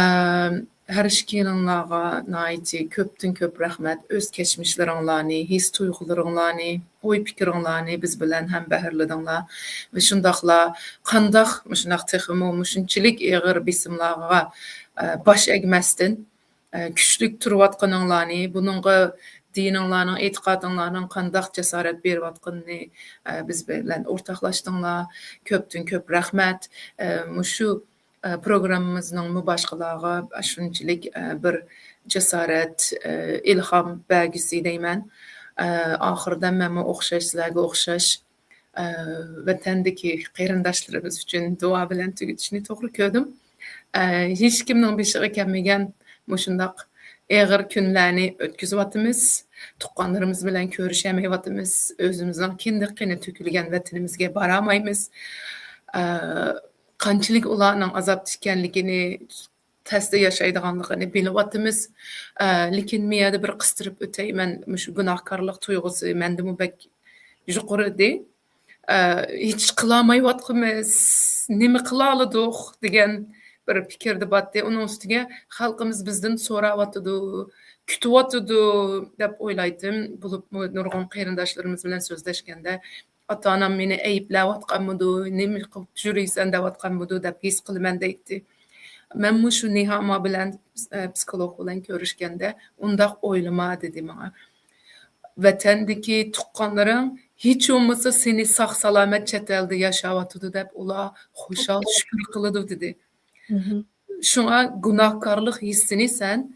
ھەر ئىككىلىڭلارغا ناھايىتى كۆپتىن كۆپ رەھمەت. ئۆز كەچمىشلىرىڭلارنى، ھېس تۇيغۇلىرىڭلارنى، ئوي پىكرىڭلارنى بىز بىلەن ھەمبەھىرلىدىڭلار. ۋە شۇنداقلا قانداق مۇشۇنداق تېخىمۇ مۇشۇنچىلىك ئېغىر بېسىملارغا، ئە، باش ئەگمەستىن، ئە، كۈچلۈك تۇرۇۋاتقىنىڭلارنى، بۇنىڭغا دىنىڭلارنىڭ، ئېتىقادىڭلارنىڭ قانداق جاسارەت بېرىۋاتقىنىنى، ئە، بىز بىلەن ئورتاقلاشتىڭلار. كۆپتىن كۆپ رەھمەت. ئە، مۇشۇ، ئە، پروگراممىمىزنىڭمۇ باشقىلارغا شۇنچىلىك، ئە، بىر جاسارەت، ئە، ئىلھام بەرگۈسى دەيمەن. ئە، ئاخىرىدا مەنمۇ ئوخشاش، سىلەرگە ئوخشاش، ئە، ۋەتەندىكى قېرىنداشلىرىمىز ئۈچۈن دۇئا بىلەن تۈگىتىشنى توغرا كۆردۈم. ئە، ھېچكىمنىڭ بېشىغا كەلمىگەن مۇشۇنداق ئېغىر كۈنلەرنى ئۆتكۈزۈۋاتىمىز. تۇغقانلىرىمىز بىلەن كۆرۈشەلمەيۋاتىمىز. ئۆزىمىزنىڭ كىندىك قېنى تۆكۈلگەن ۋەتىنىمىزگە بارالمايمىز. ئە، قانچىلىك ئۇلارنىڭ ئازابتا ئىكەنلىكىنى، تەستە ياشايدىغانلىقىنى بىلىۋاتىمىز. ئە، لېكىن مۇ يەردە بىر قىستۇرۇپ ئۆتەي، مەن مۇشۇ گۇناھكارلىق تۇيغۇسى مەندىمۇ بەك يۇقىرى ئىدى. ئە، ھېچ قىلالمايۋاتقىمىز، نېمە قىلالىدۇق دېگەن بىر پىكىردە باتتى. ئۇنىڭ ئۈستىگە خەلقىمىز بىزدىن سوراۋاتىدۇ، كۈتۈۋاتىدۇ دەپ ئويلايتتىم. بولۇپمۇ نۇرغۇن قېرىنداشلىرىمىز بىلەن سۆزلەشكەندە، ئاتا-ئانام مېنى ئەيىبلەۋاتقانمىدۇ، نېمە قىلىپ يۈرۈيسەن دەۋاتقانمىدۇ دەپ ھېس قىلىمەن دەيتتى. مەنمۇ شۇ نىھاما بىلەن، ئە، پسىخولوگ بىلەن كۆرۈشكەندە، ئۇنداق ئويلىما دېدى ماڭا. ۋەتەندىكى تۇغقانلىرىڭ ھېچ بولمىسا سېنى ساق-سالامەت چەت ئەلدە ياشاۋاتىدۇ دەپ ئۇلار خۇشال، شۈكۈر قىلىدۇ دېدى. مهم. شۇڭا گۇناھكارلىق ھېسسىنى سەن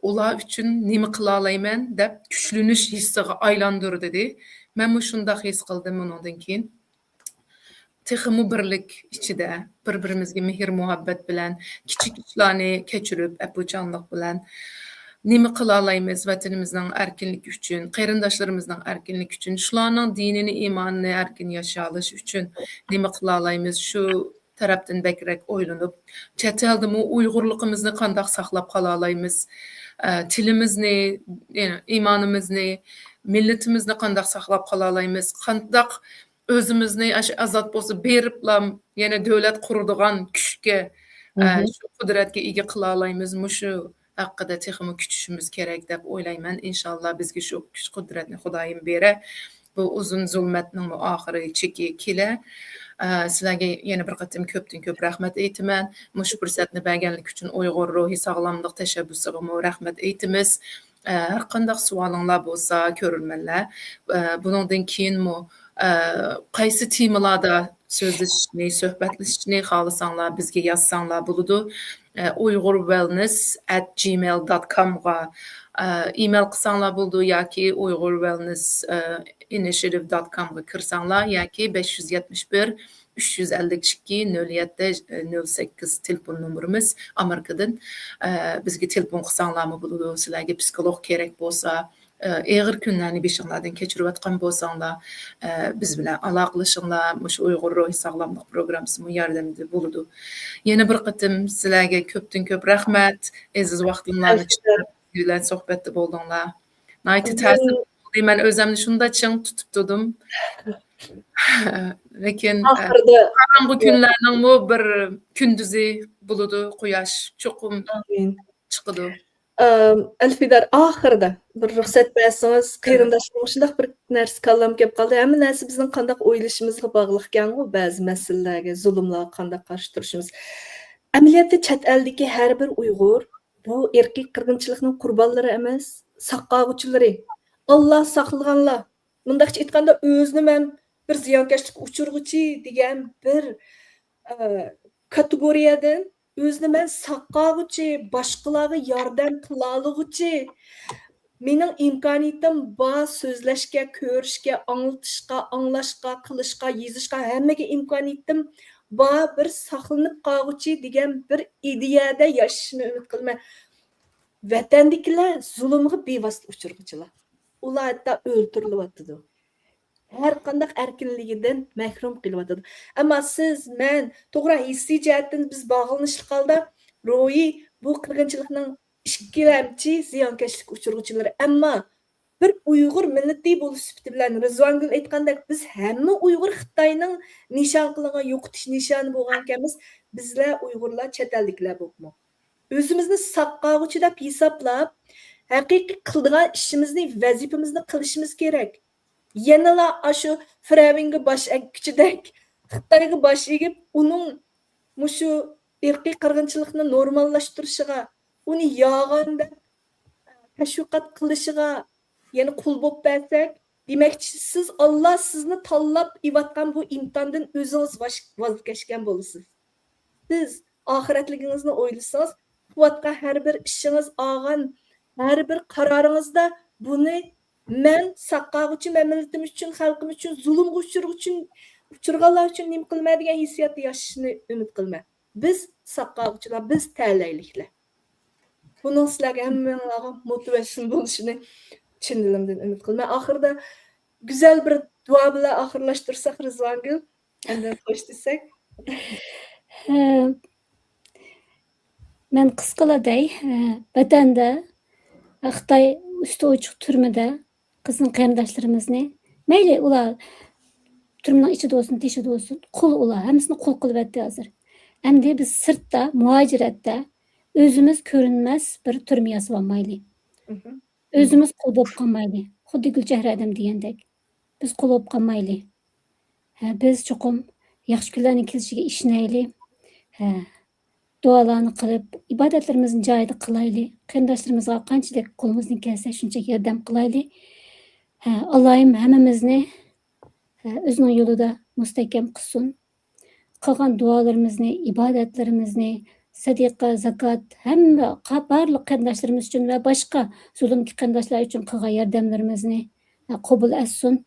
ئۇلار ئۈچۈن نېمە قىلالايمەن دەپ كۈچلىنىش ھېسسىغا ئايلاندۇر دېدى. مەنمۇ شۇنداق ھېس قىلدىم ئۇنىڭدىن كېيىن. تېخىمۇ بىرلىك ئىچىدە، بىر-بىرىمىزگە مېھىر-مۇھەببەت بىلەن، كىچىك ئىشلارنى كەچۈرۈپ، ئەپۇچانلىق بىلەن نېمە قىلالايمىز ۋەتىنىمىزنىڭ ئەركىنلىكى ئۈچۈن، قېرىنداشلىرىمىزنىڭ ئەركىنلىكى ئۈچۈن، شۇلارنىڭ دىنىنى، ئىمانىنى ئەركىن ياشىيالىشى ئۈچۈن نېمە قىلالايمىز؟ شۇ تەرەپتىن بەكرەك ئويلىنىپ، چەت ئەلدىمۇ ئۇيغۇرلۇقىمىزنى قانداق ساقلاپ قالالايمىز؟ ئە، تىلىمىزنى، ئىمانىمىزنى، مىللىتىمىزنى قانداق ساقلاپ قالالايمىز؟ قانداق ئۆزىمىزنى ئاشۇ ئازاد بولسا بېرىپلا يەنە دۆلەت قۇرىدىغان كۈچكە، ئە، شۇ قۇدرەتكە ئىگە قىلالايمىز؟ مۇشۇ ھەققىدە تېخىمۇ كۈچىشىمىز كېرەك دەپ ئويلايمەن. ئىنشاللا بىزگە شۇ كۈچ قۇدرەتنى خۇدايىم بېرە. بۇ ئۇزۇن زۇلمەتنىڭمۇ ئاخىرى، چېكى كېلە. ئە، سىلەرگە يەنە بىر قېتىم كۆپتىن كۆپ رەھمەت ئېيتىمەن. مۇشۇ پۇرسەتنى بەرگەنلىكى ئۈچۈن ئۇيغۇر روھىي ساغلاملىق تەشەببۇسىغىمۇ رەھمەت ئېيتىمىز. ئە، ھەر قانداق سوئالىڭلار بولسا، كۆرۈرمەنلەر، ئە، بۇنىڭدىن كېيىنمۇ، ئە، قايسى تېمىلاردا سۆزلىشىشنى، سۆھبەتلىشىشنى خالىساڭلار، بىزگە يازساڭلار بولىدۇ. ئە، ئۇيغۇر ۋېلنېس ئەت جىمېيل دوت كومغا، ئە، ئىمېيل قىلساڭلار بولىدۇ ياكى ئۇيغۇر ۋېلنېس، ئە، ئىنىشىياتىۋ دوت كومغا كىرسەڭلار ياكى بەش يۈز يەتمىش بىر، ئۈچ يۈز ئەللىك ئىككى، نۆل يەتتە، نۆل سەككىز تېلېفون نومۇرىمىز ئامېرىكىدىن. ئە، بىزگە تېلېفون قىلساڭلارمۇ بولىدۇ. سىلەرگە پسىخولوگ كېرەك بولسا، ئە، ئېغىر كۈنلەرنى بېشىڭلاردىن كەچۈرۈۋاتقان بولساڭلار، ئە، بىز بىلەن ئالاقىلىشىڭلار. مۇشۇ ئۇيغۇر روھىي ساغلاملىق پروگراممىسىمۇ ياردەمدە بولىدۇ. يەنە بىر قېتىم سىلەرگە كۆپتىن كۆپ رەھمەت. ئەزىز ۋاقتىڭلارنى چىقىرىپ، بىز بىلەن سۆھبەتتە بولدۇڭلار. ناھايىتى تەسىر بولدى. مەن ئۆزۈمنى شۇنداق چىڭ تۇتۇپ تۇردۇم. لېكىن، ئە، ئاخىرىدا قاراڭغۇ كۈنلەرنىڭمۇ بىر كۈندۈزى بولىدۇ، قۇياش چوقۇم ئامىن. چىقىدۇ. ئەم، ئەلفىدار، ئاخىرىدا بىر رۇخسەت بەرسىڭىز، قېرىنداشلىرىمغا شۇنداق بىر نەرسە كاللام كەپ قالدى. ھەممە نەرسە بىزنىڭ قانداق ئويلىشىمىزغا باغلىقكەنغۇ، بەزى مەسىلىلەرگە، زۇلۇملارغا قانداق قارشى تۇرۇشىمىز. ئەمەلىيەتتە چەت ئەلدىكى ھەر بىر ئۇيغۇر بۇ ئىرقىي قىرغىنچىلىقنىڭ قۇربانلىرى ئەمەس، ساقاغۇچىلىرى. ئاللا ساقلىغانلار. مۇنداقچە ئېيتقاندا، ئۆزىنى مەن بىر زىيانكەشلىككە ئۇچۇرغۇچى دېگەن بىر، ئە، كاتېگورىيەدىن ئۆزىنى مەن ساقاغۇچى، باشقىلارغا ياردەم قىلالىغۇچى، مېنىڭ ئىمكانىيىتىم بار سۆزلەشكە، كۆرۈشكە، ئاڭلىتىشقا، ئاڭلاشقا، قىلىشقا، يېزىشقا، ھەممىگە ئىمكانىيىتىم بار بىر ساقلىنىپ قالغۇچى دېگەن بىر ئىدىيەدە ياشىشىنى ئۈمىد قىلىمەن. ۋەتەندىكىلەر زۇلۇمغا بىۋاسىتە ئۇچرىغۇچىلار. ئۇلار ھەتتا ئۆلتۈرۈلۈۋاتىدۇ. ھەر قانداق ئەركىنلىكىدىن مەھرۇم قېلىۋاتىدۇ. ئەمما سىز، مەن توغرا ھېسسىي جەھەتتىن بىز باغلىنىشلىق ھالدا روھىي بۇ قىرغىنچىلىقنىڭ ئىككىلەمچى زىيانكەشلىككە ئۇچرىغۇچىلىرى. ئەمما بىر ئۇيغۇر مىللىتى بولۇش سۈپىتى بىلەن رىزۋانگۈل ئېيتقاندەك، بىز ھەممە ئۇيغۇر خىتاينىڭ نىشان قىلغان يوقىتىش نىشانى بولغانىكەنمىز، بىزلەر ئۇيغۇرلار چەت ئەلدىكىلەر بولۇپمۇ. ئۆزىمىزنى ساقاغۇچى دەپ ھېسابلاپ، ھەقىقىي قىلىدىغان ئىشىمىزنى، ۋەزىپىمىزنى قىلىشىمىز كېرەك. يەنىلا ئاشۇ فىرئەۋنگە باش ئەگكۈچىدەك خىتايغا باش ئېگىپ، ئۇنىڭ مۇشۇ ئىرقىي قىرغىنچىلىقنى نورماللاشتۇرۇشىغا، ئۇنى يالغان دەپ تەشۋىقات قىلىشىغا يەنە قۇل بولۇپ بەرسەك، دېمەكچى، سىز ئاللا سىزنى تاللاپ ئېۋاتقان بۇ ئىمتىھاندىن ئۆزىڭىز ۋاز، ۋاز كەچكەن بولىسىز. سىز ئاخىرەتلىكىڭىزنى ئويلىسىڭىز، قىلىۋاتقان ھەر بىر ئىشىڭىز، ئالغان ھەر بىر قارارىڭىزدا بۇنى مەن ساقاغۇچى، مەن مىللىتىم ئۈچۈن، خەلقىم ئۈچۈن، زۇلۇمغا ئۇچرىغۇچى، ئۇچرىغانلار ئۈچۈن نېمە قىلىمەن دېگەن ھېسسىياتتا ياشىشىنى ئۈمىد قىلىمەن. بىز ساقاغۇچىلار، بىز تەلەيلىكلەر. بۇنىڭ سىلەرگە ھەممىڭلارغا موتىۋېيشن بولۇشىنى چىن دىلىمدىن ئۈمىد قىلىمەن. ئاخىرىدا گۈزەل بىر دۇئا بىلەن ئاخىرلاشتۇرساق، رىزۋانگۈل، ئاندىن خوش دېسەك. ھە، مەن قىسقىلا دەي، ھە، ۋەتەندە، خىتاي ئۈستى ئوچۇق تۈرمىدە قىزىل قېرىنداشلىرىمىزنى، مەيلى ئۇلار تۈرمىنىڭ ئىچىدە بولسۇن، تېشىدا بولسۇن، قۇل ئۇلار، ھەممىسىنى قۇل قىلىۋەتتى ھازىر. ئەمدى بىز سىرتتا، مۇھاجىرەتتە ئۆزىمىز كۆرۈنمەس بىر تۈرمە ياسىۋالمايلى. مھم. ئۆزىمىز قۇل بولۇپ قالمايلى. خۇددى گۈلچېھرە ھەدەم دېگەندەك. بىز قۇل بولۇپ قالمايلى. ھە، بىز چوقۇم ياخشى كۈنلەرنىڭ كېلىشىگە ئىشىنەيلى. ھە، دۇئالارنى قىلىپ، ئىبادەتلىرىمىزنى جايىدا قىلايلى. قېرىنداشلىرىمىزغا قانچىلىك قولىمىزدىن كەلسە، شۇنچىلىك ياردەم قىلايلى. ھە، ئالايىم ھەممىمىزنى، ھە، ئۆزىنىڭ يولىدا مۇستەھكەم قىلسۇن. قىلغان دۇئالىرىمىزنى، ئىبادەتلىرىمىزنى، سەدىقە، زاكات، ھەممە قا-، بارلىق قېرىنداشلىرىمىز ئۈچۈن ۋە باشقا زۇلۇمدىكى قېرىنداشلار ئۈچۈن قىلغان ياردەملىرىمىزنى، ھە، قوبۇل ئەتسۇن.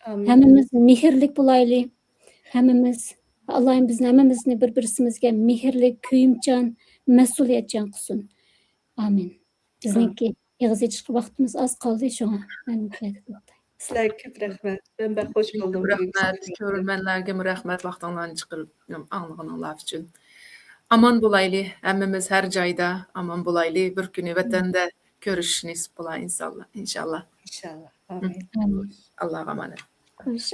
ئامىن. ھەممىمىز مېھىرلىك بولايلى. ھەممىمىز، ئاللايىم بىزنى ھەممىمىزنى بىر-بىرسىمىزگە مېھىرلىك، كۆيۈمچان، مەسئۇلىيەتچان قىلسۇن. ئامىن. بىزنىڭكى ئېغىز ئېچىشقا ۋاقتىمىز ئاز قالدى، شۇڭا مەن بۇ يەردە توختايمەن. سىلەرگە كۆپ رەھمەت. مەن بەك خوش بولدۇم. رەھمەت، كۆرۈرمەنلەرگىمۇ رەھمەت، ۋاقتىڭلارنى چىقىرىپ ئاڭلىغىنىڭلار ئۈچۈن. ئامان بولايلى، ھەممىمىز ھەر جايدا ئامان بولايلى. بىر كۈنى ۋەتەندە كۆرۈشۈش نېسىپ بولا، ئىنشاللا. ئىنشاللا. ئىنشاللا. ئامىن. ئاللاغا ئامانەت. خوش،